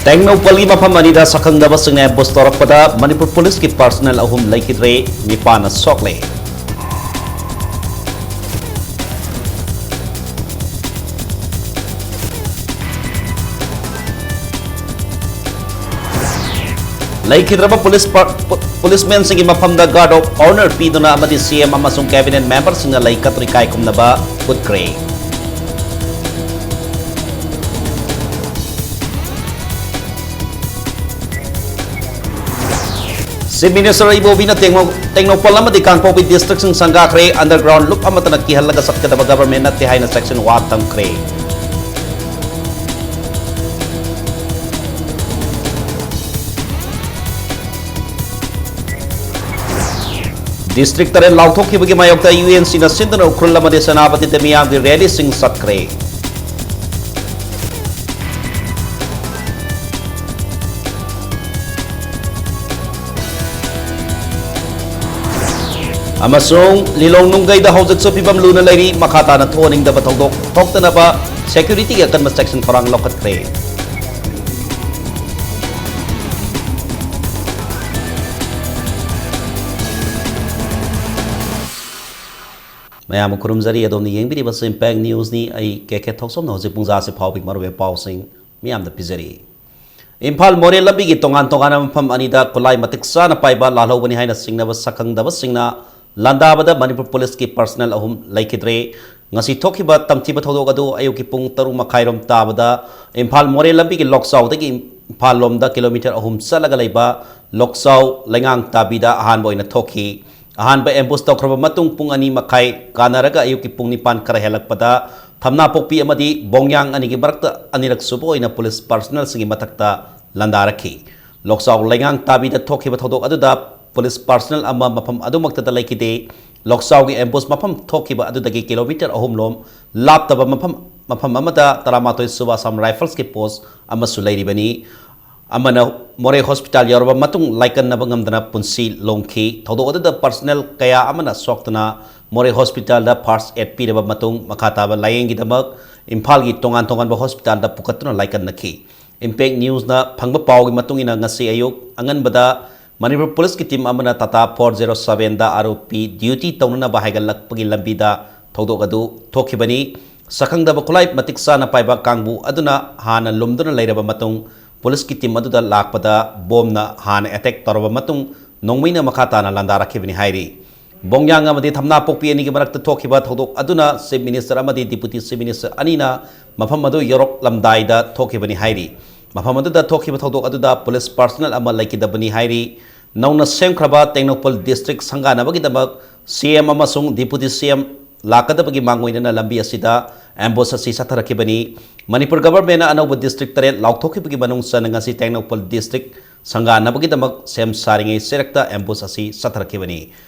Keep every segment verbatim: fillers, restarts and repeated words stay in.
ꯇꯦꯡꯅꯧꯄꯜꯒꯤ ꯃꯐꯝ ꯑꯅꯤꯗ ꯁꯛꯈꯪꯗꯕꯁꯤꯡꯅ ambush ꯇꯧꯔꯛꯄꯗ ꯃꯅꯤꯄꯨꯔ ꯄꯨꯂꯤꯁꯀꯤ personnel ꯑꯍꯨꯝ ꯂꯩꯈꯤꯗ꯭ꯔꯦ, ꯅꯤꯄꯥꯟꯅ ꯁꯣꯛꯂꯦ꯫ ꯂꯩꯈꯤꯗ꯭ꯔꯕ ꯄꯨꯂꯤꯁ ꯄ-, ꯄꯨ-, ꯄꯨꯂꯤꯁꯃꯦꯟꯁꯤꯡꯒꯤ ꯃꯐꯝꯗ guard of honour ꯄꯤꯗꯨꯅ ꯑꯃꯗꯤ C M ꯑꯃꯁꯨꯡ cabinet memberꯁꯤꯡꯅ ꯂꯩ ꯀꯠꯇꯨꯅ ꯏꯀꯥꯏ ꯈꯨꯝꯅꯕ ꯎꯠꯈ꯭ꯔꯦ꯫ Chief Minister ꯏꯕꯣꯕꯤꯅ ꯇꯦꯡꯅꯧ-, ꯇꯦꯡꯅꯧꯄꯜ ꯑꯃꯗꯤ ꯀꯥꯡꯄꯣꯛꯄꯤ districtꯁꯤꯡ ꯁꯪꯒꯥꯈ꯭ꯔꯦ꯫ Underground loop ꯑꯃꯠꯇꯅ ꯀꯤꯍꯜꯂꯒ ꯆꯠꯀꯗꯕ government ꯅꯠꯇꯦ ꯍꯥꯏꯅ ꯆꯦꯛꯁꯤꯟ ꯋꯥ ꯊꯝꯈ꯭ꯔꯦ꯫ District ꯇꯔꯦꯠ ꯂꯥꯎꯊꯣꯛꯈꯤꯕꯒꯤ ꯃꯥꯌꯣꯛꯇ UNCꯅ ꯁꯤꯟꯗꯨꯅ ꯎꯈ꯭ꯔꯨꯜ ꯑꯃꯗꯤ ꯁꯦꯅꯥꯄꯇꯤꯗ ꯃꯤꯌꯥꯝꯒꯤ rallyꯁꯤꯡ ꯆꯠꯈ꯭ꯔꯦ꯫ ꯑꯃꯁꯨꯡ ꯂꯤꯂꯣꯡ ꯅꯨꯡꯒꯩꯗ ꯍꯧꯖꯤꯛꯁꯨ ꯐꯤꯕꯝ ꯂꯨꯅ ꯂꯩꯔꯤ꯫ ꯃꯈꯥ ꯇꯥꯅ ꯊꯣꯛꯍꯟꯅꯤꯡꯗꯕ ꯊꯧꯗꯣꯛ ꯊꯣꯛꯇꯅꯕ securityꯒꯤ ꯑꯀꯟꯕ ꯆꯦꯛꯁꯤꯟ ꯊꯧꯔꯥꯡ ꯂꯧꯈꯠꯈ꯭ꯔꯦ꯫ ꯃꯌꯥꯝꯕꯨ ꯈꯨꯔꯨꯝꯖꯔꯤ꯫ ꯑꯗꯣꯝꯅ ꯌꯦꯡꯕꯤꯔꯤꯕꯁꯤ Impact Newsꯅꯤ꯫ ꯑꯩ ꯀꯦ ꯀꯦ ꯊꯣꯛꯆꯣꯝꯅ ꯍꯧꯖꯤꯛ ꯄꯨꯡꯖꯥꯁꯤ ꯐꯥꯎꯕꯒꯤ ꯃꯔꯨꯑꯣꯏꯕ ꯄꯥꯎꯁꯤꯡ ꯃꯤꯌꯥꯝꯗ ꯄꯤꯖꯔꯤ꯫ ꯏꯝꯐꯥꯜ ꯃꯣꯔꯦ ꯂꯝꯕꯤꯒꯤ ꯇꯣꯉꯥꯟ ꯇꯣꯉꯥꯟꯕ ꯃꯐꯝ ꯑꯅꯤꯗ ꯈꯨꯠꯂꯥꯏ ꯃꯇꯤꯛ ꯆꯥꯅ ꯄꯥꯏꯕ ꯂꯥꯜꯍꯧꯕꯅꯤ ꯍꯥꯏꯅ ꯆꯤꯡꯅꯕ ꯁꯛꯈꯪꯗꯕꯁꯤꯡꯅ ꯂꯥꯟꯗꯥꯕꯗ ꯃꯅꯤꯄꯨꯔ ꯄꯨꯂꯤꯁꯀꯤ personnel ꯑꯍꯨꯝ ꯂꯩꯈꯤꯗ꯭ꯔꯦ꯫ ꯉꯁꯤ ꯊꯣꯛꯈꯤꯕ ꯇꯝꯊꯤꯕ ꯊꯧꯗꯣꯛ ꯑꯗꯨ ꯑꯌꯨꯛꯀꯤ ꯄꯨꯡ ꯇꯔꯨꯛ ꯃꯈꯥꯏꯔꯣꯝ ꯇꯥꯕꯗ ꯏꯝꯐꯥꯜ ꯃꯣꯔꯦ ꯂꯝꯕꯤꯒꯤ ꯂꯣꯛꯆꯥꯎꯗꯒꯤ ꯏꯝꯐꯥꯜ ꯂꯣꯝꯗ kilometre ꯑꯍꯨꯝ ꯆꯠꯂꯒ ꯂꯩꯕ ꯂꯣꯛꯆꯥꯎ ꯂꯩꯉꯥꯡ ꯇꯥꯕꯤꯗ ꯑꯍꯥꯟꯕ ꯑꯣꯏꯅ ꯊꯣꯛꯈꯤ꯫ ꯑꯍꯥꯟꯕ ambush ꯇꯧꯈ꯭ꯔꯕ ꯃꯇꯨꯡ ꯄꯨꯡ ꯑꯅꯤ ꯃꯈꯥꯏ ꯀꯥꯟꯅꯔꯒ ꯑꯌꯨꯛꯀꯤ ꯄꯨꯡ ꯅꯤꯄꯥꯟ ꯈꯔ ꯍꯦꯜꯂꯛꯄꯗ ꯊꯝꯅꯥꯄꯣꯛꯄꯤ ꯑꯃꯗꯤ ꯕꯣꯡꯌꯥꯡ ꯑꯅꯤꯒꯤ ꯃꯔꯛꯇ ꯑꯅꯤꯔꯛ ꯁꯨꯕ ꯑꯣꯏꯅ ꯄꯨꯂꯤꯁ personnelꯁꯤꯡꯒꯤ ꯃꯊꯛꯇ ꯂꯥꯟꯗꯥꯔꯛꯈꯤ꯫ ꯂꯣꯛꯆꯥꯎ ꯂꯩꯉꯥꯡ ꯇꯥꯕꯤꯗ ꯊꯣꯛꯈꯤꯕ ꯊꯧꯗꯣꯛ ꯑꯗꯨꯗ ꯄꯨꯂꯤꯁ personnel ꯑꯃ ꯃꯐꯝ ꯑꯗꯨꯃꯛꯇꯗ ꯂꯩꯈꯤꯗꯦ꯫ ꯂꯣꯛꯆꯥꯎꯒꯤ ambush ꯃꯐꯝ ꯊꯣꯛꯈꯤꯕ ꯑꯗꯨꯗꯒꯤ kilometre ꯑꯍꯨꯝ ꯂꯣꯝ ꯂꯥꯞꯇꯕ ꯃꯐꯝ, ꯃꯐꯝ ꯑꯃꯗ ꯇꯔꯥꯃꯥꯊꯣꯏ ꯁꯨꯕ Assam Riflesꯀꯤ post ꯑꯃꯁꯨ ꯂꯩꯔꯤꯕꯅꯤ꯫ ꯑꯃꯅ ꯃꯣꯔꯦ hospital ꯌꯧꯔꯕ ꯃꯇꯨꯡ ꯂꯥꯏꯀꯠꯅꯕ ꯉꯝꯗꯅ ꯄꯨꯟꯁꯤ ꯂꯣꯝꯈꯤ꯫ ꯊꯧꯗꯣꯛ ꯑꯗꯨꯗ personnel ꯀꯌꯥ ꯑꯃꯅ ꯁꯣꯛꯇꯨꯅ ꯃꯣꯔꯦ hospitalꯗ first aid ꯄꯤꯔꯕ ꯃꯇꯨꯡ ꯃꯈꯥ ꯇꯥꯕ ꯂꯥꯌꯦꯡꯒꯤꯗꯃꯛ ꯏꯝꯐꯥꯜꯒꯤ ꯇꯣꯉꯥꯟ ꯇꯣꯉꯥꯟꯕ hospitalꯗ ꯄꯨꯈꯠꯇꯨꯅ ꯂꯥꯏꯀꯠꯅꯈꯤ꯫ Impact Newsꯅ ꯐꯪꯕ ꯄꯥꯎꯒꯤ ꯃꯇꯨꯡ ꯏꯟꯅ, ꯉꯁꯤ ꯑꯌꯨꯛ ꯑꯉꯟꯕꯗ ꯃꯅꯤꯄꯨꯔ ꯄꯨꯂꯤꯁꯀꯤ ꯇꯤꯝ ꯑꯃꯅ ꯇꯥꯇꯥ ꯐꯣꯔ ꯖꯦꯔꯣ ꯁꯚꯦꯟꯗ ꯑꯥꯔꯣꯄꯤ ꯗ꯭ꯌꯨꯇꯤ ꯇꯧꯅꯅꯕ ꯍꯥꯏꯒꯠꯂꯛꯄꯒꯤ ꯂꯝꯕꯤꯗ ꯊꯧꯗꯣꯛ ꯑꯗꯨ ꯊꯣꯛꯈꯤꯕꯅꯤ꯫ ꯁꯛꯈꯪꯗꯕ ꯈꯨꯠꯂꯥꯏ ꯃꯇꯤꯛ ꯆꯥꯅ ꯄꯥꯏꯕ ꯀꯥꯡꯕꯨ ꯑꯗꯨꯅ ꯍꯥꯟꯅ ꯂꯨꯝꯗꯨꯅ ꯂꯩꯔꯕ ꯃꯇꯨꯡ, ꯄꯨꯂꯤꯁꯀꯤ ꯇꯤꯝ ꯑꯗꯨꯗ ꯂꯥꯛꯄꯗ ꯕꯣꯝꯅ ꯍꯥꯟꯅ ꯑꯦꯇꯦꯛ ꯇꯧꯔꯕ ꯃꯇꯨꯡ, ꯅꯣꯡꯃꯩꯅ ꯃꯈꯥ ꯇꯥꯅ ꯂꯥꯟꯗꯥꯔꯛꯈꯤꯕꯅꯤ ꯍꯥꯏꯔꯤ꯫ ꯕꯣꯡꯌꯥꯡ ꯑꯃꯗꯤ ꯊꯝꯅꯥꯄꯣꯛꯄꯤ ꯑꯅꯤꯒꯤ ꯃꯔꯛꯇ ꯊꯣꯛꯈꯤꯕ ꯊꯧꯗꯣꯛ ꯑꯗꯨꯅ Chief Minister ꯑꯃꯗꯤ Deputy Chief Minister ꯑꯅꯤꯅ ꯃꯐꯝ ꯑꯗꯨ ꯌꯧꯔꯛꯂꯝꯗꯥꯏꯗ ꯊꯣꯛꯈꯤꯕꯅꯤ ꯍꯥꯏꯔꯤ꯫ ꯃꯐꯝ ꯑꯗꯨꯗ ꯊꯣꯛꯈꯤꯕ ꯊꯧꯗꯣꯛ ꯑꯗꯨꯗ ꯄꯨꯂꯤꯁ personnel ꯑꯃ ꯂꯩꯈꯤꯗꯕꯅꯤ ꯍꯥꯏꯔꯤ꯫ ꯅꯧꯅ ꯁꯦꯝꯈ꯭ꯔꯕ ꯇꯦꯡꯅꯧꯄꯜ district ꯁꯪꯒꯥꯅꯕꯒꯤꯗꯃꯛ CM ꯑꯃꯁꯨꯡ Deputy CM ꯂꯥꯛꯀꯗꯕꯒꯤ ꯃꯥꯡꯑꯣꯏꯅꯅ ꯂꯝꯕꯤ ꯑꯁꯤꯗ ambush ꯑꯁꯤ ꯆꯠꯊꯔꯛꯈꯤꯕꯅꯤ꯫ ꯃꯅꯤꯄꯨꯔ governmentꯅ ꯑꯅꯧꯕ district ꯇꯔꯦꯠ ꯂꯥꯎꯊꯣꯛꯈꯤꯕꯒꯤ ꯃꯅꯨꯡ ꯆꯟꯅ ꯉꯁꯤ ꯇꯦꯡꯅꯧꯄꯜ district ꯁꯪꯒꯥꯅꯕꯒꯤꯗꯃꯛ ꯁꯦꯝ ꯁꯥꯔꯤꯉꯩ ꯆꯦꯔꯛꯇ ambush ꯑꯁꯤ ꯆꯠꯊꯔꯛꯈꯤꯕꯅꯤ꯫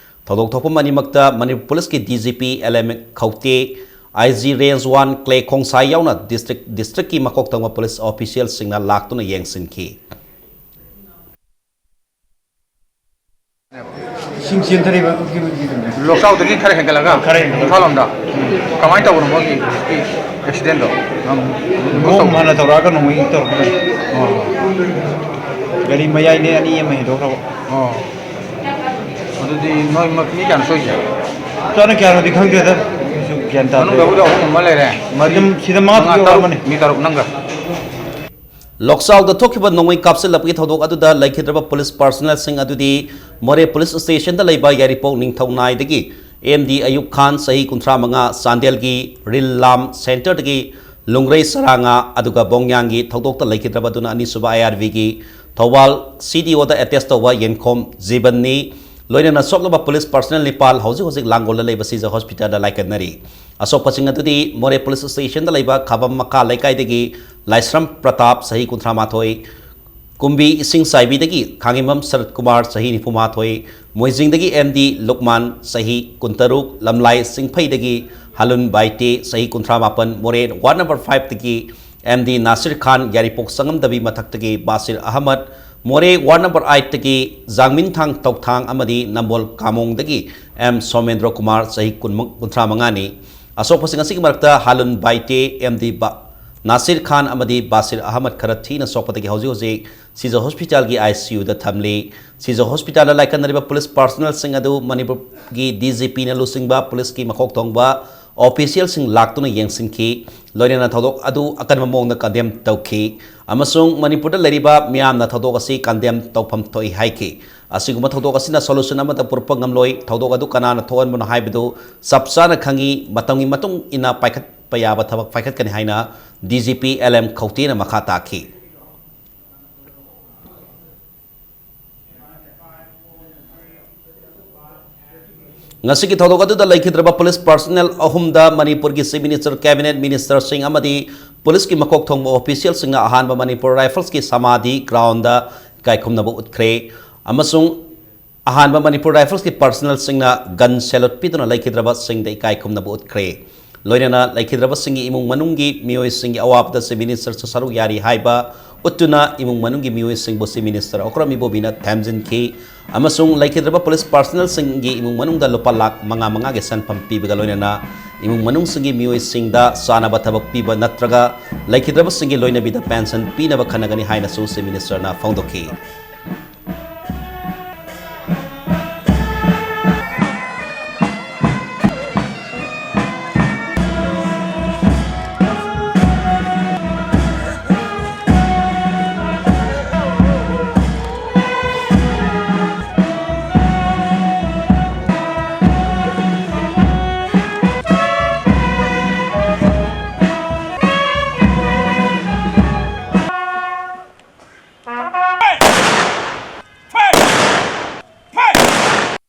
ꯊꯧꯗꯣꯛ ꯊꯣꯛꯐꯝ ꯑꯅꯤꯃꯛꯇ ꯃꯅꯤꯄꯨꯔ ꯄꯨꯂꯤꯁꯀꯤ DGP LM ꯈꯧꯇꯦ, IG Range One Clay Khongsai ꯌꯥꯎꯅ district, districtꯀꯤ ꯃꯀꯣꯛ ꯊꯣꯡꯕ ꯄꯨꯂꯤꯁ officialꯁꯤꯡꯅ ꯂꯥꯛꯇꯨꯅ ꯌꯦꯡꯁꯤꯟꯈꯤ꯫ ꯏꯁꯤꯡ ꯆꯦꯟꯊꯔꯤꯕ ꯂꯣꯛꯆꯥꯎꯗꯒꯤ ꯈꯔ ꯍꯦꯟꯒꯠꯂꯒ ꯈꯔ ꯍꯦꯟꯒꯠꯂꯒ꯫ ꯏꯝꯐꯥꯜ ꯂꯣꯝꯗ ꯀꯃꯥꯏꯅ ꯇꯧꯕꯅꯣ ꯃꯣꯏꯒꯤ ꯍꯧꯖꯤꯛꯀꯤ accidentꯗꯣ? ꯕꯣꯝ ꯍꯥꯟꯅ ꯇꯧꯔꯛꯑꯒ ꯅꯣꯡꯃꯩ ꯇꯧꯔꯛꯄꯅꯤ꯫ ꯑꯣ꯫ ꯒꯥꯔꯤ ꯃꯌꯥꯏꯅꯦ ꯑꯅꯤ ꯑꯃ ꯍꯦꯟꯗꯣꯛꯈ꯭ꯔꯕ꯫ ꯑꯣ꯫ ꯑꯗꯨꯗꯤ ꯅꯣꯏ ꯃ-, ꯃꯤ ꯀꯌꯥꯅꯣ ꯁꯣꯛꯏꯁꯦ? ꯆꯥꯅ ꯀꯌꯥꯅꯣꯗꯤ ꯈꯪꯗꯦꯗ꯫ ꯑꯩꯁꯨ ꯒ꯭ꯌꯥꯟ ꯇꯥꯗꯦ꯫ ꯃꯅꯨꯡꯗꯕꯨꯗꯤ ꯑꯍꯨꯝ ꯑꯃ ꯂꯩꯔꯦ꯫ ꯃꯔꯤ, ꯑꯗꯨꯝ ꯁꯤꯗ ꯃꯉꯥ ꯃꯉꯥ, ꯇꯔꯨꯛ ꯇꯔꯨꯛ, ꯌꯧꯔꯛꯑꯃꯅꯤ꯫ ꯃꯤ ꯇꯔꯨꯛ ꯅꯪꯒ꯫ ꯂꯣꯛꯆꯥꯎꯗ ꯊꯣꯛꯈꯤꯕ ꯅꯣꯡꯃꯩ ꯀꯥꯞꯁꯤꯜꯂꯛꯄꯒꯤ ꯊꯧꯗꯣꯛ ꯑꯗꯨꯗ ꯂꯩꯈꯤꯗ꯭ꯔꯕ ꯄꯨꯂꯤꯁ personnelꯁꯤꯡ ꯑꯗꯨꯗꯤ ꯃꯣꯔꯦ ꯄꯨꯂꯤꯁ ꯁ꯭ꯇꯦꯁꯟꯗ ꯂꯩꯕ ꯌꯥꯏꯔꯤꯄꯣꯛ ꯅꯤꯡꯊꯧꯅꯥꯏꯗꯒꯤ MD ꯑꯌꯨꯕ ꯈꯥꯟ, ꯆꯍꯤ ꯀꯨꯟꯊ꯭ꯔꯥ ꯃꯉꯥ, ꯆꯥꯟꯗꯦꯜꯒꯤ ꯔꯤꯜ ꯂꯥꯝ centreꯗꯒꯤ ꯂꯨꯡꯒ꯭ꯔꯩ ꯆꯔꯥꯉꯥ, ꯑꯗꯨꯒ ꯕꯣꯡꯌꯥꯡꯒꯤ ꯊꯧꯗꯣꯛꯇ ꯂꯩꯈꯤꯗ꯭ꯔꯕ ꯑꯗꯨꯅ ꯑꯅꯤꯁꯨꯕ IRBꯒꯤ ꯊꯧꯕꯥꯜ CDOꯗ attach ꯇꯧꯕ ꯌꯦꯟꯈꯣꯝ ꯖꯤꯕꯟꯅꯤ, ꯂꯣꯏꯅꯅ ꯁꯣꯛꯂꯕ ꯄꯨꯂꯤꯁ personnel ꯅꯤꯄꯥꯜ ꯍꯧꯖꯤꯛ ꯍꯧꯖꯤꯛ ꯂꯥꯡꯒꯣꯜꯗ ꯂꯩꯕ ꯁꯤꯖ hospitalꯗ ꯂꯥꯏꯀꯠꯅꯔꯤ꯫ ꯑꯁꯣꯛꯄꯁꯤꯡ ꯑꯗꯨꯗꯤ ꯃꯣꯔꯦ ꯄꯨꯂꯤꯁ ꯁ꯭ꯇꯦꯁꯟꯗ ꯂꯩꯕ ꯈꯥꯕꯝ ꯃꯈꯥ ꯂꯩꯀꯥꯏꯗꯒꯤ ꯂꯥꯏꯁ꯭ꯔꯝ ꯄ꯭ꯔꯇꯥꯞ, ꯆꯍꯤ ꯀꯨꯟꯊ꯭ꯔꯥ ꯃꯥꯊꯣꯏ, ꯀꯨꯝꯕꯤ ꯏꯁꯤꯡ ꯆꯥꯏꯕꯤꯗꯒꯤ ꯈꯥꯡꯉꯦꯝꯕꯝ ꯁꯔꯠ ꯀꯨꯃꯥꯔ, ꯆꯍꯤ ꯅꯤꯐꯨ ꯃꯥꯊꯣꯏ, ꯃꯣꯏꯖꯤꯡꯗꯒꯤ MD ꯂꯨꯛꯃꯥꯟ, ꯆꯍꯤ ꯀꯨꯟꯇꯔꯨꯛ, ꯂꯝꯂꯥꯏ ꯆꯤꯡꯐꯩꯗꯒꯤ ꯍꯥꯂꯨꯟ ꯕꯥꯏꯇꯦ, ꯆꯍꯤ ꯀꯨꯟꯊ꯭ꯔꯥ ꯃꯥꯄꯟ, ꯃꯣꯔꯦ ward number fiveꯇꯒꯤ MD ꯅꯥꯁꯤꯔ ꯈꯥꯟ, ꯌꯥꯏꯔꯤꯄꯣꯛ ꯆꯪꯉꯝꯗꯕꯤ ꯃꯊꯛꯇꯒꯤ ꯕꯥꯁꯤꯔ ꯑꯍꯃꯗ, ꯃꯣꯔꯦ ward number eightꯇꯒꯤ ꯖꯥꯡꯃꯤꯟꯊꯥꯡ ꯇꯧꯊꯥꯡ ꯑꯃꯗꯤ ꯅꯝꯕꯣꯜ ꯀꯥꯃꯣꯡꯗꯒꯤ M ꯁꯣꯃꯦꯟꯗ꯭ꯔꯣ ꯀꯨꯃꯥꯔ, ꯆꯍꯤ ꯀꯨꯟ, ꯀꯨꯟꯊ꯭ꯔꯥ ꯃꯉꯥꯅꯤ꯫ ꯑꯁꯣꯛꯄꯁꯤꯡ ꯑꯁꯤꯒꯤ ꯃꯔꯛꯇ ꯍꯥꯂꯨꯟ ꯕꯥꯏꯇꯦ, MD ꯕꯥ-, ꯅꯥꯁꯤꯔ ꯈꯥꯟ ꯑꯃꯗꯤ ꯕꯥꯁꯤꯔ ꯑꯍꯃꯗ ꯈꯔ ꯊꯤꯅ ꯁꯣꯛꯄꯗꯒꯤ ꯍꯧꯖꯤꯛ ꯍꯧꯖꯤꯛ ꯁꯤꯖ ꯍꯣꯁꯄꯤꯇꯥꯜꯒꯤ ICUꯗ ꯊꯝꯂꯤ꯫ ꯁꯤꯖ ꯍꯣꯁꯄꯤꯇꯥꯜꯗ ꯂꯥꯏꯀꯠꯅꯔꯤꯕ ꯄꯨꯂꯤꯁ ꯄꯥꯔꯁꯣꯅꯦꯜꯁꯤꯡ ꯑꯗꯨ ꯃꯅꯤꯄꯨꯔꯒꯤ DGPꯅ ꯂꯨꯆꯤꯡꯕ ꯄꯨꯂꯤꯁꯀꯤ ꯃꯀꯣꯛ ꯊꯣꯡꯕ ꯑꯣꯐꯤꯁꯤꯌꯦꯜꯁꯤꯡ ꯂꯥꯛꯇꯨꯅ ꯌꯦꯡꯁꯤꯟꯈꯤ꯫ ꯂꯣꯏꯅꯅ ꯊꯧꯗꯣꯛ ꯑꯗꯨ ꯑꯀꯟꯕ ꯃꯑꯣꯡꯗ ꯀꯟꯗꯦꯝ ꯇꯧꯈꯤ ꯑꯃꯁꯨꯡ ꯃꯅꯤꯄꯨꯔꯗ ꯂꯩꯔꯤꯕ ꯃꯤꯌꯥꯝꯅ ꯊꯧꯗꯣꯛ ꯑꯁꯤ ꯀꯟꯗꯦꯝ ꯇꯧꯐꯝ ꯊꯣꯛꯏ ꯍꯥꯏꯈꯤ꯫ ꯑꯁꯤꯒꯨꯝꯕ ꯊꯧꯗꯣꯛ ꯑꯁꯤꯅ ꯁꯣꯂꯨꯁꯟ ꯑꯃꯠꯇ ꯄꯨꯔꯛꯄ ꯉꯝꯂꯣꯏ꯫ ꯊꯧꯗꯣꯛ ꯑꯗꯨ ꯀꯅꯥꯅ ꯊꯣꯛꯍꯟꯕꯅꯣ ꯍꯥꯏꯕꯗꯨ ꯆꯞ ꯆꯥꯅ ꯈꯪꯏ꯫ ꯃꯇꯝꯒꯤ ꯃꯇꯨꯡ ꯏꯟꯅ ꯄꯥꯏꯈꯠꯄ ꯌꯥꯕ ꯊꯕꯛ ꯄꯥꯏꯈꯠꯀꯅꯤ ꯍꯥꯏꯅ DGP LM ꯈꯧꯇꯦꯅ ꯃꯈꯥ ꯇꯥꯈꯤ꯫ ꯉꯁꯤꯒꯤ ꯊꯧꯗꯣꯛ ꯑꯗꯨꯗ ꯂꯩꯈꯤꯗ꯭ꯔꯕ ꯄꯨꯂꯤꯁ ꯄꯥꯔꯁꯣꯅꯦꯜ ꯑꯍꯨꯝꯗ ꯃꯅꯤꯄꯨꯔꯒꯤ ꯆꯤꯐ ꯃꯤꯅꯤꯁꯇꯔ, ꯀꯦꯕꯤꯅꯦꯠ ꯃꯤꯅꯤꯁꯇꯔꯁꯤꯡ ꯑꯃꯗꯤ ꯄꯨꯂꯤꯁꯀꯤ ꯃꯀꯣꯛ ꯊꯣꯡꯕ ꯑꯣꯐꯤꯁꯤꯌꯦꯜꯁꯤꯡꯅ ꯑꯍꯥꯟꯕ ꯃꯅꯤꯄꯨꯔ ꯔꯥꯏꯐꯜꯁꯀꯤ ꯁꯃꯥꯙꯤ ꯒ꯭ꯔꯥꯎꯟꯗ ꯏꯀꯥꯏꯈꯨꯝꯅꯕ ꯎꯠꯈ꯭ꯔꯦ ꯑꯃꯁꯨꯡ ꯑꯍꯥꯟꯕ ꯃꯅꯤꯄꯨꯔ ꯔꯥꯏꯐꯜꯁꯀꯤ ꯄꯥꯔꯁꯣꯅꯦꯜꯁꯤꯡꯅ ꯒꯟ ꯁꯦꯂꯨꯠ ꯄꯤꯗꯨꯅ ꯂꯩꯈꯤꯗ꯭ꯔꯕꯁꯤꯡꯗ ꯏꯀꯥꯏꯈꯨꯝꯅꯕ ꯎꯠꯈ꯭ꯔꯦ꯫ ꯂꯣꯏꯅꯅ ꯂꯩꯈꯤꯗ꯭ꯔꯕꯁꯤꯡꯒꯤ ꯏꯃꯨꯡ ꯃꯅꯨꯡꯒꯤ ꯃꯤꯑꯣꯏꯁꯤꯡꯒꯤ ꯑꯋꯥꯕꯗ ꯆꯤꯐ ꯃꯤꯅꯤꯁꯇꯔꯁꯨ ꯁꯔꯨꯛ ꯌꯥꯔꯤ ꯍꯥꯏꯕ ꯎꯠꯇꯨꯅ ꯏꯃꯨꯡ ꯃꯅꯨꯡꯒꯤ ꯃꯤꯑꯣꯏꯁꯤꯡꯕꯨ ꯆꯤꯐ ꯃꯤꯅꯤꯁꯇꯔ ꯑꯣꯀ꯭ꯔꯝ ꯏꯕꯣꯕꯤꯅ ꯊꯦꯝꯖꯤꯟꯈꯤ ꯑꯃꯁꯨꯡ ꯂꯩꯈꯤꯗ꯭ꯔꯕ ꯄꯨꯂꯤꯁ ꯄꯥꯔꯁꯣꯅꯦꯜꯁꯤꯡꯒꯤ ꯏꯃꯨꯡ ꯃꯅꯨꯡꯗ ꯂꯨꯄꯥ ꯂꯥꯈ ꯃꯉꯥ ꯃꯉꯥꯒꯤ ꯁꯦꯟꯐꯝ ꯄꯤꯕꯒ ꯂꯣꯏꯅꯅ ꯏꯃꯨꯡ ꯃꯅꯨꯡꯁꯤꯡꯒꯤ ꯃꯤꯑꯣꯏꯁꯤꯡꯗ ꯆꯥꯅꯕ ꯊꯕꯛ ꯄꯤꯕ ꯅꯠꯇ꯭ꯔꯒ ꯂꯩꯈꯤꯗ꯭ꯔꯕꯁꯤꯡꯒꯤ ꯂꯣꯏꯅꯕꯤꯗ ꯄꯦꯟꯁꯟ ꯄꯤꯅꯕ ꯈꯟꯅꯒꯅꯤ ꯍꯥꯏꯅꯁꯨ ꯆꯤꯐ ꯃꯤꯅꯤꯁꯇꯔꯅ ꯐꯣꯡꯗꯣꯛꯈꯤ꯫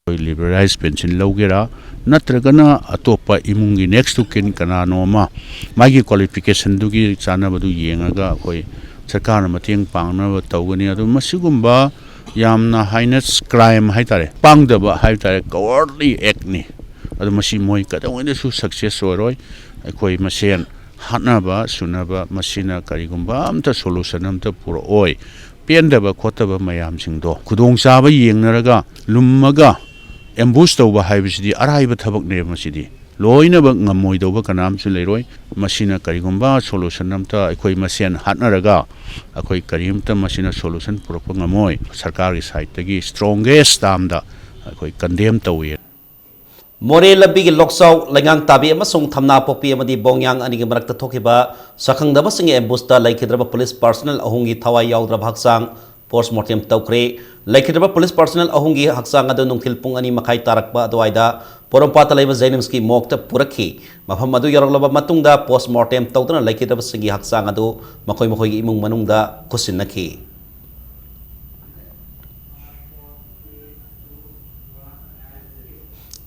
ꯑꯩꯈꯣꯏ ꯂꯤꯕꯔꯦꯂꯥꯏꯖ ꯄꯦꯟꯁꯤꯟ ꯂꯧꯒꯦꯔꯥ, ꯅꯠꯇ꯭ꯔꯒꯅ ꯑꯇꯣꯞꯄ ꯏꯃꯨꯡꯒꯤ next of kin ꯀꯅꯥꯅꯣ ꯑꯃ ꯃꯥꯒꯤ ꯀ꯭ꯋꯥꯂꯤꯐꯤꯀꯦꯁꯟꯗꯨꯒꯤ ꯆꯥꯟꯅꯕꯗꯨ ꯌꯦꯡꯉꯒ ꯑꯩꯈꯣꯏ ꯁꯔꯀꯥꯔꯅ ꯃꯇꯦꯡ ꯄꯥꯡꯅꯕ ꯇꯧꯒꯅꯤ꯫ ꯑꯗꯨ ꯃꯁꯤꯒꯨꯝꯕ ꯌꯥꯝꯅ heinous crime ꯍꯥꯏ ꯇꯥꯔꯦ, ꯄꯥꯡꯗꯕ ꯍꯥꯏ ꯇꯥꯔꯦ, cowardly actꯅꯤ꯫ ꯑꯗꯨ ꯃꯁꯤ ꯃꯣꯏ ꯀꯩꯗꯧꯉꯩꯗꯁꯨ success ꯑꯣꯏꯔꯣꯏ꯫ ꯑꯩꯈꯣꯏ ꯃꯁꯦꯟ ꯍꯥꯠꯅꯕ ꯁꯨꯅꯕ ꯃꯁꯤꯅ ꯀꯔꯤꯒꯨꯝꯕ ꯑꯝꯇ solution ꯑꯝꯇ ꯄꯨꯔꯛꯑꯣꯏ꯫ ꯄꯦꯟꯗꯕ ꯈꯣꯠꯇꯕ ꯃꯌꯥꯝꯁꯤꯡꯗꯣ ꯈꯨꯗꯣꯡꯆꯥꯕ ꯌꯦꯡꯅꯔꯒ ꯂꯨꯝꯃꯒ ambush ꯇꯧꯕ ꯍꯥꯏꯕꯁꯤꯗꯤ ꯑꯔꯥꯏꯕ ꯊꯕꯛꯅꯦꯕ꯫ ꯃꯁꯤꯗꯤ ꯂꯣꯏꯅꯃꯛ ꯉꯝꯃꯣꯏꯗꯧꯕ ꯀꯅꯥꯝꯁꯨ ꯂꯩꯔꯣꯏ꯫ ꯃꯁꯤꯅ ꯀꯔꯤꯒꯨꯝꯕ solution ꯑꯝꯇ ꯑꯩꯈꯣꯏ ꯃꯁꯦꯟ ꯍꯥꯠꯅꯔꯒ ꯑꯩꯈꯣꯏ ꯀꯔꯤꯝꯇ ꯃꯁꯤꯅ solution ꯄꯨꯔꯛꯄ ꯉꯝꯃꯣꯏ꯫ ꯁꯔꯀꯥꯔꯒꯤ side ꯇꯒꯤ strongest term ꯗ ꯑꯩꯈꯣꯏ condemn ꯇꯧꯏ꯫ ꯃꯣꯔꯦ ꯂꯝꯕꯤꯒꯤ ꯂꯣꯛꯆꯥꯎ, ꯂꯩꯉꯥꯡ ꯇꯥꯕꯤ ꯑꯃꯁꯨꯡ ꯊꯝꯅꯥ ꯄꯣꯛꯄꯤ ꯑꯃꯗꯤ ꯕꯣꯡꯌꯥꯡ ꯑꯅꯤꯒꯤ ꯃꯔꯛꯇ ꯊꯣꯛꯈꯤꯕ ꯁꯛꯈꯪꯗꯕꯁꯤꯡꯒꯤ ambush ꯇ ꯂꯩꯈꯤꯗ꯭ꯔꯕ police personnel ꯑꯍꯨꯝꯒꯤ ꯊꯋꯥꯏ ꯌꯥꯎꯗ꯭ꯔꯕ ꯍꯛꯆꯥꯡ post mortem ꯇꯧꯈ꯭ꯔꯦ꯫ ꯂꯩꯈꯤꯗ꯭ꯔꯕ police personnel ꯑꯍꯨꯝꯒꯤ ꯍꯛꯆꯥꯡ ꯑꯗꯨ ꯅꯨꯡꯊꯤꯜ ꯄꯨꯡ ꯑꯅꯤ ꯃꯈꯥꯏ ꯇꯥꯔꯛꯄ ꯑꯗꯨꯋꯥꯏꯗ ꯄꯣꯔꯣꯝꯄꯥꯠꯇ ꯂꯩꯕ ꯖꯦꯅꯤꯝꯁꯀꯤ morgue ꯇ ꯄꯨꯔꯛꯈꯤ꯫ ꯃꯐꯝ ꯑꯗꯨ ꯌꯧꯔꯛꯂꯕ ꯃꯇꯨꯡꯗ post mortem ꯇꯧꯗꯨꯅ ꯂꯩꯈꯤꯗ꯭ꯔꯕꯁꯤꯡꯒꯤ ꯍꯛꯆꯥꯡ ꯑꯗꯨ ꯃꯈꯣꯏ ꯃꯈꯣꯏꯒꯤ ꯏꯃꯨꯡ ꯃꯅꯨꯡꯗ ꯈꯨꯠꯁꯤꯟꯅꯈꯤ꯫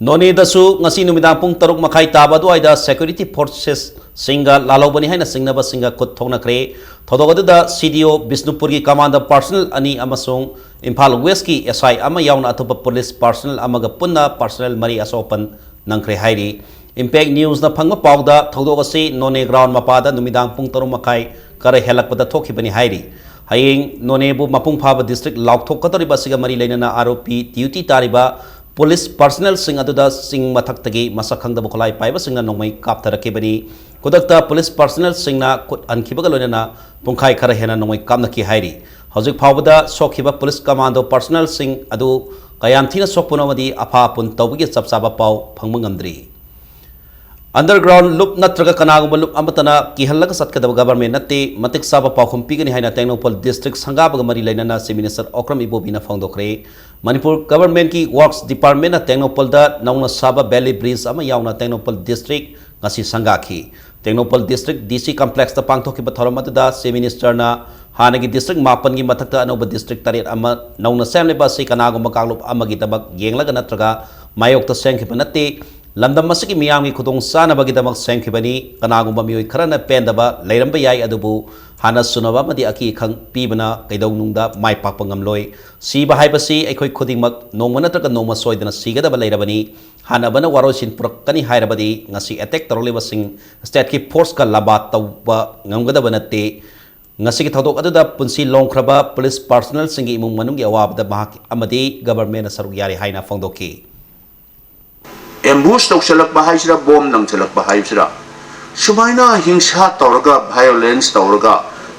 ꯅꯣꯅꯦꯗꯁꯨ ꯉꯁꯤ ꯅꯨꯃꯤꯗꯥꯡ ꯄꯨꯡ ꯇꯔꯨꯛ ꯃꯈꯥꯏ ꯇꯥꯕ ꯑꯗꯨꯋꯥꯏꯗ security forces ꯁꯤꯡꯒ ꯂꯥꯜꯍꯧꯕꯅꯤ ꯍꯥꯏꯅ ꯆꯤꯡꯅꯕꯁꯤꯡꯒ ꯈꯨꯠ ꯊꯣꯛꯅꯈ꯭ꯔꯦ꯫ ꯊꯧꯗꯣꯛ ꯑꯗꯨꯗ C D O ꯕꯤꯁꯅꯨꯄꯨꯔꯒꯤ commander personnel ꯑꯅꯤ ꯑꯃꯁꯨꯡ ꯏꯝꯐꯥꯜ West ꯀꯤ S I ꯑꯃ ꯌꯥꯎꯅ ꯑꯇꯣꯞꯄ police personnel ꯑꯃꯒ ꯄꯨꯟꯅ personnel ꯃꯔꯤ ꯑꯁꯣꯛ ꯑꯄꯟ ꯅꯪꯈ꯭ꯔꯦ ꯍꯥꯏꯔꯤ꯫ Impact News ꯅ ꯐꯪꯕ ꯄꯥꯎꯗ, ꯊꯧꯗꯣꯛ ꯑꯁꯤ ꯅꯣꯅꯦ ground ꯃꯄꯥꯗ ꯅꯨꯃꯤꯗꯥꯡ ꯄꯨꯡ ꯇꯔꯨꯛ ꯃꯈꯥꯏ ꯈꯔ ꯍꯦꯜꯂꯛꯄꯗ ꯊꯣꯛꯈꯤꯕꯅꯤ ꯍꯥꯏꯔꯤ꯫ ꯍꯌꯦꯡ ꯅꯣꯅꯦꯕꯨ ꯃꯄꯨꯡ ꯐꯥꯕ district ꯂꯥꯎꯊꯣꯛꯀꯗꯧꯔꯤꯕ ꯑꯁꯤꯒ ꯃꯔꯤ ꯂꯩꯅꯅ ꯑꯥꯔꯣꯄꯤ duty ꯇꯥꯔꯤꯕ police personnel ꯁꯤꯡ ꯑꯗꯨꯗ ꯆꯤꯡ ꯃꯊꯛꯇꯒꯤ ꯃꯁꯛ ꯈꯪꯗꯕ ꯈꯨꯠꯂꯥꯏ ꯄꯥꯏꯕꯁꯤꯡꯅ ꯅꯣꯡꯃꯩ ꯀꯥꯞꯊꯔꯛꯈꯤꯕꯅꯤ꯫ ꯈꯨꯗꯛꯇ police personnel ꯁꯤꯡꯅ ꯈꯨꯠ ꯍꯟꯈꯤꯕꯒ ꯂꯣꯏꯅꯅ ꯄꯨꯡꯈꯥꯏ ꯈꯔ ꯍꯦꯟꯅ ꯅꯣꯡꯃꯩ ꯀꯥꯞꯅꯈꯤ ꯍꯥꯏꯔꯤ꯫ ꯍꯧꯖꯤꯛ ꯐꯥꯎꯕꯗ ꯁꯣꯛꯈꯤꯕ police commando personnel ꯁꯤꯡ ꯑꯗꯨ ꯀꯌꯥꯝ ꯊꯤꯅ ꯁꯣꯛꯄꯅꯣ ꯑꯃꯗꯤ ꯑꯐꯥ ꯑꯄꯨꯟ ꯇꯧꯕꯒꯤ ꯆꯞ ꯆꯥꯕ ꯄꯥꯎ ꯐꯪꯕ ꯉꯝꯗ꯭ꯔꯤ꯫ Underground loop ꯅꯠꯇ꯭ꯔꯒ ꯀꯅꯥꯒꯨꯝꯕ loop ꯑꯃꯠꯇꯅ ꯀꯤꯍꯜꯂꯒ ꯆꯠꯀꯗꯕ government ꯅꯠꯇꯦ꯫ ꯃꯇꯤꯛ ꯆꯥꯕ ꯄꯥꯎꯈꯨꯝ ꯄꯤꯒꯅꯤ ꯍꯥꯏꯅ ꯇꯦꯡꯅꯧꯄꯜ district ꯁꯪꯒꯥꯕꯒ ꯃꯔꯤ ꯂꯩꯅꯅ Chief Minister Okram ꯏꯕꯣꯕꯤꯅ ꯐꯣꯡꯗꯣꯛꯈ꯭ꯔꯦ꯫ Manipur government ꯀꯤ Works Department ꯅ ꯇꯦꯡꯅꯧꯄꯜꯗ ꯅꯧꯅ ꯁꯥꯕ valley bridge ꯑꯃ ꯌꯥꯎꯅ ꯇꯦꯡꯅꯧꯄꯜ district ꯉꯁꯤ ꯁꯪꯒꯥꯈꯤ꯫ Tengnoupal district D C complex ꯇ ꯄꯥꯡꯊꯣꯛꯈꯤꯕ ꯊꯧꯔꯝ ꯑꯗꯨꯗ Chief Minister ꯅ ꯍꯥꯟꯅꯒꯤ district ꯃꯥꯄꯟꯒꯤ ꯃꯊꯛꯇ ꯑꯅꯧꯕ district ꯇꯔꯦꯠ ꯑꯃ ꯅꯧꯅ ꯁꯦꯝꯂꯤꯕ ꯑꯁꯤ ꯀꯅꯥꯒꯨꯝꯕ ꯀꯥꯡꯂꯨꯞ ꯑꯃꯒꯤꯗꯃꯛ ꯌꯦꯡꯂꯒ ꯅꯠꯇ꯭ꯔꯒ ꯃꯥꯌꯣꯛꯇ ꯁꯦꯝꯈꯤꯕ ꯅꯠꯇꯦ꯫ ꯂꯝꯗꯝ ꯑꯁꯤꯒꯤ ꯃꯤꯌꯥꯝꯒꯤ ꯈꯨꯗꯣꯡ ꯆꯥꯅꯕꯒꯤꯗꯃꯛ ꯁꯦꯝꯈꯤꯕꯅꯤ꯫ ꯀꯅꯥꯒꯨꯝꯕ ꯃꯤꯑꯣꯏ ꯈꯔꯅ ꯄꯦꯟꯗꯕ ꯂꯩꯔꯝꯕ ꯌꯥꯏ, ꯑꯗꯨꯕꯨ ꯍꯥꯟꯅ ꯁꯨꯅꯕ ꯑꯃꯗꯤ ꯑꯀꯤ ꯑꯈꯪ ꯄꯤꯕꯅ ꯀꯩꯗꯧꯅꯨꯡꯗ ꯃꯥꯏ ꯄꯥꯛꯄ ꯉꯝꯂꯣꯏ꯫ ꯁꯤꯕ ꯍꯥꯏꯕꯁꯤ ꯑꯩꯈꯣꯏ ꯈꯨꯗꯤꯡꯃꯛ ꯅꯣꯡꯃ ꯅꯠꯇ꯭ꯔꯒ ꯅꯣꯡꯃ ꯁꯣꯏꯗꯅ ꯁꯤꯒꯗꯕ ꯂꯩꯔꯕꯅꯤ꯫ ꯍꯥꯟꯅꯕꯅ ꯋꯥꯔꯣꯏꯁꯤꯟ ꯄꯨꯔꯛꯀꯅꯤ ꯍꯥꯏꯔꯕꯗꯤ ꯉꯁꯤ attack ꯇꯧꯔꯛꯂꯤꯕꯁꯤꯡ state ꯀꯤ force ꯀ ꯂꯝꯕꯥ ꯇꯧꯕ ꯉꯝꯒꯗꯕ ꯅꯠꯇꯦ꯫ ꯉꯁꯤꯒꯤ ꯊꯧꯗꯣꯛ ꯑꯗꯨꯗ ꯄꯨꯟꯁꯤ ꯂꯣꯡꯈ꯭ꯔꯕ police personnel ꯁꯤꯡꯒꯤ ꯏꯃꯨꯡ ꯃꯅꯨꯡꯒꯤ ꯑꯋꯥꯕꯗ ꯃꯍꯥꯛ ꯑꯃꯗꯤ government ꯅ ꯁꯔꯨꯛ ꯌꯥꯔꯤ ꯍꯥꯏꯅ ꯐꯣꯡꯗꯣꯛꯈꯤ꯫ ꯑꯦꯝꯕꯨꯁ ꯇꯧꯁꯜꯂꯛꯄ ꯍꯥꯏꯁꯤꯔꯥ, ꯕꯣꯝ ꯂꯪꯁꯜꯂꯛꯄ ꯍꯥꯏꯁꯤꯔꯥ, ꯁꯨꯃꯥꯏꯅ ꯍꯤꯡꯁꯥ ꯇꯧꯔꯒ, ꯚꯥꯏꯑꯣꯂꯦꯟꯁ ꯇꯧꯔꯒ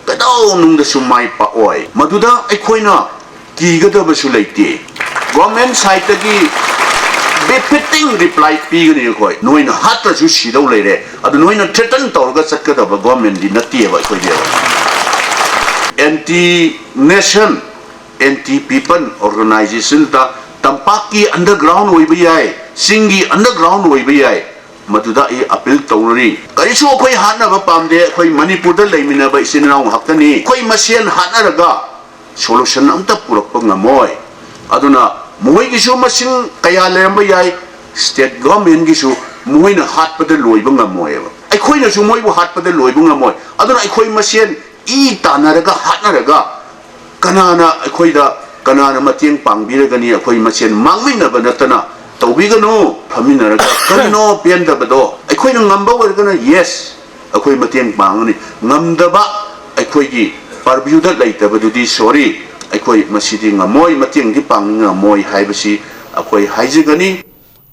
ꯀꯩꯗꯧꯅꯨꯡꯗꯁꯨ ꯃꯥꯏ ꯄꯥꯛꯑꯣꯏ꯫ ꯃꯗꯨꯗ ꯑꯩꯈꯣꯏꯅ ꯀꯤꯒꯗꯕꯁꯨ ꯂꯩꯇꯦ꯫ ꯒꯣꯔꯃꯦꯟ ꯁꯥꯏꯠꯇꯒꯤ ꯕꯤꯐꯤꯇꯤꯡ ꯔꯤꯄ꯭ꯂꯥꯏ ꯄꯤꯒꯅꯤ ꯑꯩꯈꯣꯏ꯫ ꯅꯣꯏꯅ ꯍꯥꯠꯇ꯭ꯔꯁꯨ ꯁꯤꯗꯧ ꯂꯩꯔꯦ, ꯑꯗꯨ ꯅꯣꯏꯅ ꯊ꯭ꯔꯦꯇꯟ ꯇꯧꯔꯒ ꯆꯠꯀꯗꯕ ꯒꯣꯔꯃꯦꯟꯗꯤ ꯅꯠꯇꯦꯕ ꯑꯩꯈꯣꯏꯗꯤ꯫ ꯑꯦꯟꯇꯤ ꯅꯦꯁꯟ, ꯑꯦꯟꯇꯤ ꯄꯤꯄꯜ ꯑꯣꯔꯒꯅꯥꯏꯖꯦꯁꯟꯗ ꯇꯝꯄꯥꯛꯀꯤ ꯑꯟꯗꯔꯒ꯭ꯔꯥꯎꯟ ꯑꯣꯏꯕ ꯌꯥꯏ, ꯆꯤꯡꯒꯤ ꯑꯟꯗꯔꯒ꯭ꯔꯥꯎꯟ ꯑꯣꯏꯕ ꯌꯥꯏ, ꯃꯗꯨꯗ ꯑꯩ ꯑꯄꯤꯜ ꯇꯧꯔꯤ꯫ ꯀꯔꯤꯁꯨ ꯑꯩꯈꯣꯏ ꯍꯥꯠꯅꯕ ꯄꯥꯝꯗꯦ꯫ ꯑꯩꯈꯣꯏ ꯃꯅꯤꯄꯨꯔꯗ ꯂꯩꯃꯤꯟꯅꯕ ꯏꯆꯤꯟ ꯏꯅꯥꯎ ꯉꯥꯛꯇꯅꯤ꯫ ꯑꯩꯈꯣꯏ ꯃꯁꯦꯟ ꯍꯥꯠꯅꯔꯒ ꯁꯣꯂꯨꯁꯟ ꯑꯝꯇ ꯄꯨꯔꯛꯄ ꯉꯝꯃꯣꯏ꯫ ꯑꯗꯨꯅ ꯃꯈꯣꯏꯒꯤꯁꯨ ꯃꯁꯤꯡ ꯀꯌꯥ ꯂꯩꯔꯝꯕ ꯌꯥꯏ, ꯁ꯭ꯇꯦꯠ ꯒꯣꯔꯃꯦꯟꯒꯤꯁꯨ ꯃꯈꯣꯏꯅ ꯍꯥꯠꯄꯗ ꯂꯣꯏꯕ ꯉꯝꯃꯣꯏꯕ꯫ ꯑꯩꯈꯣꯏꯅꯁꯨ ꯃꯣꯏꯕꯨ ꯍꯥꯠꯄꯗ ꯂꯣꯏꯕ ꯉꯝꯃꯣꯏ꯫ ꯑꯗꯨꯅ ꯑꯩꯈꯣꯏ ꯃꯁꯦꯟ ꯏ ꯇꯥꯟꯅꯔꯒ ꯍꯥꯠꯅꯔꯒ ꯀꯅꯥꯅ ꯑꯩꯈꯣꯏꯗ, ꯀꯅꯥꯅ ꯃꯇꯦꯡ ꯄꯥꯡꯕꯤꯔꯒꯅꯤ? ꯑꯩꯈꯣꯏ ꯃꯁꯦꯟ ꯃꯥꯡꯃꯤꯟꯅꯕ ꯅꯠꯇꯅ꯫ ꯇꯧꯕꯤꯒꯅꯨ, ꯐꯝꯃꯤꯟꯅꯔꯒ ꯀꯔꯤꯅꯣ ꯄꯦꯟꯗꯕꯗꯣ? ꯑꯩꯈꯣꯏꯅ ꯉꯝꯕ ꯑꯣꯏꯔꯒꯅ ꯌꯦꯁ, ꯑꯩꯈꯣꯏ ꯃꯇꯦꯡ ꯄꯥꯡꯒꯅꯤ꯫ ꯉꯝꯗꯕ, ꯑꯩꯈꯣꯏꯒꯤ ꯄꯔꯚ꯭ꯌꯨꯗ ꯂꯩꯇꯕꯗꯨꯗꯤ ꯁꯣꯔꯤ, ꯑꯩꯈꯣꯏ ꯃꯁꯤꯗꯤ ꯉꯝꯃꯣꯏ, ꯃꯇꯦꯡꯗꯤ ꯄꯥꯡꯕ ꯉꯝꯃꯣꯏ ꯍꯥꯏꯕꯁꯤ ꯑꯩꯈꯣꯏ ꯍꯥꯏꯖꯒꯅꯤ꯫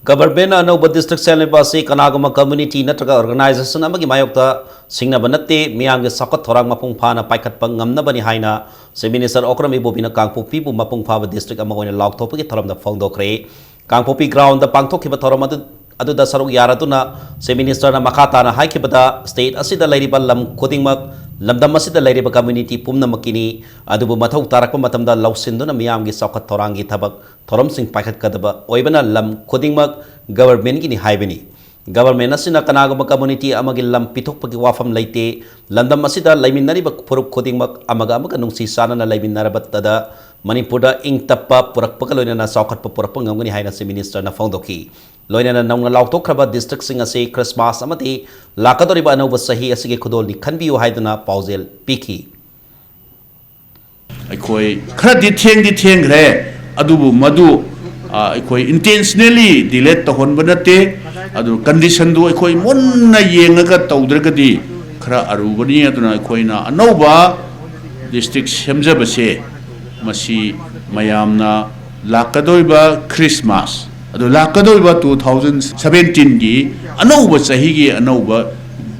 ꯒꯚꯔꯟꯃꯦꯟꯠꯅ ꯑꯅꯧꯕ ꯗꯤꯁꯇ꯭ꯔꯤꯛ ꯁꯦꯝꯂꯤꯕ ꯑꯁꯤ ꯀꯅꯥꯒꯨꯝꯕ ꯀꯝꯃ꯭ꯌꯨꯅꯤꯇꯤ ꯅꯠꯇ꯭ꯔꯒ ꯑꯣꯔꯒꯅꯥꯏꯖꯦꯁꯟ ꯑꯃꯒꯤ ꯃꯥꯌꯣꯛꯇ ꯁꯤꯡꯅꯕ ꯅꯠꯇꯦ, ꯃꯤꯌꯥꯝꯒꯤ ꯆꯥꯎꯈꯠ ꯊꯧꯔꯥꯡ ꯃꯄꯨꯡ ꯐꯥꯅ ꯄꯥꯏꯈꯠꯄ ꯉꯝꯅꯕꯅꯤ ꯍꯥꯏꯅ ꯆꯤꯐ ꯃꯤꯅꯤꯁꯇꯔ ꯑꯣꯀ꯭ꯔꯝ ꯏꯕꯣꯕꯤꯅ ꯀꯥꯡꯄꯣꯛꯄꯤꯕꯨ ꯃꯄꯨꯡ ꯐꯥꯕ ꯗꯤꯁꯇ꯭ꯔꯤꯛ ꯑꯃ ꯑꯣꯏꯅ ꯂꯥꯎꯊꯣꯛꯄꯒꯤ ꯊꯧꯔꯝꯗ ꯐꯣꯡꯗꯣꯛꯈ꯭ꯔꯦ꯫ ꯀꯥꯡꯄꯣꯛꯄꯤ ꯒ꯭ꯔꯥꯎꯟꯗ ꯄꯥꯡꯊꯣꯛꯈꯤꯕ ꯊꯧꯔꯝ ꯑꯗꯨ, ꯑꯗꯨꯗ ꯁꯔꯨꯛ ꯌꯥꯔꯗꯨꯅ ꯆꯤꯐ ꯃꯤꯅꯤꯁꯇꯔꯅ ꯃꯈꯥ ꯇꯥꯅ ꯍꯥꯏꯈꯤꯕꯗ, ꯁ꯭ꯇꯦꯠ ꯑꯁꯤꯗ ꯂꯩꯔꯤꯕ ꯂꯝ ꯈꯨꯗꯤꯡꯃꯛ, ꯂꯝꯗꯝ ꯑꯁꯤꯗ ꯂꯩꯔꯤꯕ ꯀꯝꯃ꯭ꯌꯨꯅꯤꯇꯤ ꯄꯨꯝꯅꯃꯛꯀꯤꯅꯤ, ꯑꯗꯨꯕꯨ ꯃꯊꯧ ꯇꯥꯔꯛꯄ ꯃꯇꯝꯗ ꯂꯧꯁꯤꯟꯗꯨꯅ ꯃꯤꯌꯥꯝꯒꯤ ꯆꯥꯎꯈꯠ ꯊꯧꯔꯥꯡꯒꯤ ꯊꯕꯛ ꯊꯧꯔꯝꯁꯤꯡ ꯄꯥꯏꯈꯠꯀꯗꯕ ꯑꯣꯏꯕꯅ ꯂꯝ ꯈꯨꯗꯤꯡꯃꯛ ꯒꯚꯔꯟꯃꯦꯟꯠꯀꯤꯅꯤ ꯍꯥꯏꯕꯅꯤ꯫ ꯒꯚꯔꯟꯃꯦꯟꯠ ꯑꯁꯤꯅ ꯀꯅꯥꯒꯨꯝꯕ ꯀꯝꯃ꯭ꯌꯨꯅꯤꯇꯤ ꯑꯃꯒꯤ ꯂꯝ ꯄꯤꯊꯣꯛꯄꯒꯤ ꯋꯥꯐꯝ ꯂꯩꯇꯦ꯫ ꯂꯝꯗꯝ ꯑꯁꯤꯗ ꯂꯩꯃꯤꯟꯅꯔꯤꯕ ꯐꯨꯔꯨꯞ ꯈꯨꯗꯤꯡꯃꯛ ꯑꯃꯒ ꯑꯃꯒ ꯅꯨꯡꯁꯤ ꯆꯥꯟꯅꯅ ꯂꯩꯃꯤꯟꯅꯔꯕꯇꯗ ꯃꯅꯤꯄꯨꯔꯗ ꯏꯪ ꯇꯞꯄ ꯄꯨꯔꯛꯄꯒ ꯂꯣꯏꯅꯅ ꯆꯥꯎꯈꯠꯄ ꯄꯨꯔꯛꯄ ꯉꯝꯒꯅꯤ ꯍꯥꯏꯅ ꯆꯤꯐ ꯃꯤꯅꯤꯁꯇꯔꯅ ꯐꯣꯡꯗꯣꯛꯈꯤ꯫ ꯂꯣꯏꯅꯅ ꯅꯧꯅ ꯂꯥꯎꯊꯣꯛꯈ꯭ꯔꯕ ꯗꯤꯁꯇ꯭ꯔꯤꯛꯁꯤꯡ ꯑꯁꯤ ꯈ꯭ꯔꯤꯁꯃꯥꯁ ꯑꯃꯗꯤ ꯂꯥꯛꯀꯗꯧꯔꯤꯕ ꯑꯅꯧꯕ ꯆꯍꯤ ꯑꯁꯤꯒꯤ ꯈꯨꯗꯣꯜꯅꯤ ꯈꯟꯕꯤꯌꯨ ꯍꯥꯏꯗꯨꯅ ꯄꯥꯎꯖꯦꯜ ꯄꯤꯈꯤ꯫ ꯑꯩꯈꯣꯏ ꯈꯔꯗꯤ ꯊꯦꯡꯗꯤ ꯊꯦꯡꯈ꯭ꯔꯦ, ꯑꯗꯨꯕꯨ ꯃꯗꯨ, ꯑ, ꯑꯩꯈꯣꯏ intentionally delay ꯇꯧꯍꯟꯕ ꯅꯠꯇꯦ꯫ ꯑꯗꯨ condition ꯗꯨ ꯑꯩꯈꯣꯏ ꯃꯨꯟꯅ ꯌꯦꯡꯉꯒ ꯇꯧꯗ꯭ꯔꯒꯗꯤ ꯈꯔ ꯑꯔꯨꯕꯅꯤ꯫ ꯑꯗꯨꯅ ꯑꯩꯈꯣꯏꯅ ꯑꯅꯧꯕ district ꯁꯦꯝꯖꯕꯁꯦ, ꯃꯁꯤ ꯃꯌꯥꯝꯅ ꯂꯥꯛꯀꯗꯧꯔꯤꯕ ꯈ꯭ꯔꯤꯁꯃꯥꯁ ꯑꯗꯨ ꯂꯥꯛꯀꯗꯧꯔꯤꯕ two thousand seventeen ꯒꯤ ꯑꯅꯧꯕ ꯆꯍꯤꯒꯤ ꯑꯅꯧꯕ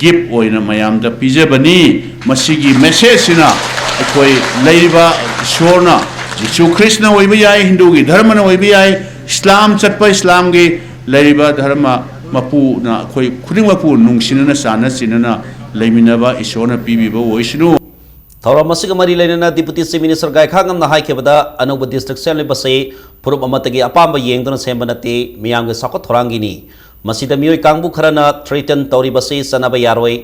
gift ꯑꯣꯏꯅ ꯃꯌꯥꯝꯗ ꯄꯤꯖꯕꯅꯤ꯫ ꯃꯁꯤꯒꯤ message ꯁꯤꯅ ꯑꯩꯈꯣꯏ ꯂꯩꯔꯤꯕ ꯏꯁꯣꯔꯅ, ꯖꯤꯁꯨ ꯈ꯭ꯔꯤꯁꯅ ꯑꯣꯏꯕ ꯌꯥꯏ, ꯍꯤꯟꯗꯨꯒꯤ ꯙꯔꯃꯅ ꯑꯣꯏꯕ ꯌꯥꯏ, ꯏꯁꯂꯥꯝ ꯆꯠꯄ ꯏꯁꯂꯥꯝꯒꯤ ꯂꯩꯔꯤꯕ ꯙꯔꯃ ꯃꯄꯨꯅ ꯑꯩꯈꯣꯏ ꯈꯨꯗꯤꯡꯃꯛꯄꯨ ꯅꯨꯡꯁꯤꯅꯅ ꯆꯥꯟꯅ ꯆꯤꯟꯅꯅ ꯂꯩꯃꯤꯟꯅꯕ ꯏꯁꯣꯔꯅ ꯄꯤꯕꯤꯕ ꯑꯣꯏꯁꯅꯨ꯫ ꯊꯧꯔꯝ ꯑꯁꯤꯒ ꯃꯔꯤ ꯂꯩꯅꯅ Deputy Chief Minister ꯒꯥꯏꯈꯥꯉꯝꯅ ꯍꯥꯏꯈꯤꯕꯗ, ꯑꯅꯧꯕ district ꯁꯦꯝꯂꯤꯕꯁꯤ ꯐꯨꯔꯨꯞ ꯑꯃꯠꯇꯒꯤ ꯑꯄꯥꯝꯕ ꯌꯦꯡꯗꯨꯅ ꯁꯦꯝꯕ ꯅꯠꯇꯦ, ꯃꯤꯌꯥꯝꯒꯤ ꯆꯥꯎꯈꯠ ꯊꯧꯔꯥꯡꯒꯤꯅꯤ꯫ ꯃꯁꯤꯗ ꯃꯤꯑꯣꯏ ꯀꯥꯡꯕꯨ ꯈꯔꯅ threaten ꯇꯧꯔꯤꯕꯁꯤ ꯆꯠꯅꯕ ꯌꯥꯔꯣꯏ꯫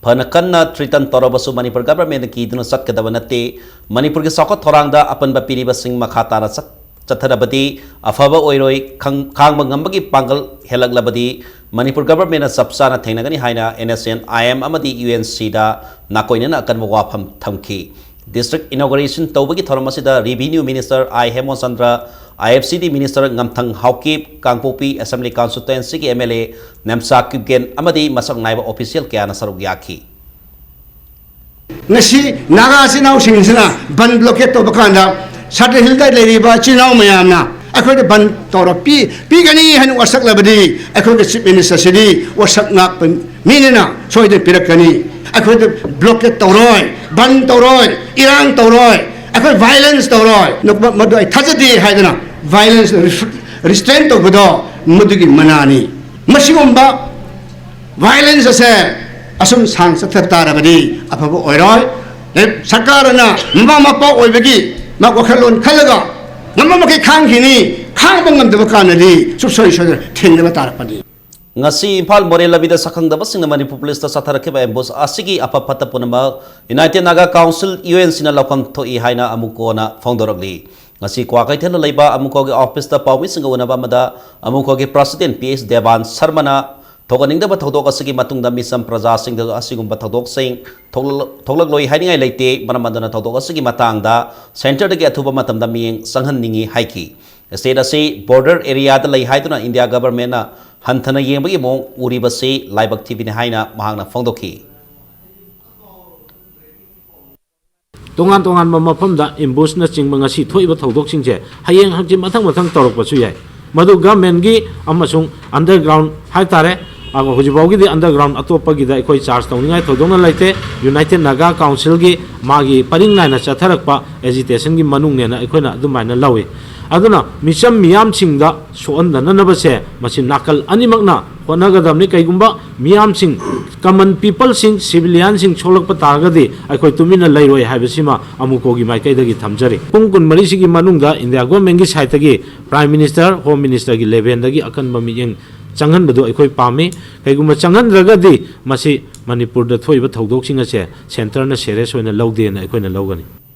ꯐꯅ ꯀꯟꯅ threaten ꯇꯧꯔꯕꯁꯨ ꯃꯅꯤꯄꯨꯔ government ꯅ ꯀꯤꯗꯨꯅ ꯆꯠꯀꯗꯕ ꯅꯠꯇꯦ꯫ ꯃꯅꯤꯄꯨꯔꯒꯤ ꯆꯥꯎꯈꯠ ꯊꯧꯔꯥꯡꯗ ꯑꯄꯟꯕ ꯄꯤꯔꯤꯕꯁꯤꯡ ꯃꯈꯥ ꯇꯥꯅ ꯆꯠ-, ꯆꯠꯊꯔꯕꯗꯤ ꯑꯐꯕ ꯑꯣꯏꯔꯣꯏ꯫ ꯈꯪ-, ꯈꯥꯡꯕ ꯉꯝꯕꯒꯤ ꯄꯥꯡꯒꯜ ꯍꯦꯜꯂꯛꯂꯕꯗꯤ ꯃꯅꯤꯄꯨꯔ government ꯅ ꯆꯞ ꯆꯥꯅ ꯊꯦꯡꯅꯒꯅꯤ ꯍꯥꯏꯅ N S N I M ꯑꯃꯗꯤ U N C ꯗ ꯅꯥꯀꯣꯏꯅꯅ ꯑꯀꯟꯕ ꯋꯥꯐꯝ ꯊꯝꯈꯤ꯫ District inauguration ꯇꯧꯕꯒꯤ ꯊꯧꯔꯝ ꯑꯁꯤꯗ Revenue Minister I ꯍꯦꯃꯣꯆꯟꯗ꯭ꯔ, I F C D Minister ꯉꯝꯊꯪ Haokip, Kangpokpi Assembly Constituency ꯒꯤ M L A Nemcha Kipgen ꯑꯃꯗꯤ ꯃꯁꯛ ꯅꯥꯏꯕ official ꯀꯌꯥꯅ ꯁꯔꯨꯛ ꯌꯥꯈꯤ꯫ ꯉꯁꯤ ꯅꯥꯒꯥ ꯏꯆꯤꯟ ꯏꯅꯥꯎꯁꯤꯡꯁꯤꯅ ꯕꯟ blockade ꯇꯧꯕ ꯀꯥꯟꯗ, ꯁꯥꯇ꯭ꯔ ꯍꯤꯜꯗ ꯂꯩꯔꯤꯕ ꯏꯆꯤꯟ ꯏꯅꯥꯎ ꯃꯌꯥꯝꯅ ꯑꯩꯈꯣꯏꯗ ꯕꯟ ꯇꯧꯔ ꯄꯤ-, ꯄꯤꯒꯅꯤ ꯍꯥꯏꯅ ꯋꯥꯁꯛꯂꯕꯗꯤ, ꯑꯩꯈꯣꯏꯒꯤ Chief Minister ꯁꯤꯗꯤ ꯋꯥꯁꯛ ꯉꯥꯛꯄ ꯃꯤꯅꯤꯅ ꯁꯣꯏꯗꯅ ꯄꯤꯔꯛꯀꯅꯤ꯫ ꯑꯩꯈꯣꯏꯗ blockade ꯇꯧꯔꯣꯏ, ꯕꯟ ꯇꯧꯔꯣꯏ, ꯏꯔꯥꯡ ꯇꯧꯔꯣꯏ, ꯑꯩꯈꯣꯏ violence ꯇꯧꯔꯣꯏ, ꯃꯗꯨ ꯑꯩ ꯊꯥꯖꯗꯦ ꯍꯥꯏꯗꯅ violence restrain ꯇꯧꯕꯗꯣ ꯃꯗꯨꯒꯤ ꯃꯅꯥꯅꯤ꯫ ꯃꯁꯤꯒꯨꯝꯕ violence ꯑꯁꯦ ꯑꯁꯨꯝ ꯁꯥꯡ ꯆꯠꯊꯕ ꯇꯥꯔꯕꯗꯤ ꯑꯐꯕ ꯑꯣꯏꯔꯣꯏ꯫ ꯑꯦ, ꯁꯔꯀꯥꯔꯅ ꯃꯃꯥ ꯃꯄꯥ ꯑꯣꯏꯕꯒꯤ ꯃꯥ ꯋꯥꯈꯜꯂꯣꯟ ꯈꯜꯂꯒ ꯉꯝꯕ ꯃꯈꯩ ꯈꯥꯡꯈꯤꯅꯤ, ꯈꯥꯡꯕ ꯉꯝꯗꯕ ꯀꯥꯟꯗꯗꯤ ꯁꯨꯡꯁꯣꯏ ꯁꯣꯏꯗꯅ ꯊꯦꯡꯅꯕ ꯇꯥꯔꯛꯄꯅꯤ꯫ ꯉꯁꯤ ꯏꯝꯐꯥꯜ ꯃꯣꯔꯦ ꯂꯝꯕꯤꯗ ꯁꯛꯈꯪꯗꯕꯁꯤꯡꯅ ꯃꯅꯤꯄꯨꯔ ꯄꯨꯂꯤꯁꯇ ꯆꯠꯊꯔꯛꯈꯤꯕ ambush ꯑꯁꯤꯒꯤ ꯑꯐ ꯐꯠꯇ ꯄꯨꯝꯅꯃꯛ United Naga Council, U N C ꯅ ꯂꯧꯐꯝ ꯊꯣꯛꯏ ꯍꯥꯏꯅ ꯑꯃꯨꯀꯣꯅ ꯐꯣꯡꯗꯣꯔꯛꯂꯤ꯫ ꯉꯁꯤ ꯀ꯭ꯋꯥꯀꯩꯊꯦꯜꯗ ꯂꯩꯕ ꯑꯃꯨꯀꯣꯒꯤ office ꯇ ꯄꯥꯎꯃꯤꯁꯤꯡꯒ ꯎꯅꯕ ꯑꯃꯗ ꯑꯃꯨꯀꯣꯒꯤ President P H ꯗꯦꯕꯥꯟ ꯁꯔꯃꯅ ꯊꯣꯛꯍꯟꯅꯤꯡꯗꯕ ꯊꯧꯗꯣꯛ ꯑꯁꯤꯒꯤ ꯃꯇꯨꯡꯗ ꯃꯤꯆꯝ ꯄ꯭ꯔꯖꯥꯁꯤꯡꯗꯁꯨ ꯑꯁꯤꯒꯨꯝꯕ ꯊꯧꯗꯣꯛꯁꯤꯡ ꯊꯣꯛꯂ-, ꯊꯣꯛꯂꯛꯂꯣꯏ ꯍꯥꯏꯅꯤꯡꯉꯥꯏ ꯂꯩꯇꯦ꯫ ꯃꯔꯝ ꯑꯗꯨꯅ ꯊꯧꯗꯣꯛ ꯑꯁꯤꯒꯤ ꯃꯇꯥꯡꯗ centre ꯗꯒꯤ ꯑꯊꯨꯕ ꯃꯇꯝꯗ ꯃꯤꯠꯌꯦꯡ ꯆꯪꯍꯟꯅꯤꯡꯏ ꯍꯥꯏꯈꯤ꯫ State ꯑꯁꯤ border area ꯗ ꯂꯩ ꯍꯥꯏꯗꯨꯅ India government ꯅ ꯍꯟꯊꯅ ꯌꯦꯡꯕꯒꯤ ꯃꯑꯣꯡ ꯎꯔꯤꯕꯁꯤ ꯂꯥꯏꯕꯛ ꯊꯤꯕꯅꯤ ꯍꯥꯏꯅ ꯃꯍꯥꯛꯅ ꯐꯣꯡꯗꯣꯛꯈꯤ꯫ ꯇꯣꯉꯥꯟ ꯇꯣꯉꯥꯟꯕ ꯃꯐꯝꯗ ambush ꯅꯆꯤꯡꯕ ꯉꯁꯤ ꯊꯣꯛꯏꯕ ꯊꯧꯗꯣꯛꯁꯤꯡꯁꯦ ꯍꯌꯦꯡ ꯍꯪꯆꯤꯠ ꯃꯊꯪ ꯃꯊꯪ ꯇꯧꯔꯛꯄꯁꯨ ꯌꯥꯏ꯫ ꯃꯗꯨ ꯒꯚꯔꯟꯃꯦꯟꯒꯤ ꯑꯃꯁꯨꯡ ꯑꯟꯗꯔꯒ꯭ꯔꯥꯎꯟ ꯍꯥꯏꯇꯥꯔꯦ, ꯑꯗꯣ ꯍꯧꯖꯤꯛꯐꯥꯎꯒꯤꯗꯤ ꯑꯟꯗꯔꯒ꯭ꯔꯥꯎꯟ ꯑꯇꯣꯞꯄꯒꯤꯗ ꯑꯩꯈꯣꯏ ꯆꯥꯔꯖ ꯇꯧꯅꯤꯡꯉꯥꯏ ꯊꯣꯏꯗꯣꯛꯅ ꯂꯩꯇꯦ꯫ ꯌꯨꯅꯥꯏꯇꯦꯠ ꯅꯥꯒꯥ ꯀꯥꯎꯟꯁꯤꯜꯒꯤ ꯃꯥꯒꯤ ꯄꯔꯤꯡ ꯅꯥꯏꯅ ꯆꯠꯊꯔꯛꯄ ꯑꯦꯖꯤꯇꯦꯁꯟꯒꯤ ꯃꯅꯨꯡꯅꯦꯅ ꯑꯩꯈꯣꯏꯅ ꯑꯗꯨꯃꯥꯏꯅ ꯂꯧꯏ꯫ ꯑꯗꯨꯅ ꯃꯤꯆꯝ ꯃꯤꯌꯥꯝꯁꯤꯡꯗ ꯁꯣꯛꯍꯟꯗꯅꯅꯕꯁꯦ ꯃꯁꯤ ꯅꯥꯀꯜ ꯑꯅꯤꯃꯛꯅ ꯍꯣꯠꯅꯒꯗꯕꯅꯤ꯫ ꯀꯩꯒꯨꯝꯕ ꯃꯤꯌꯥꯝꯁꯤꯡ, ꯀꯃꯟ ꯄꯤꯄꯜꯁꯤꯡ, ꯁꯤꯚꯤꯂꯤꯌꯟꯁꯤꯡ ꯁꯣꯛꯂꯛꯄ ꯇꯥꯔꯒꯗꯤ ꯑꯩꯈꯣꯏ ꯇꯨꯃꯤꯟꯅ ꯂꯩꯔꯣꯏ ꯍꯥꯏꯕꯁꯤꯃ ꯑꯃꯨꯀꯣꯒꯤ ꯃꯥꯏꯀꯩꯗꯒꯤ ꯊꯝꯖꯔꯤ꯫ ꯄꯨꯡ ꯀꯨꯟꯃꯔꯤꯁꯤꯒꯤ ꯃꯅꯨꯡꯗ ꯏꯟꯗꯤꯌꯥ ꯒꯣꯔꯃꯦꯟꯒꯤ ꯁꯥꯏꯠꯇꯒꯤ ꯄ꯭ꯔꯥꯏꯝ ꯃꯤꯅꯤꯁꯇꯔ, ꯍꯣꯝ ꯃꯤꯅꯤꯁꯇꯔꯒꯤ ꯂꯦꯚꯦꯜꯗꯒꯤ ꯑꯀꯟꯕ ꯃꯤꯠꯌꯦꯡ ꯆꯪꯍꯟꯕꯗꯨ ꯑꯩꯈꯣꯏ ꯄꯥꯝꯃꯤ꯫ ꯀꯩꯒꯨꯝꯕ ꯆꯪꯍꯟꯗ꯭ꯔꯒꯗꯤ ꯃꯁꯤ ꯃꯅꯤꯄꯨꯔꯗ ꯊꯣꯛꯏꯕ ꯊꯧꯗꯣꯛꯁꯤꯡ ꯑꯁꯦ ꯁꯦꯟꯇꯔꯅ ꯁꯦꯔꯤꯌꯁ ꯑꯣꯏꯅ ꯂꯧꯗꯦꯅ ꯑꯩꯈꯣꯏꯅ ꯂꯧꯒꯅꯤ꯫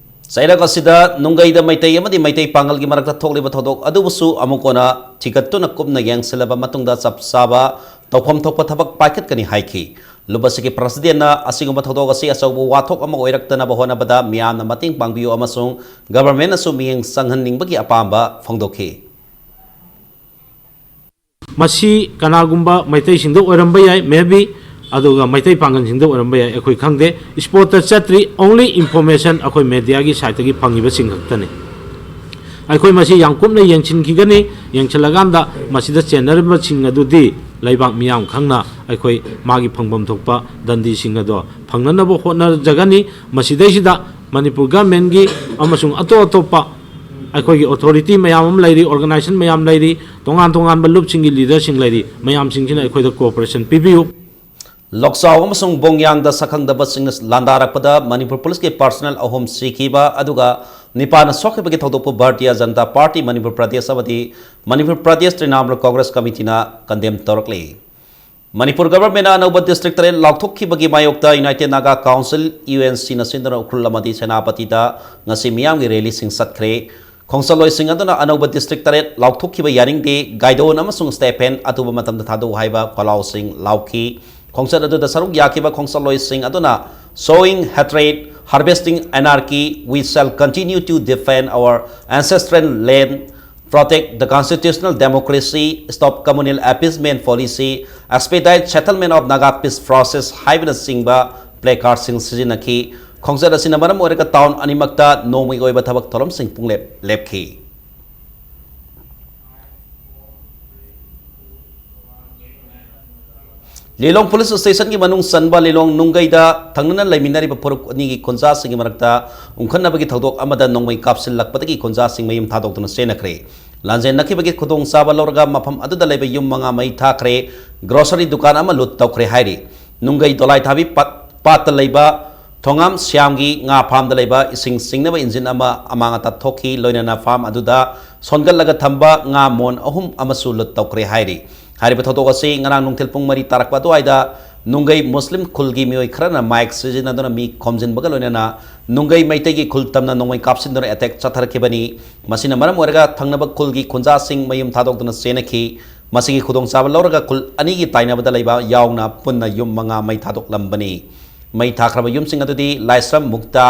ꯆꯩꯔꯛ ꯑꯁꯤꯗ ꯅꯨꯡꯒꯩꯗ ꯃꯩꯇꯩ ꯑꯃꯗꯤ ꯃꯩꯇꯩ ꯄꯥꯉꯜꯒꯤ ꯃꯔꯛꯇ ꯊꯣꯛꯂꯤꯕ ꯊꯧꯗꯣꯛ ꯑꯗꯨꯕꯨꯁꯨ ꯑꯃꯨꯛ ꯀꯣꯟꯅ ꯊꯤꯒꯠꯇꯨꯅ ꯀꯨꯞꯅ ꯌꯦꯡꯁꯤꯜꯂꯕ ꯃꯇꯨꯡꯗ ꯆꯞ ꯆꯥꯕ ꯇꯧꯐꯝ ꯊꯣꯛꯄ ꯊꯕꯛ ꯄꯥꯏꯈꯠꯀꯅꯤ ꯍꯥꯏꯈꯤ꯫ ꯂꯨꯞ ꯑꯁꯤꯒꯤ ꯄ꯭ꯔꯁꯤꯗꯦꯟꯅ ꯑꯁꯤꯒꯨꯝꯕ ꯊꯧꯗꯣꯛ ꯑꯁꯤ ꯑꯆꯧꯕ ꯋꯥꯊꯣꯛ ꯑꯃ ꯑꯣꯏꯔꯛꯇꯅꯕ ꯍꯣꯠꯅꯕꯗ ꯃꯤꯌꯥꯝꯅ ꯃꯇꯦꯡ ꯄꯥꯡꯕꯤꯌꯨ ꯑꯃꯁꯨꯡ ꯒꯚꯔꯟꯃꯦꯟꯠꯅꯁꯨ ꯃꯤꯠꯌꯦꯡ ꯆꯪꯍꯟꯅꯤꯡꯕꯒꯤ ꯑꯄꯥꯝꯕ ꯐꯣꯡꯗꯣꯛꯈꯤ꯫ ꯃꯁꯤ ꯀꯅꯥꯒꯨꯝꯕ ꯃꯩꯇꯩꯁꯤꯡꯗ ꯑꯣꯏꯔꯝꯕ ꯌꯥꯏ, ꯃꯦ ꯕꯤ, ꯑꯗꯨꯒ ꯃꯩꯇꯩ ꯄꯥꯡꯒꯜꯁꯤꯡꯗ ꯑꯣꯏꯔꯝꯕ ꯌꯥꯏ, ꯑꯩꯈꯣꯏ ꯈꯪꯗꯦ꯫ ꯏꯁꯄꯣꯠꯇ ꯆꯠꯇ꯭ꯔꯤ, ꯑꯣꯡꯂꯤ ꯏꯟꯐꯣꯔꯃꯦꯁꯟ ꯑꯩꯈꯣꯏ ꯃꯦꯗꯤꯌꯥꯒꯤ ꯁꯥꯏꯠꯇꯒꯤ ꯐꯪꯉꯤꯕꯁꯤꯡ ꯈꯛꯇꯅꯤ꯫ ꯑꯩꯈꯣꯏ ꯃꯁꯤ ꯌꯥꯝ ꯀꯨꯞꯅ ꯌꯦꯡꯁꯤꯟꯈꯤꯒꯅꯤ꯫ ꯌꯦꯡꯁꯤꯜꯂꯀꯥꯟꯗ ꯃꯁꯤꯗ ꯆꯦꯟꯅꯔꯤꯕꯁꯤꯡ ꯑꯗꯨꯗꯤ ꯂꯩꯕꯥꯛ ꯃꯤꯌꯥꯝ ꯈꯪꯅ ꯑꯩꯈꯣꯏ ꯃꯥꯒꯤ ꯐꯪꯐꯝ ꯊꯣꯛꯄ ꯗꯟꯗꯤꯁꯤꯡ ꯑꯗꯣ ꯐꯪꯅꯅꯕ ꯍꯣꯠꯅꯖꯒꯅꯤ꯫ ꯃꯁꯤꯗꯩꯁꯤꯗ ꯃꯅꯤꯄꯨꯔ ꯒꯚꯔꯟꯃꯦꯟꯠꯀꯤ ꯑꯃꯁꯨꯡ ꯑꯇꯣꯞ ꯑꯇꯣꯞꯄ ꯑꯩꯈꯣꯏꯒꯤ ꯑꯣꯊꯣꯔꯤꯇꯤ ꯃꯌꯥꯝ ꯑꯃ ꯂꯩꯔꯤ, ꯑꯣꯔꯒꯅꯥꯏꯖꯦꯁꯟ ꯃꯌꯥꯝ ꯂꯩꯔꯤ, ꯇꯣꯉꯥꯟ ꯇꯣꯉꯥꯟꯕ ꯂꯨꯞꯁꯤꯡꯒꯤ ꯂꯤꯗꯔꯁꯤꯡ ꯂꯩꯔꯤ, ꯃꯌꯥꯝꯁꯤꯡꯁꯤꯅ ꯑꯩꯈꯣꯏꯗ ꯀꯣꯑꯣꯄꯔꯦꯁꯟ ꯄꯤꯕꯤꯌꯨ꯫ ꯂꯣꯛꯆꯥꯎ ꯑꯃꯁꯨꯡ ꯕꯣꯡꯌꯥꯡꯗ ꯁꯛꯈꯪꯗꯕꯁꯤꯡꯅ ꯂꯥꯟꯗꯥꯔꯛꯄꯗ ꯃꯅꯤꯄꯨꯔ ꯄꯨꯂꯤꯁꯀꯤ ꯄꯥꯔꯁꯅꯦꯜ ꯑꯍꯨꯝ ꯁꯤꯈꯤꯕ ꯑꯗꯨꯒ ꯅꯤꯄꯥꯅ ꯁꯣꯛꯈꯤꯕꯒꯤ ꯊꯧꯗꯣꯛꯄꯨ ꯚꯥꯔꯇꯤꯌ ꯖꯅꯇꯥ ꯄꯥꯔꯇꯤ ꯃꯅꯤꯄꯨꯔ ꯄ꯭ꯔꯗꯦꯁ ꯑꯃꯗꯤ ꯃꯅꯤꯄꯨꯔ ꯄ꯭ꯔꯗꯦꯁ ꯇ꯭ꯔꯤꯅꯥꯃꯨꯜ ꯀꯣꯡꯒ꯭ꯔꯦꯁ ꯀꯃꯤꯇꯤꯅ ꯀꯟꯗꯦꯝ ꯇꯧꯔꯛꯂꯤ꯫ ꯃꯅꯤꯄꯨꯔ ꯒꯚꯔꯟꯃꯦꯟꯠꯅ ꯑꯅꯧꯕ ꯗꯤꯁꯇ꯭ꯔꯤꯛ ꯇꯔꯦꯠ ꯂꯥꯎꯊꯣꯛꯈꯤꯕꯒꯤ ꯃꯥꯌꯣꯛꯇ united Naga council, U N ꯁꯤꯅ ꯁꯤꯟꯗꯨꯅ ꯎꯈ꯭ꯔꯨꯜ ꯑꯃꯗꯤ ꯁꯦꯅꯥꯄꯇꯤꯗ ꯉꯁꯤ ꯃꯤꯌꯥꯝꯒꯤ ꯔꯦꯂꯤꯁꯤꯡ ꯆꯠꯈ꯭ꯔꯦ꯫ ꯈꯣꯡꯆꯠꯂꯣꯏꯁꯤꯡ ꯑꯗꯨꯅ ꯑꯅꯧꯕ ꯗꯤꯁꯇ꯭ꯔꯤꯛ ꯇꯔꯦꯠ ꯂꯥꯎꯊꯣꯛꯈꯤꯕ ꯌꯥꯅꯤꯡꯗꯦ, ꯒꯥꯏꯗꯣꯟ ꯑꯃꯁꯨꯡ ꯁ꯭ꯇꯦꯐꯦꯟ ꯑꯊꯨꯕ ꯃꯇꯝꯗ ꯊꯥꯗꯣꯛꯎ ꯍꯥꯏꯕ ꯈꯣꯜꯂꯥꯎꯁꯤꯡ ꯂꯥꯎꯈꯤ꯫ ꯈꯣꯡꯆꯠ ꯑꯗꯨꯗ ꯁꯔꯨꯛ ꯌꯥꯈꯤꯕ ꯈꯣꯡꯆꯠꯂꯣꯏꯁꯤꯡ ꯑꯗꯨꯅ "Sowing hatred, harvesting anarchy, we shall continue to defend our ancestral land, protect the constitutional democracy, stop communal appeasement policy, expedite settlement of Naga peace process" ꯍꯥꯏꯕꯅꯆꯤꯡꯕ ꯄ꯭ꯂꯦ ꯀꯥꯔꯗꯁꯤꯡ ꯁꯤꯖꯤꯟꯅꯈꯤ꯫ ꯈꯣꯡꯆꯠ ꯑꯁꯤꯅ ꯃꯔꯝ ꯑꯣꯏꯔꯒ ꯇꯥꯎꯟ ꯑꯅꯤꯃꯛꯇ ꯅꯣꯡꯃꯒꯤ ꯑꯣꯏꯕ ꯊꯕꯛ ꯊꯧꯔꯝꯁꯤꯡ ꯄꯨꯡꯂꯦꯞ ꯂꯦꯞꯈꯤ꯫ ꯂꯤꯂꯣꯡ ꯄꯨꯂꯤꯁ ꯁ꯭ꯇꯦꯁꯟꯒꯤ ꯃꯅꯨꯡ ꯆꯟꯕ ꯂꯤꯂꯣꯡ ꯅꯨꯡꯒꯩꯗ ꯊꯪꯅꯅ ꯂꯩꯃꯤꯟꯅꯔꯤꯕ ꯐꯨꯔꯨꯞ ꯑꯅꯤꯒꯤ ꯈꯨꯟꯖꯥꯁꯤꯡꯒꯤ ꯃꯔꯛꯇ ꯎꯪꯈꯠꯅꯕꯒꯤ ꯊꯧꯗꯣꯛ ꯑꯃꯗ ꯅꯣꯡꯃꯩ ꯀꯥꯞꯁꯤꯜꯂꯛꯄꯗꯒꯤ ꯈꯨꯟꯖꯥꯁꯤꯡ ꯃꯌꯨꯝ ꯊꯥꯗꯣꯛꯇꯨꯅ ꯆꯦꯟꯅꯈ꯭ꯔꯦ꯫ ꯂꯥꯟꯖꯦꯟꯅꯈꯤꯕꯒꯤ ꯈꯨꯗꯣꯡꯆꯥꯕ ꯂꯧꯔꯒ ꯃꯐꯝ ꯑꯗꯨꯗ ꯂꯩꯕ ꯌꯨꯝ ꯃꯉꯥ ꯃꯩ ꯊꯥꯈ꯭ꯔꯦ, ꯒ꯭ꯔꯣꯁꯔꯤ ꯗꯨꯀꯥꯟ ꯑꯃ ꯂꯨꯠ ꯇꯧꯈ꯭ꯔꯦ ꯍꯥꯏꯔꯤ꯫ ꯅꯨꯡꯒꯩ ꯗꯣꯂꯥꯏꯊꯥꯕꯤ ꯄꯥꯠ-, ꯄꯥꯠꯇ ꯂꯩꯕ ꯊꯣꯉꯥꯝ ꯁ꯭ꯌꯥꯝꯒꯤ ꯉꯥ ꯐꯥꯝꯗ ꯂꯩꯕ ꯏꯁꯤꯡ ꯆꯤꯡꯅꯕ ꯏꯟꯖꯤꯟ ꯑꯃ ꯑꯃꯥꯡ ꯑꯇꯥ ꯊꯣꯛꯈꯤ, ꯂꯣꯏꯅꯅ ꯐꯥꯝ ꯑꯗꯨꯗ ꯁꯣꯟꯒꯠꯂꯒ ꯊꯝꯕ ꯉꯥ ꯃꯣꯟ ꯑꯍꯨꯝ ꯑꯃꯁꯨ ꯂꯨꯠ ꯇꯧꯈ꯭ꯔꯦ ꯍꯥꯏꯔꯤ꯫ ꯍꯥꯏꯔꯤꯕ ꯊꯧꯗꯣꯛ ꯑꯁꯤ ꯉꯔꯥꯡ ꯅꯨꯡꯊꯤꯜ ꯄꯨꯡ ꯃꯔꯤ ꯇꯥꯔꯛꯄ ꯑꯗꯨꯋꯥꯏꯗ ꯅꯨꯡꯒꯩ ꯃꯨꯁꯂꯤꯝ ꯈꯨꯜꯒꯤ ꯃꯤꯑꯣꯏ ꯈꯔꯅ ꯃꯥꯏꯛ ꯁꯤꯖꯤꯟꯅꯗꯨꯅ ꯃꯤ ꯈꯣꯝꯖꯤꯟꯕꯒ ꯂꯣꯏꯅꯅ ꯅꯨꯡꯒꯩ ꯃꯩꯇꯩꯒꯤ ꯈꯨꯜ ꯇꯝꯅ ꯅꯣꯡꯃꯩ ꯀꯥꯞꯁꯤꯟꯗꯨꯅ ꯑꯦꯇꯦꯛ ꯆꯠꯊꯔꯛꯈꯤꯕꯅꯤ꯫ ꯃꯁꯤꯅ ꯃꯔꯝ ꯑꯣꯏꯔꯒ ꯊꯪꯅꯕ ꯈꯨꯜꯒꯤ ꯈꯨꯟꯖꯥꯁꯤꯡ ꯃꯌꯨꯝ ꯊꯥꯗꯣꯛꯇꯨꯅ ꯆꯦꯟꯅꯈꯤ꯫ ꯃꯁꯤꯒꯤ ꯈꯨꯗꯣꯡꯆꯥꯕ ꯂꯧꯔꯒ ꯈꯨꯜ ꯑꯅꯤꯒꯤ ꯇꯥꯏꯅꯕꯗ ꯂꯩꯕ ꯌꯥꯎꯅ ꯄꯨꯟꯅ ꯌꯨꯝ ꯃꯉꯥ ꯃꯩ ꯊꯥꯗꯣꯛꯂꯝꯕꯅꯤ꯫ ꯃꯩ ꯊꯥꯈ꯭ꯔꯕ ꯌꯨꯝꯁꯤꯡ ꯑꯗꯨꯗꯤ ꯂꯥꯏꯁ꯭ꯔꯝ ꯃꯨꯛꯇꯥ,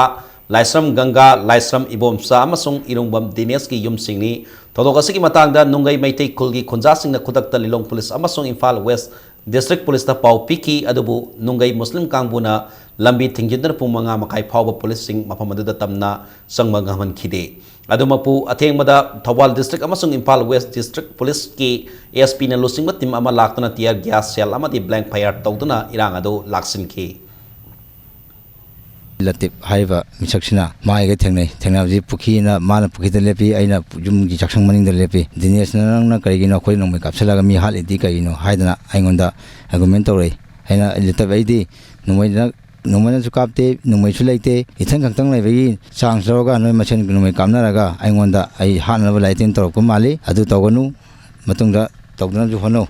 ꯂꯥꯏꯁ꯭ꯔꯝ ꯒꯪꯒꯥ, ꯂꯥꯏꯁ꯭ꯔꯝ ꯏꯕꯣꯝꯆꯥ ꯑꯃꯁꯨꯡ ꯏꯔꯨꯡꯕꯝ ꯗꯤꯅꯦꯁꯀꯤ ꯌꯨꯝꯁꯤꯡꯅꯤ꯫ ꯊꯧꯗꯣꯛ ꯑꯁꯤꯒꯤ ꯃꯇꯥꯡꯗ ꯅꯨꯡꯒꯩ ꯃꯩꯇꯩ ꯈꯨꯜꯒꯤ ꯈꯨꯟꯖꯥꯁꯤꯡꯅ ꯈꯨꯗꯛꯇ ꯂꯤꯂꯣꯡ ꯄꯨꯂꯤꯁ ꯑꯃꯁꯨꯡ ꯏꯝꯐꯥꯜ ꯋꯦꯁ ꯗꯤꯁꯇ꯭ꯔꯤꯛ ꯄꯨꯂꯤꯁꯇ ꯄꯥꯎ ꯄꯤꯈꯤ, ꯑꯗꯨꯕꯨ ꯅꯨꯡꯒꯩ ꯃꯨꯁꯂꯤꯝ ꯀꯥꯡꯕꯨꯅ ꯂꯝꯕꯤ ꯊꯤꯡꯖꯤꯟꯗꯨꯅ ꯄꯨꯡ ꯃꯉꯥ ꯃꯈꯥꯏ ꯐꯥꯎꯕ ꯄꯨꯂꯤꯁꯁꯤꯡ ꯃꯐꯝ ꯑꯗꯨꯗ ꯇꯝꯅ ꯆꯪꯕ ꯉꯝꯍꯟꯈꯤꯗꯦ꯫ ꯑꯗꯨꯃꯛꯄꯨ, ꯑꯊꯦꯡꯕꯗ ꯊꯧꯕꯥꯜ ꯗꯤꯁꯇ꯭ꯔꯤꯛ ꯑꯃꯁꯨꯡ ꯏꯝꯐꯥꯜ ꯋꯦꯁ ꯗꯤꯁꯇ꯭ꯔꯤꯛ ꯄꯨꯂꯤꯁꯀꯤ ꯑꯦꯁ ꯄꯤꯅ ꯂꯨꯆꯤꯡꯕ ꯇꯤꯝ ꯑꯃ ꯂꯥꯛꯇꯨꯅ tear gas shell ꯑꯃꯗꯤ blank fire ꯇꯧꯗꯨꯅ ꯏꯔꯥꯡ ꯑꯗꯨ ꯂꯥꯛꯁꯤꯟꯈꯤ꯫ ꯂꯇꯤꯞ ꯍꯥꯏꯔꯤꯕ ꯃꯤꯁꯛꯁꯤꯅ ꯃꯥꯒ ꯊꯦꯡꯅꯩ꯫ ꯊꯦꯡꯅꯕꯁꯤ ꯄꯨꯈ꯭ꯔꯤꯅ, ꯃꯥꯅ ꯄꯨꯈ꯭ꯔꯤꯗ ꯂꯦꯞꯄꯤ, ꯑꯩꯅ ꯌꯨꯝꯒꯤ ꯆꯥꯛꯁꯪ ꯃꯅꯤꯡꯗ ꯂꯦꯞꯄꯤ꯫ ꯗꯤꯅꯦꯁꯅ, "ꯅꯪꯅ ꯀꯔꯤꯒꯤꯅꯣ ꯑꯩꯈꯣꯏ ꯅꯣꯡꯃꯩ ꯀꯥꯞꯁꯤꯜꯂꯒ ꯃꯤ ꯍꯥꯠꯂꯤꯗꯤ ꯀꯔꯤꯒꯤꯅꯣ?" ꯍꯥꯏꯗꯅ ꯑꯩꯉꯣꯟꯗ argument ꯇꯧꯔꯛꯏ꯫ ꯑꯩꯅ, "ꯂꯇꯤꯞ, ꯑꯩꯗꯤ ꯅꯣꯡꯃꯩꯅ ꯅꯣꯡꯃꯩꯅꯁꯨ ꯀꯥꯞꯇꯦ, ꯅꯣꯡꯃꯩꯁꯨ ꯂꯩꯇꯦ꯫ ꯏꯊꯟ ꯈꯛꯇꯪ ꯂꯩꯕꯒꯤ chance ꯂꯧꯔꯒ ꯅꯣꯏ ꯃꯁꯦꯟ ꯅꯣꯡꯃꯩ ꯀꯥꯞꯅꯔꯒ ꯑꯩꯉꯣꯟꯗ ꯑꯩ ꯍꯥꯠꯅꯕ ꯂꯥꯏ ꯇꯤꯟ ꯇꯧꯔꯛꯄ ꯃꯥꯜꯂꯤ꯫ ꯑꯗꯨ ꯇꯧꯒꯅꯨ, ꯃꯇꯨꯡꯗ ꯇꯧꯗꯅꯕꯁꯨ ꯍꯣꯠꯅꯧ"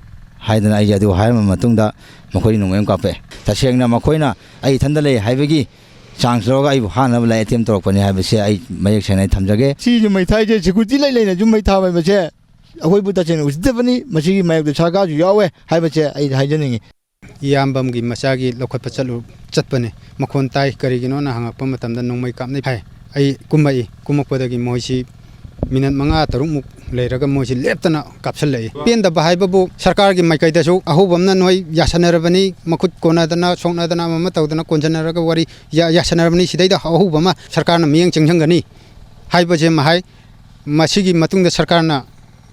ꯍꯥꯏꯗꯅ ꯑꯩꯁꯦ ꯑꯗꯨ ꯍꯥꯏꯔꯝꯕ ꯃꯇꯨꯡꯗ ꯃꯈꯣꯏꯅ ꯅꯣꯡꯃꯩ ꯑꯃ ꯀꯥꯞꯄꯛꯑꯦ꯫ ꯇꯁꯦꯡꯅ ꯃꯈꯣꯏꯅ ꯑꯩ ꯏꯊꯟꯗ ꯂꯩ ꯍꯥꯏꯕꯒꯤ chance ꯂꯧꯔꯒ ꯑꯩꯕꯨ ꯍꯥꯠꯅꯕ ꯂꯥꯏ attempt ꯇꯧꯔꯛꯄꯅꯤ ꯍꯥꯏꯕꯁꯦ ꯑꯩ ꯃꯌꯦꯛ ꯁꯦꯡꯅ ꯑꯩ ꯊꯝꯖꯒꯦ꯫ ꯁꯤꯁꯨ ꯃꯩ ꯊꯥꯏꯁꯦ, security ꯂꯩ ꯂꯩꯅꯁꯨ ꯃꯩ ꯊꯥꯕ ꯍꯥꯏꯕꯁꯦ ꯑꯩꯈꯣꯏꯕꯨ ꯇꯁꯦꯡꯅ ꯎꯁꯤꯠꯇꯕꯅꯤ꯫ ꯃꯁꯤꯒꯤ ꯃꯥꯌꯣꯛꯇ ꯁꯔꯀꯥꯔꯁꯨ ꯌꯥꯎꯋꯦ ꯍꯥꯏꯕꯁꯦ ꯑꯩ ꯍꯥꯏꯖꯅꯤꯡꯉꯤ꯫ ꯏꯌꯥꯝꯕꯝꯒꯤ ꯃꯆꯥꯒꯤ ꯂꯧꯈꯠꯄ ꯆꯠꯂꯨ-, ꯆꯠꯄꯅꯦ꯫ ꯃꯈꯣꯟ ꯇꯥꯏ, ꯀꯔꯤꯒꯤꯅꯣꯅ ꯍꯪꯉꯛꯄ ꯃꯇꯝꯗ ꯅꯣꯡꯃꯩ ꯀꯥꯞꯅꯩ ꯍꯥꯏ꯫ ꯑꯩ ꯀꯨꯝꯃꯛꯏ꯫ ꯀꯨꯝꯃꯛꯄꯗꯒꯤ ꯃꯣꯏꯁꯤ minute ꯃꯉꯥ ꯇꯔꯨꯛꯃꯨꯛ ꯂꯩꯔꯒ ꯃꯣꯏꯁꯤ ꯂꯦꯞꯇꯅ ꯀꯥꯞꯁꯤꯜꯂꯛꯏ꯫ ꯄꯦꯟꯗꯕ ꯍꯥꯏꯕꯕꯨ ꯁꯔꯀꯥꯔꯒꯤ ꯃꯥꯏꯀꯩꯗꯁꯨ ꯑꯍꯧꯕ ꯑꯃꯅ ꯅꯣꯏ ꯌꯥꯁꯟꯅꯔꯕꯅꯤ, ꯃꯈꯨꯠ ꯀꯣꯟꯅꯗꯅ, ꯁꯣꯛꯅꯗꯅ, ꯑꯃ ꯑꯃ ꯇꯧꯗꯅ ꯀꯣꯟꯁꯤꯟꯅꯔꯒ ꯋꯥꯔꯤ ꯌꯥ-, ꯌꯥꯁꯟꯅꯔꯕꯅꯤ꯫ ꯁꯤꯗꯩꯗ ꯑꯍꯧꯕ ꯑꯃ ꯁꯔꯀꯥꯔꯅ ꯃꯤꯠꯌꯦꯡ ꯆꯪꯁꯤꯟꯒꯅꯤ ꯍꯥꯏꯕꯁꯦ ꯑꯃ ꯍꯥꯏ꯫ ꯃꯁꯤꯒꯤ ꯃꯇꯨꯡꯗ ꯁꯔꯀꯥꯔꯅ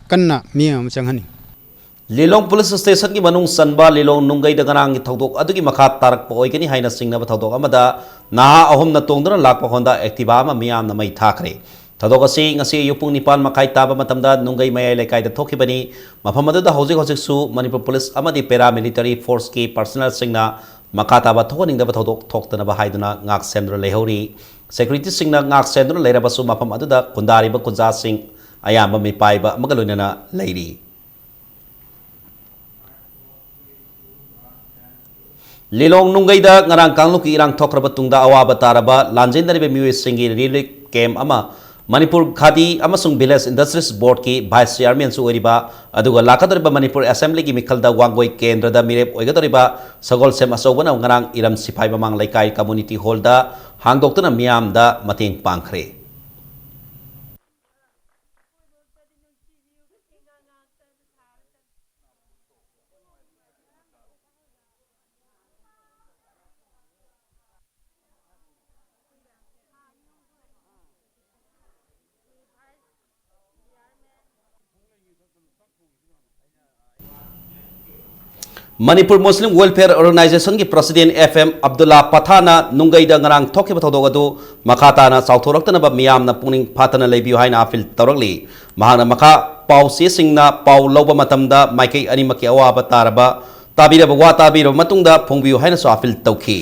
ꯀꯟꯅ ꯃꯤꯠꯌꯦꯡ ꯑꯃ ꯆꯪꯍꯟꯅꯤꯡꯏ꯫ ꯂꯤꯂꯣꯡ ꯄꯨꯂꯤꯁ ꯁ꯭ꯇꯦꯁꯟꯒꯤ ꯃꯅꯨꯡ ꯆꯟꯕ ꯂꯤꯂꯣꯡ ꯅꯨꯡꯒꯩꯗ ꯉꯔꯥꯡꯒꯤ ꯊꯧꯗꯣꯛ ꯑꯗꯨꯒꯤ ꯃꯈꯥ ꯇꯥꯔꯛꯄ ꯑꯣꯏꯒꯅꯤ ꯍꯥꯏꯅ ꯆꯤꯡꯅꯕ ꯊꯧꯗꯣꯛ ꯑꯃꯗ ꯅꯍꯥ ꯑꯍꯨꯝꯅ ꯇꯣꯡꯗꯨꯅ ꯂꯥꯛꯄ ꯍꯣꯟꯗꯥ ꯑꯦꯛꯇꯤꯚꯥ ꯑꯃ ꯃꯤꯌꯥꯝꯅ ꯃꯩ ꯊꯥꯈ꯭ꯔꯦ꯫ ꯊꯧꯗꯣꯛ ꯑꯁꯤ ꯉꯁꯤ ꯑꯌꯨꯛ ꯄꯨꯡ ꯅꯤꯄꯥꯟ ꯃꯈꯥꯏ ꯇꯥꯕ ꯃꯇꯝꯗ ꯅꯨꯡꯒꯩ ꯃꯌꯥꯏ ꯂꯩꯀꯥꯏꯗ ꯊꯣꯛꯈꯤꯕꯅꯤ꯫ ꯃꯐꯝ ꯑꯗꯨꯗ ꯍꯧꯖꯤꯛ ꯍꯧꯖꯤꯛꯁꯨ ꯃꯅꯤꯄꯨꯔ ꯄꯨꯂꯤꯁ ꯑꯃꯗꯤ ꯄꯦꯔꯥꯃꯤꯂꯤꯇꯔꯤ ꯐꯣꯔꯁꯀꯤ ꯄꯔꯁꯅꯦꯜꯁꯤꯡꯅ ꯃꯈꯥ ꯇꯥꯕ ꯊꯣꯛꯍꯟꯅꯤꯡꯗꯕ ꯊꯧꯗꯣꯛ ꯊꯣꯛꯇꯅꯕ ꯍꯥꯏꯗꯨꯅ ꯉꯥꯛ ꯁꯦꯟꯗꯨꯅ ꯂꯩꯍꯧꯔꯤ꯫ ꯁꯦꯀ꯭ꯌꯨꯔꯤꯇꯤꯁꯤꯡꯅ ꯉꯥꯛ ꯁꯦꯟꯗꯨꯅ ꯂꯩꯔꯕꯁꯨ ꯃꯐꯝ ꯑꯗꯨꯗ ꯈꯨꯟꯗꯥꯔꯤꯕ ꯈꯨꯟꯖꯥꯁꯤꯡ ꯑꯌꯥꯝꯕ ꯃꯤꯄꯥꯏꯕ ꯑꯃꯒ ꯂꯣꯏꯅꯅ ꯂꯩꯔꯤ꯫ ꯂꯤꯂꯣꯡ ꯅꯨꯡꯒꯩꯗ ꯉꯔꯥꯡ ꯀꯥꯡꯂꯨꯞꯀꯤ ꯏꯔꯥꯡ ꯊꯣꯛꯈ꯭ꯔꯕ ꯇꯨꯡꯗ ꯑꯋꯥꯕ ꯇꯥꯔꯕ ꯂꯥꯟꯖꯦꯟꯅꯔꯤꯕ ꯃꯤꯑꯣꯏꯁꯤꯡꯒꯤ ꯔꯤꯂꯤꯐ ꯀꯦꯝꯞ ꯑꯃ ꯃꯅꯤꯄꯨꯔ ꯈꯥꯗꯤ ꯑꯃꯁꯨꯡ ꯚꯤꯂꯦꯖ ꯏꯟꯗꯁꯇ꯭ꯔꯤꯁ ꯕꯣꯔꯗꯀꯤ ꯚꯥꯏꯁ ꯆꯤꯌꯥꯔꯃꯦꯟꯁꯨ ꯑꯣꯏꯔꯤꯕ ꯑꯗꯨꯒ ꯂꯥꯛꯀꯗꯧꯔꯤꯕ ꯃꯅꯤꯄꯨꯔ ꯑꯦꯁꯦꯝꯕ꯭ꯂꯤꯒꯤ ꯃꯤꯈꯜꯗ ꯋꯥꯡꯒꯣꯏ ꯀꯦꯟꯗ꯭ꯔꯗ ꯃꯤꯔꯦꯞ ꯑꯣꯏꯒꯗꯧꯔꯤꯕ ꯁꯒꯣꯜꯁꯦꯝ ꯑꯆꯧꯕꯅ ꯉꯔꯥꯡ ꯏꯔꯝ ꯁꯤꯐꯥꯏ ꯃꯃꯥꯡ ꯂꯩꯀꯥꯏ ꯀꯝꯃꯨꯅꯤꯇꯤ ꯍꯣꯜꯗ ꯍꯥꯡꯗꯣꯛꯇꯨꯅ ꯃꯤꯌꯥꯝꯗ ꯃꯇꯦꯡ ꯄꯥꯡꯈ꯭ꯔꯦ꯫ ꯃꯅꯤꯄꯨꯔ ꯃꯨꯁꯂꯤꯝ welfare ꯑꯣꯔꯒꯅꯥꯏꯖꯦꯁꯟꯒꯤ president F M Abdulla ꯄꯊꯥꯅ ꯅꯨꯡꯒꯩꯗ ꯉꯔꯥꯡ ꯊꯣꯛꯈꯤꯕ ꯊꯧꯗꯣꯛ ꯑꯗꯨ ꯃꯈꯥ ꯇꯥꯅ ꯆꯥꯎꯊꯣꯔꯛꯇꯅꯕ ꯃꯤꯌꯥꯝꯅ ꯄꯨꯛꯅꯤꯡ ꯐꯥꯊꯅ ꯂꯩꯕꯤꯌꯨ ꯍꯥꯏꯅ ꯑꯥꯄꯤꯜ ꯇꯧꯔꯛꯂꯤ꯫ ꯃꯍꯥꯛꯅ ꯃꯈꯥ ꯄꯥꯎꯆꯦꯁꯤꯡꯅ ꯄꯥꯎ ꯂꯧꯕ ꯃꯇꯝꯗ ꯃꯥꯏꯀꯩ ꯑꯅꯤꯃꯛꯀꯤ ꯑꯋꯥꯕ ꯇꯥꯔꯕ, ꯇꯥꯕꯤꯔꯕ ꯋꯥ ꯇꯥꯕꯤꯔꯕ ꯃꯇꯨꯡꯗ ꯐꯣꯡꯕꯤꯌꯨ ꯍꯥꯏꯅꯁꯨ ꯑꯥꯄꯤꯜ ꯇꯧꯈꯤ꯫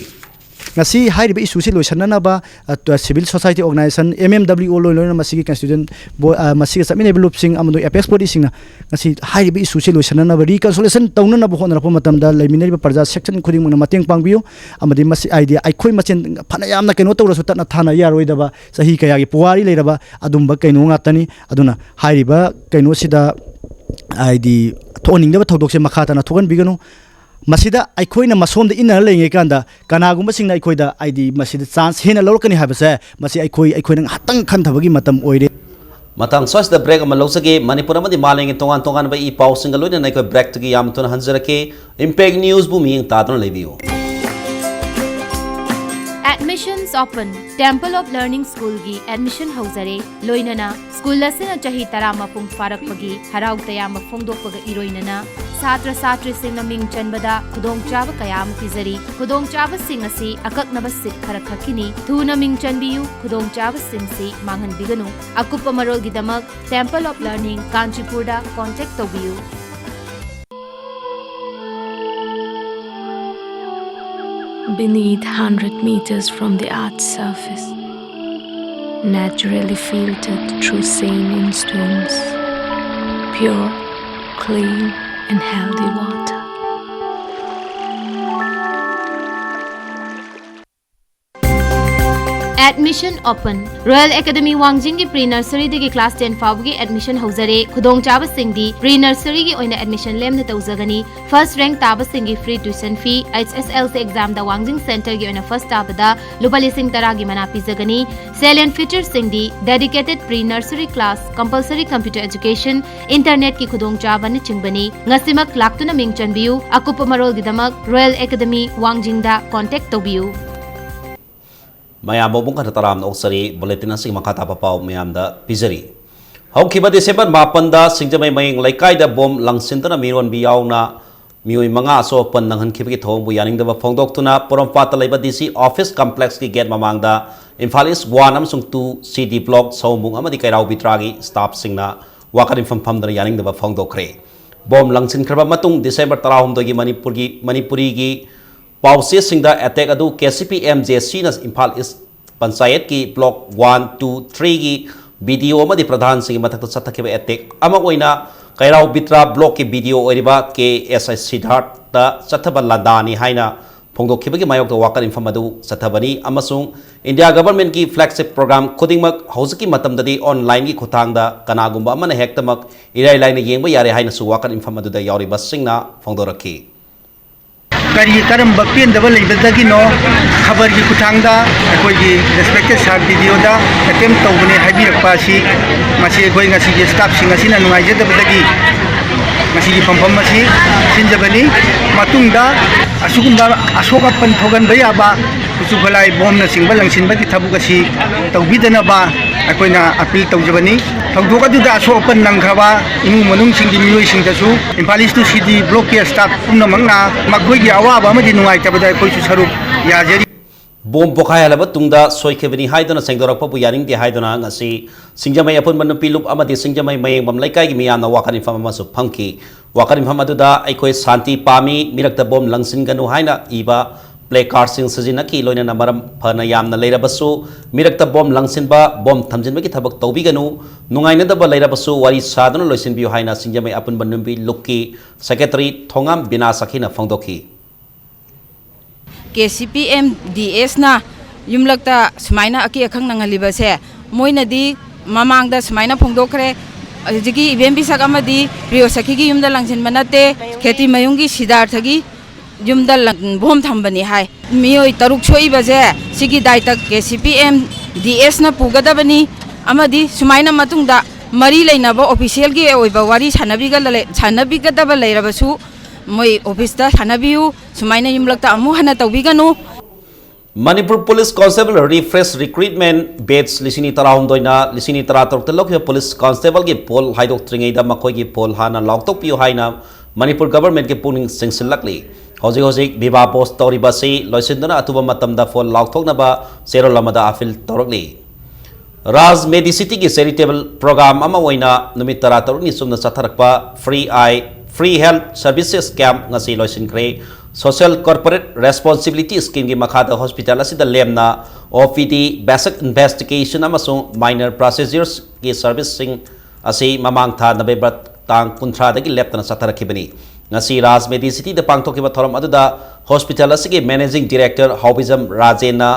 ꯉꯁꯤ ꯍꯥꯏꯔꯤꯕ ꯏꯁꯨꯁꯤ ꯂꯣꯏꯁꯤꯟꯅꯅꯕ, ꯑ, ꯇ-, civil society organization, M M W O ꯂꯣꯏ ꯂꯣꯏꯅꯅ ꯃꯁꯤꯒꯤ ꯀꯟꯁꯇꯤꯇ꯭ꯌꯨꯁꯟ ꯕꯣ-, ꯑ, ꯃꯁꯤꯒ ꯆꯠꯃꯤꯟꯅꯔꯤꯕ ꯂꯨꯞꯁꯤꯡ ꯑꯃꯗꯤ ꯑꯦꯄꯦꯛꯁ ꯕꯣꯗꯤꯁꯤꯡꯅ ꯉꯁꯤ ꯍꯥꯏꯔꯤꯕ ꯏꯁꯨꯁꯤ ꯂꯣꯏꯁꯤꯟꯅꯅꯕ, ꯔꯤꯀꯟꯁꯣꯂꯦꯁꯟ ꯇꯧꯅꯅꯕ ꯍꯣꯠꯅꯔꯛꯄ ꯃꯇꯝꯗ ꯂꯩꯃꯤꯟꯅꯔꯤꯕ ꯄ꯭ꯔꯖꯥ ꯁꯦꯛꯁꯟ ꯈꯨꯗꯤꯡꯃꯛꯅ ꯃꯇꯦꯡ ꯄꯥꯡꯕꯤꯌꯨ꯫ ꯑꯃꯗꯤ ꯃꯁꯤ, ꯍꯥꯏꯗꯤ, ꯑꯩꯈꯣꯏ ꯃꯁꯦꯟ ꯐꯅ ꯌꯥꯝꯅ ꯀꯩꯅꯣ ꯇꯧꯔꯁꯨ ꯇꯠꯅ ꯊꯥꯅ ꯌꯥꯔꯣꯏꯗꯕ ꯆꯍꯤ ꯀꯌꯥꯒꯤ ꯄꯨꯋꯥꯔꯤ ꯂꯩꯔꯕ ꯑꯗꯨꯝꯕ ꯀꯩꯅꯣ ꯉꯥꯛꯇꯅꯤ꯫ ꯑꯗꯨꯅ ꯍꯥꯏꯔꯤꯕ ꯀꯩꯅꯣꯁꯤꯗ, ꯍꯥꯏꯗꯤ, ꯊꯣꯛꯍꯟꯅꯤꯡꯗꯕ ꯊꯧꯗꯣꯛꯁꯦ ꯃꯈꯥ ꯇꯥꯅ ꯊꯣꯛꯍꯟꯕꯤꯒꯅꯨ꯫ ꯃꯁꯤꯗ ꯑꯩꯈꯣꯏꯅ ꯃꯁꯣꯝꯗ ꯏꯟꯅꯔ ꯂꯩꯔꯤꯉꯩ ꯀꯥꯟꯗ ꯀꯅꯥꯒꯨꯝꯕꯁꯤꯡꯅ ꯑꯩꯈꯣꯏꯗ, ꯍꯥꯏꯗꯤ, ꯃꯁꯤꯗ ꯆꯥꯟꯁ ꯍꯦꯟꯅ ꯂꯧꯔꯛꯀꯅꯤ ꯍꯥꯏꯕꯁꯦ, ꯃꯁꯤ ꯑꯩꯈꯣꯏ, ꯑꯩꯈꯣꯏꯅ ꯉꯥꯏꯍꯥꯛꯇꯪ ꯈꯟꯊꯕꯒꯤ ꯃꯇꯝ ꯑꯣꯏꯔꯦ꯫ ꯃꯇꯥꯡ ꯁ꯭ꯋꯥꯏꯁꯤꯗ ꯕ꯭ꯔꯦꯛ ꯑꯃ ꯂꯧꯖꯒꯦ꯫ ꯃꯅꯤꯄꯨꯔ ꯑꯃꯗꯤ ꯃꯥꯂꯦꯝꯒꯤ ꯇꯣꯉꯥꯟ ꯇꯣꯉꯥꯟꯕ ꯏ ꯄꯥꯎꯁꯤꯡꯒ ꯂꯣꯏꯅꯅ ꯑꯩꯈꯣꯏ ꯕ꯭ꯔꯦꯛꯇꯒꯤ ꯌꯥꯝ ꯊꯨꯅ ꯍꯟꯖꯔꯛꯀꯦ꯫ ꯏꯝꯄꯦꯛ ꯅ꯭ꯌꯨꯁꯕꯨ ꯃꯤꯠꯌꯦꯡ ꯇꯥꯗꯨꯅ ꯂꯩꯕꯤꯌꯨ꯫ Admissions open. Temple of Learning Schoolꯒꯤ admission ꯍꯧꯖꯔꯦ꯫ ꯂꯣꯏꯅꯅ school ꯑꯁꯤꯅ ꯆꯍꯤ ꯇꯔꯥ ꯃꯄꯨꯡ ꯐꯥꯔꯛꯄꯒꯤ ꯍꯔꯥꯎ ꯇꯌꯥꯝꯕ ꯐꯣꯡꯗꯣꯛꯄꯒ ꯏꯔꯣꯏꯅꯅ ꯁꯥꯇ꯭ꯔ ꯁꯥꯇ꯭ꯔꯤꯁꯤꯡꯅ ꯃꯤꯡ ꯆꯟꯕꯗ ꯈꯨꯗꯣꯡꯆꯥꯕ ꯀꯌꯥ ꯑꯃ ꯄꯤꯖꯔꯤ꯫ ꯈꯨꯗꯣꯡꯆꯥꯕꯁꯤꯡ ꯑꯁꯤ ꯑꯀꯛꯅꯕ seat ꯈꯔꯈꯛꯀꯤꯅꯤ꯫ ꯊꯨꯅ ꯃꯤꯡ ꯆꯟꯕꯤꯌꯨ, ꯈꯨꯗꯣꯡꯆꯥꯕꯁꯤꯡꯁꯤ ꯃꯥꯡꯍꯟꯕꯤꯒꯅꯨ꯫ ꯑꯀꯨꯞꯄ ꯃꯔꯣꯜꯒꯤꯗꯃꯛ Temple of Learning ꯀꯥꯟꯆꯤꯄꯨꯔꯗ contact ꯇꯧꯕꯤꯌꯨ꯫ Beneath hundred meters from the earth's surface, naturally filtered through saline stones, pure, clean, and healthy water. Admission open. Royal Academy ꯋꯥꯡꯖꯤꯡꯒꯤ pre nurseryꯗꯒꯤ class ten ꯐꯥꯎꯕꯒꯤ admission ꯍꯧꯖꯔꯦ꯫ ꯈꯨꯗꯣꯡꯆꯥꯕꯁꯤꯡꯗꯤ pre nurseryꯒꯤ ꯑꯣꯏꯅ admission ꯂꯦꯝꯅ ꯇꯧꯖꯒꯅꯤ꯫ First rank ꯇꯥꯕꯁꯤꯡꯒꯤ free tuition fee, H S L C examꯗ ꯋꯥꯡꯖꯤꯡ centreꯒꯤ ꯑꯣꯏꯅ first ꯇꯥꯕꯗ ꯂꯨꯄꯥ ꯂꯤꯁꯤꯡ ꯇꯔꯥꯒꯤ ꯃꯅꯥ ꯄꯤꯖꯒꯅꯤ꯫ Salient featuresꯁꯤꯡꯗꯤ dedicated pre nursery class, compulsory computer education, internetꯀꯤ ꯈꯨꯗꯣꯡꯆꯥꯕꯅꯆꯤꯡꯕꯅꯤ꯫ ꯉꯁꯤꯃꯛ ꯂꯥꯛꯇꯨꯅ ꯃꯤꯡ ꯆꯟꯕꯤꯌꯨ꯫ ꯑꯀꯨꯞꯄ ꯃꯔꯣꯜꯒꯤꯗꯃꯛ Royal Academy ꯋꯥꯡꯖꯤꯡꯗ contact ꯇꯧꯕꯤꯌꯨ꯫ ꯃꯌꯥꯝꯕꯨ ꯑꯃꯨꯛ ꯍꯟꯅ ꯇꯔꯥꯝꯅ ꯑꯣꯛꯆꯔꯤ꯫ Bulletin ꯑꯁꯤꯒꯤ ꯃꯈꯥ ꯇꯥꯕ ꯄꯥꯎ ꯃꯌꯥꯝꯗ ꯄꯤꯖꯔꯤ꯫ ꯍꯧꯈꯤꯕ December ꯃꯥꯄꯟꯗ ꯁꯤꯡꯖꯃꯩ ꯃꯌꯦꯡ ꯂꯩꯀꯥꯏꯗ bomb ꯂꯪꯁꯤꯟꯗꯨꯅ ꯃꯤꯔꯣꯟꯕꯤ ꯌꯥꯎꯅ ꯃꯤꯑꯣꯏ ꯃꯉꯥ ꯑꯁꯣꯛ ꯑꯄꯟ ꯅꯪꯍꯟꯈꯤꯕꯒꯤ ꯊꯧꯑꯣꯡꯕꯨ ꯌꯥꯅꯤꯡꯗꯕ ꯐꯣꯡꯗꯣꯛꯇꯨꯅ ꯄꯣꯔꯣꯝꯄꯥꯠꯇ ꯂꯩꯕ D C office complexꯀꯤ gate ꯃꯃꯥꯡꯗ ꯏꯝꯐꯥꯜ East one ꯑꯃꯁꯨꯡ two C D block, ꯁꯑꯣꯝꯕꯨꯡ ꯑꯃꯗꯤ ꯀꯩꯔꯥꯎ ꯕꯤꯇ꯭ꯔꯥꯒꯤ staffꯁꯤꯡꯅ ꯋꯥꯀꯠ ꯃꯤꯐꯝ ꯐꯝꯗꯨꯅ ꯌꯥꯅꯤꯡꯗꯕ ꯐꯣꯡꯗꯣꯛꯈ꯭ꯔꯦ꯫ Bomb ꯂꯪꯁꯤꯟꯈ꯭ꯔꯕ ꯃꯇꯨꯡ December ꯇꯔꯥꯍꯨꯝꯗꯣꯏꯒꯤ ꯃꯅꯤꯄꯨꯔꯒꯤ, ꯃꯅꯤꯄꯨꯔꯤꯒꯤ ꯄꯥꯎꯆꯦꯁꯤꯡꯗ attack ꯑꯗꯨ K C P M J Cꯅ Imphal East ꯄꯟꯆꯥꯌꯠꯀꯤ block one, two, threeꯒꯤ B D O ꯑꯃꯗꯤ ꯄ꯭ꯔꯙꯥꯟꯁꯤꯡꯒꯤ ꯃꯊꯛꯇ ꯆꯠꯊꯈꯤꯕ attack ꯑꯃ ꯑꯣꯏꯅ ꯀꯩꯔꯥꯎ ꯕꯤꯇ꯭ꯔꯥ blockꯀꯤ B D O ꯑꯣꯏꯔꯤꯕ K S I ꯁꯤꯗꯥꯔꯊꯇ ꯆꯠꯊꯕ ꯂꯥꯟꯗꯥꯅꯤ ꯍꯥꯏꯅ ꯐꯣꯡꯗꯣꯛꯈꯤꯕꯒꯤ ꯃꯥꯌꯣꯛꯇ ꯋꯥꯀꯠ ꯃꯤꯐꯝ ꯑꯗꯨ ꯆꯠꯊꯕꯅꯤ ꯑꯃꯁꯨꯡ India governmentꯀꯤ flagship program ꯈꯨꯗꯤꯡꯃꯛ ꯍꯧꯖꯤꯛꯀꯤ ꯃꯇꯝꯗꯗꯤ onlineꯒꯤ ꯈꯨꯠꯊꯥꯡꯗ ꯀꯅꯥꯒꯨꯝꯕ ꯑꯃꯅ ꯍꯦꯛꯇꯃꯛ ꯏꯔꯥꯏ ꯂꯥꯏꯅ ꯌꯦꯡꯕ ꯌꯥꯔꯦ ꯍꯥꯏꯅꯁꯨ ꯋꯥꯀꯠ ꯃꯤꯐꯝ ꯑꯗꯨꯗ ꯌꯥꯎꯔꯤꯕꯁꯤꯡꯅ ꯐꯣꯡꯗꯣꯔꯛꯈꯤ꯫ ꯀꯔꯤ ꯀꯔꯝꯕ ꯄꯦꯟꯗꯕ ꯂꯩꯕꯗꯒꯤꯅꯣ ꯈꯕꯔꯒꯤ ꯈꯨꯠꯊꯥꯡꯗ ꯑꯩꯈꯣꯏꯒꯤ respected sir B D Oꯗ attempt ꯇꯧꯕꯅꯦ ꯍꯥꯏꯕꯤꯔꯛꯄ ꯑꯁꯤ ꯃꯁꯤ ꯑꯩꯈꯣꯏ ꯉꯁꯤꯒꯤ staffꯁꯤꯡ ꯑꯁꯤꯅ ꯅꯨꯡꯉꯥꯏꯖꯗꯕꯗꯒꯤ ꯉꯁꯤꯒꯤ ꯐꯝꯐꯝ ꯑꯁꯤ ꯁꯤꯟꯖꯕꯅꯤ꯫ ꯃꯇꯨꯡꯗ ꯑꯁꯤꯒꯨꯝꯕ ꯑꯁꯣꯛ ꯑꯄꯟ ꯊꯣꯛꯍꯟꯕ ꯌꯥꯕ ꯈꯨꯠꯁꯨ ꯈꯨꯠꯂꯥꯏ ꯕꯣꯝꯅꯆꯤꯡꯕ ꯂꯪꯁꯤꯟꯕꯒꯤ ꯊꯕꯛ ꯑꯁꯤ ꯇꯧꯕꯤꯗꯅꯕ ꯑꯩꯈꯣꯏꯅ ꯑꯄꯤꯜ ꯇꯧꯖꯕꯅꯤ꯫ ꯊꯧꯗꯣꯛ ꯑꯗꯨꯗ ꯑꯁꯣꯛ ꯑꯄꯟ ꯅꯪꯈ꯭ꯔꯕ ꯏꯃꯨꯡ ꯃꯅꯨꯡꯁꯤꯡꯒꯤ ꯃꯤꯑꯣꯏꯁꯤꯡꯗꯁꯨ ꯏꯝꯐꯥꯜ ꯏꯁ ꯇꯨ ꯁꯤꯇꯤ ꯕ꯭ꯂꯣꯛꯀꯤ ꯁ꯭ꯇꯥꯐ ꯄꯨꯝꯅꯃꯛꯅ ꯃꯈꯣꯏꯒꯤ ꯑꯋꯥꯕ ꯑꯃꯗꯤ ꯅꯨꯡꯉꯥꯏꯇꯕꯗ ꯑꯩꯈꯣꯏꯁꯨ ꯁꯔꯨꯛ ꯌꯥꯖꯔꯤ꯫ ꯕꯣꯝ ꯄꯣꯈꯥꯏꯍꯜꯂꯕ ꯇꯨꯡꯗ ꯁꯣꯏꯈꯤꯕꯅꯤ ꯍꯥꯏꯗꯨꯅ ꯁꯦꯡꯗꯣꯔꯛꯄꯕꯨ ꯌꯥꯅꯤꯡꯗꯦ ꯍꯥꯏꯗꯨꯅ ꯉꯁꯤ ꯁꯤꯡꯖꯃꯩ ꯑꯄꯨꯟꯕ ꯅꯨꯄꯤ ꯂꯨꯞ ꯑꯃꯗꯤ ꯁꯤꯡꯖꯃꯩ ꯃꯌꯦꯡꯕꯝ ꯂꯩꯀꯥꯏꯒꯤ ꯃꯤꯌꯥꯝꯅ ꯋꯥꯀꯠ ꯃꯤꯐꯝ ꯑꯃꯁꯨ ꯐꯝꯈꯤ꯫ ꯋꯥꯀꯠ ꯃꯤꯐꯝ ꯑꯗꯨꯗ "ꯑꯩꯈꯣꯏ ꯁꯥꯟꯇꯤ ꯄꯥꯝꯃꯤ, ꯃꯤꯔꯛꯇ ꯕꯣꯝ ꯂꯪꯁꯤꯟꯒꯅꯨ" ꯍꯥꯏꯅ ꯏꯕ ꯄ꯭ꯂꯦ ꯀꯥꯔꯗꯁꯤꯡ ꯁꯤꯖꯤꯟꯅꯈꯤ꯫ ꯂꯣꯏꯅꯅ ꯃꯔꯝ ꯐꯅ ꯌꯥꯝꯅ ꯂꯩꯔꯕꯁꯨ ꯃꯤꯔꯛꯇ ꯕꯣꯝ ꯂꯪꯁꯤꯟꯕ, ꯕꯣꯝ ꯊꯝꯖꯤꯟꯕꯒꯤ ꯊꯕꯛ ꯇꯧꯕꯤꯒꯅꯨ, ꯅꯨꯡꯉꯥꯏꯅꯗꯕ ꯂꯩꯔꯕꯁꯨ ꯋꯥꯔꯤ ꯁꯥꯗꯨꯅ ꯂꯣꯏꯁꯤꯟꯕꯤꯌꯨ ꯍꯥꯏꯅ ꯁꯤꯡꯖꯃꯩ ꯑꯄꯨꯟꯕ ꯅꯨꯄꯤ ꯂꯨꯞꯀꯤ ꯁꯦꯀ꯭ꯔꯦꯇꯔꯤ ꯊꯣꯉꯥꯝ ꯕꯤꯅꯥ ꯁꯈꯤꯅ ꯐꯣꯡꯗꯣꯛꯈꯤ꯫ K C P M D ꯑꯦꯁꯅ ꯌꯨꯝꯂꯛꯇ ꯁꯨꯃꯥꯏꯅ ꯑꯀꯤ ꯑꯈꯪ ꯅꯪꯍꯜꯂꯤꯕꯁꯦ, ꯃꯣꯏꯅꯗꯤ ꯃꯃꯥꯡꯗ ꯁꯨꯃꯥꯏꯅ ꯐꯣꯡꯗꯣꯛꯈ꯭ꯔꯦ, ꯍꯧꯖꯤꯛꯀꯤ ꯏꯕꯦꯝ ꯄꯤꯁꯛ ꯑꯃꯗꯤ ꯄ꯭ꯔꯤꯌꯣ ꯁꯈꯤꯒꯤ ꯌꯨꯝꯗ ꯂꯪꯁꯤꯟꯕ ꯅꯠꯇꯦ, ꯈꯦꯇ꯭ꯔꯤ ꯃꯌꯨꯝꯒꯤ ꯁꯤꯗꯥꯔꯊꯒꯤ ꯌꯨꯝꯗ ꯂꯪ-, ꯕꯣꯝ ꯊꯝꯕꯅꯤ ꯍꯥꯏ꯫ ꯃꯤꯑꯣꯏ ꯇꯔꯨꯛ ꯁꯣꯛꯏꯕꯁꯦ ꯁꯤꯒꯤ ꯗꯥꯏꯇ K C P M D ꯑꯦꯁꯅ ꯄꯨꯒꯗꯕꯅꯤ, ꯑꯃꯗꯤ ꯁꯨꯃꯥꯏꯅ ꯃꯇꯨꯡꯗ ꯃꯔꯤ ꯂꯩꯅꯕ ꯑꯣꯐꯤꯁꯤꯌꯦꯜꯒꯤ ꯑꯣꯏꯕ ꯋꯥꯔꯤ ꯁꯥꯟꯅꯕꯤꯒ-, ꯁꯥꯟꯅꯕꯤꯒꯗꯕ ꯂꯩꯔꯕꯁꯨ ꯃꯣꯏ ꯑꯣꯐꯤꯁꯇ ꯁꯥꯟꯅꯕꯤꯌꯨ꯫ ꯁꯨꯃꯥꯏꯅ ꯌꯨꯝꯂꯛꯇ ꯑꯃꯨꯛ ꯍꯟꯅ ꯇꯧꯕꯤꯒꯅꯨ꯫ Manipur police constable refresh recruitment batch ꯂꯤꯁꯤꯡ ꯑꯅꯤ ꯇꯔꯥꯍꯨꯝꯗꯣꯏꯅ ꯂꯤꯁꯤꯡ ꯑꯅꯤ ꯇꯔꯥꯇꯔꯨꯛꯇ ꯂꯧꯈꯤꯕ ꯄꯨꯂꯤꯁ ꯀꯣꯟꯁꯇꯦꯕꯜꯒꯤ ꯄꯣꯜ ꯍꯥꯏꯗꯣꯛꯇ꯭ꯔꯤꯉꯩꯗ ꯃꯈꯣꯏꯒꯤ ꯄꯣꯜ ꯍꯥꯟꯅ ꯂꯥꯎꯊꯣꯛꯄꯤꯌꯨ ꯍꯥꯏꯅ ꯃꯅꯤꯄꯨꯔ ꯒꯚꯔꯟꯃꯦꯟꯠꯀꯤ ꯄꯨꯛꯅꯤꯡ ꯆꯤꯡꯁꯤꯜꯂꯛꯂꯤ꯫ ꯍꯧꯖꯤꯛ ꯍꯧꯖꯤꯛ ꯚꯤꯚꯥ ꯚꯣꯁ ꯇꯧꯔꯤꯕ ꯑꯁꯤ ꯂꯣꯏꯁꯤꯟꯗꯨꯅ ꯑꯊꯨꯕ ꯃꯇꯝꯗ ꯄꯣꯜ ꯂꯥꯎꯊꯣꯛꯅꯕ ꯆꯦꯔꯣꯜ ꯑꯃꯗ ꯑꯄꯤꯜ ꯇꯧꯔꯛꯂꯤ꯫ ꯔꯥꯖ ꯃꯦꯗꯤꯁꯤꯇꯤꯒꯤ ꯆꯦꯔꯤꯇꯦꯕꯜ ꯄ꯭ꯔꯣꯒ꯭ꯔꯥꯝ ꯑꯃ ꯑꯣꯏꯅ ꯅꯨꯃꯤꯠ ꯇꯔꯥꯇꯔꯨꯛꯅꯤ ꯆꯨꯞꯅ ꯆꯠꯊꯔꯛꯄ free eye, free health services camp ꯉꯁꯤ ꯂꯣꯏꯁꯤꯟꯈ꯭ꯔꯦ꯫ ꯁꯣꯁꯤꯌꯦꯜ ꯀꯣꯔꯄꯣꯔꯦꯠ ꯔꯦꯁꯄꯣꯟꯁꯤꯕꯤꯂꯤꯇꯤ ꯁ꯭ꯀꯤꯝꯒꯤ ꯃꯈꯥꯗ ꯍꯣꯁꯄꯤꯇꯥꯜ ꯑꯁꯤꯗ ꯂꯦꯝꯅ ꯑꯣ ꯄꯤ ꯗꯤ, ꯕꯦꯁꯤꯛ ꯏꯟꯚꯦꯁꯇꯤꯒꯦꯁꯟ ꯑꯃꯁꯨꯡ ꯃꯥꯏꯅꯔ ꯄ꯭ꯔꯣꯁꯤꯗ꯭ꯌꯨꯔꯁꯀꯤ ꯁꯔꯚꯤꯁꯁꯤꯡ ꯑꯁꯤ ꯃꯃꯥꯡ ꯊꯥ ꯅꯕꯦꯝꯕꯔ ꯇꯥꯡ ꯀꯨꯟꯊ꯭ꯔꯥꯗꯒꯤ ꯂꯦꯞꯇꯅ ꯆꯠꯊꯔꯛꯈꯤꯕꯅꯤ꯫ ꯉꯁꯤ ꯔꯥꯖ ꯃꯦꯗꯤꯁꯤꯇꯤꯗ ꯄꯥꯡꯊꯣꯛꯈꯤꯕ ꯊꯧꯔꯝ ꯑꯗꯨꯗ ꯍꯣꯁꯄꯤꯇꯥꯜ ꯑꯁꯤꯒꯤ ꯃꯦꯅꯦꯖꯤꯡ ꯗꯤꯔꯦꯛꯇꯔ ꯍꯥꯎꯕꯤꯖꯝ ꯔꯥꯖꯦꯟꯅ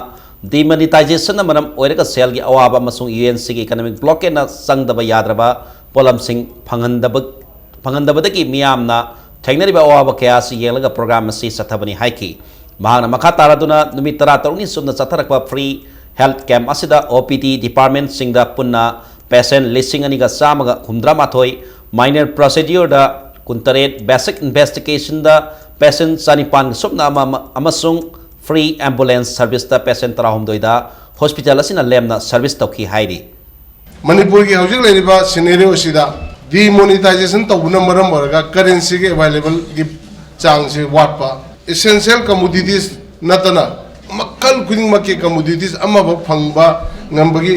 ꯗꯤꯃꯣꯅꯤꯇꯥꯏꯖꯦꯁꯟꯅ ꯃꯔꯝ ꯑꯣꯏꯔꯒ ꯁꯦꯜꯒꯤ ꯑꯋꯥꯕ ꯑꯃꯁꯨꯡ ꯌꯨ ꯑꯦꯟ ꯁꯤꯒꯤ ꯏꯀꯅꯣꯃꯤꯛ ꯕ꯭ꯂꯣꯀꯦꯠꯅ ꯆꯪꯗꯕ ꯌꯥꯗ꯭ꯔꯕ ꯄꯣꯠꯂꯝꯁꯤꯡ ꯐꯪꯍꯟꯗꯕ, ꯐꯪꯍꯟꯗꯕꯗꯒꯤ ꯃꯤꯌꯥꯝꯅ ꯊꯦꯡꯅꯔꯤꯕ ꯑꯋꯥꯕ ꯀꯌꯥ ꯑꯁꯤ ꯌꯦꯡꯂꯒ ꯄ꯭ꯔꯣꯒ꯭ꯔꯥꯝ ꯑꯁꯤ ꯆꯠꯊꯕꯅꯤ ꯍꯥꯏꯈꯤ꯫ ꯃꯍꯥꯛꯅ ꯃꯈꯥ ꯇꯥꯔꯗꯨꯅ ꯅꯨꯃꯤꯠ ꯇꯔꯥꯇꯔꯨꯛꯅꯤ ꯆꯨꯞꯅ ꯆꯠꯊꯔꯛꯄ ꯐ꯭ꯔꯤ ꯍꯦꯜꯊ ꯀꯦꯝꯞ ꯑꯁꯤꯗ ꯑꯣ ꯄꯤ ꯗꯤ ꯗꯤꯄꯥꯔꯠꯃꯦꯟꯠꯁꯤꯡꯗ ꯄꯨꯟꯅ ꯄꯦꯁꯦꯟꯠ ꯂꯤꯁꯤꯡ ꯑꯅꯤꯒ ꯆꯥꯝꯃꯒ ꯍꯨꯝꯗ꯭ꯔꯥ ꯃꯥꯊꯣꯏ, ꯃꯥꯏꯅꯔ ꯄ꯭ꯔꯣꯁꯤꯗ꯭ꯌꯨꯔꯗ ꯀꯨꯟꯇꯔꯦꯠ, ꯕꯦꯁꯤꯛ ꯏꯟꯚꯦꯁꯇꯤꯒꯦꯁꯟꯗ ꯄꯦꯁꯦꯟꯠ ꯆꯅꯤꯄꯥꯟꯒ ꯁꯨꯞꯅ ꯑꯃ ꯑꯃ-, ꯑꯃꯁꯨꯡ free ambulance service ꯇ patient ꯇꯔꯥꯍꯨꯝꯗꯣꯏꯗ hospital ꯑꯁꯤꯅ ꯂꯦꯝꯅ service ꯇꯧꯈꯤ ꯍꯥꯏꯔꯤ꯫ ꯃꯅꯤꯄꯨꯔꯒꯤ ꯍꯧꯖꯤꯛ ꯂꯩꯔꯤꯕ scenario ꯑꯁꯤꯗ demonetization ꯇꯧꯕꯅ ꯃꯔꯝ ꯑꯣꯏꯔꯒ currency ꯒꯤ available ꯒꯤ ꯆꯥꯡꯁꯤ ꯋꯥꯠꯄ, essential commodities ꯅꯠꯇꯅ ꯃꯈꯜ ꯈꯨꯗꯤꯡꯃꯛꯀꯤ commodities ꯑꯃꯐꯥꯎ ꯐꯪꯕ ꯉꯝꯕꯒꯤ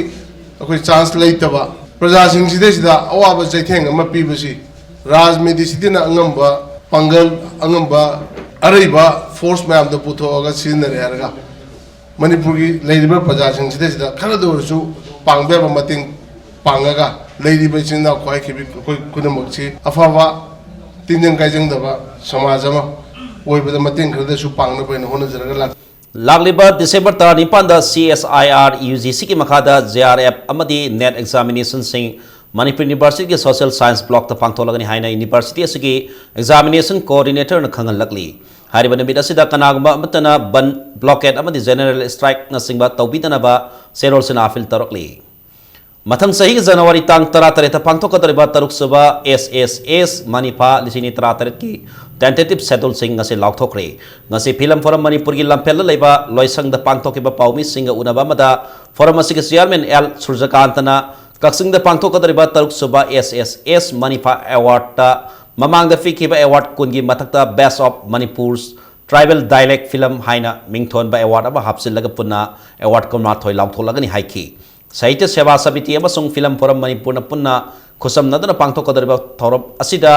ꯑꯩꯈꯣꯏ chance ꯂꯩꯇꯕ, ꯄ꯭ꯔꯖꯥꯁꯤꯡꯁꯤꯗꯩꯁꯤꯗ ꯑꯋꯥꯕ ꯆꯩꯊꯦꯡ ꯑꯃ ꯄꯤꯕꯁꯤ ꯔꯥꯖꯅꯤꯇꯤꯁꯤꯗꯅ ꯑꯉꯝꯕ ꯄꯥꯡꯒꯜ, ꯑꯉꯝꯕ ꯑꯔꯩꯕ force ꯃꯌꯥꯝꯗꯣ ꯄꯨꯊꯣꯛꯑꯒ ꯁꯤꯖꯤꯟꯅꯔꯦ ꯍꯥꯏꯔꯒ ꯃꯅꯤꯄꯨꯔꯒꯤ ꯂꯩꯔꯤꯕ ꯄ꯭ꯔꯖꯥꯁꯤꯡꯁꯤꯗꯩꯁꯤꯗ ꯈꯔꯗ ꯑꯣꯏꯔꯁꯨ ꯄꯥꯡꯕ ꯌꯥꯕ ꯃꯇꯦꯡ ꯄꯥꯡꯉꯒ ꯂꯩꯔꯤꯕ ꯏꯆꯤꯟ ꯏꯅꯥꯎ ꯈ꯭ꯋꯥꯏ ꯈꯤꯕꯤ ꯑꯩꯈꯣꯏ ꯈꯨꯗꯤꯡꯃꯛꯁꯤ ꯑꯐꯕ ꯇꯤꯟꯖꯪ ꯀꯥꯏꯖꯪꯗꯕ ꯁꯃꯥꯖ ꯑꯃ ꯑꯣꯏꯕꯗ ꯃꯇꯦꯡ ꯈꯔꯗꯁꯨ ꯄꯥꯡꯅꯕ ꯍꯥꯏꯅ ꯍꯣꯠꯅꯖꯔꯒ ꯂꯥꯛ ꯂꯥꯛꯂꯤꯕ December ꯇꯔꯥꯅꯤꯄꯥꯟꯗ C S I R U G C ꯒꯤ ꯃꯈꯥꯗ J R F ꯑꯃꯗꯤ NET examination ꯁꯤꯡ ꯃꯅꯤꯄꯨꯔ University ꯒꯤ Social Science block ꯇ ꯄꯥꯡꯊꯣꯛꯂꯒꯅꯤ ꯍꯥꯏꯅ university ꯑꯁꯤꯒꯤ examination coordinator ꯅ ꯈꯪꯍꯜꯂꯛꯂꯤ꯫ ꯍꯥꯏꯔꯤꯕ ꯅꯨꯃꯤꯠ ꯑꯁꯤꯗ ꯀꯅꯥꯒꯨꯝꯕ ꯑꯃꯠꯇꯅ ꯕꯟ, blockade ꯑꯃꯗꯤ general strike ꯅꯆꯤꯡꯕ ꯇꯧꯕꯤꯗꯅꯕ ꯆꯦꯔꯣꯜꯁꯤꯅ appeal ꯇꯧꯔꯛꯂꯤ꯫ ꯃꯊꯪ ꯆꯍꯤꯒꯤ January ꯇꯥꯡ ꯇꯔꯥꯇꯔꯦꯠꯇ ꯄꯥꯡꯊꯣꯛꯀꯗꯧꯔꯤꯕ ꯇꯔꯨꯛꯁꯨꯕ S S S ꯃꯅꯤꯐꯥ ꯂꯤꯁꯤꯡ ꯑꯅꯤ ꯇꯔꯥꯇꯔꯦꯠꯀꯤ tentative schedule ꯁꯤꯡ ꯉꯁꯤ ꯂꯥꯎꯊꯣꯛꯈ꯭ꯔꯦ꯫ ꯉꯁꯤ Film Forum ꯃꯅꯤꯄꯨꯔꯒꯤ ꯂꯝꯐꯦꯜꯗ ꯂꯩꯕ ꯂꯣꯏꯁꯪꯗ ꯄꯥꯡꯊꯣꯛꯈꯤꯕ ꯄꯥꯎꯃꯤꯁꯤꯡꯒ ꯎꯅꯕ ꯑꯃꯗ Forum ꯑꯁꯤꯒꯤ chairman L ꯁꯨꯔꯖꯀꯥꯟꯇꯅ ꯀꯛꯆꯤꯡꯗ ꯄꯥꯡꯊꯣꯛꯀꯗꯧꯔꯤꯕ ꯇꯔꯨꯛꯁꯨꯕ S S S ꯃꯅꯤꯐꯥ award ꯇ ꯃꯃꯥꯡꯗ ꯄꯤꯈꯤꯕ award ꯀꯨꯟꯒꯤ ꯃꯊꯛꯇ Best of Manipur's Tribal Dialect Film ꯍꯥꯏꯅ ꯃꯤꯡꯊꯣꯟꯕ award ꯑꯃ ꯍꯥꯞꯆꯤꯜꯂꯒ ꯄꯨꯟꯅ award ꯀꯨꯟꯃꯥꯊꯣꯏ ꯂꯥꯎꯊꯣꯛꯂꯒꯅꯤ ꯍꯥꯏꯈꯤ꯫ ꯁꯥꯍꯤꯇ꯭ꯌ ꯁꯦꯕꯥ ꯁꯃꯤꯇꯤ ꯑꯃꯁꯨꯡ Film Forum ꯃꯅꯤꯄꯨꯔꯅ ꯄꯨꯟꯅ ꯈꯨꯠꯁꯝꯅꯗꯨꯅ ꯄꯥꯡꯊꯣꯛꯀꯗꯧꯔꯤꯕ ꯊꯧꯔꯝ ꯑꯁꯤꯗ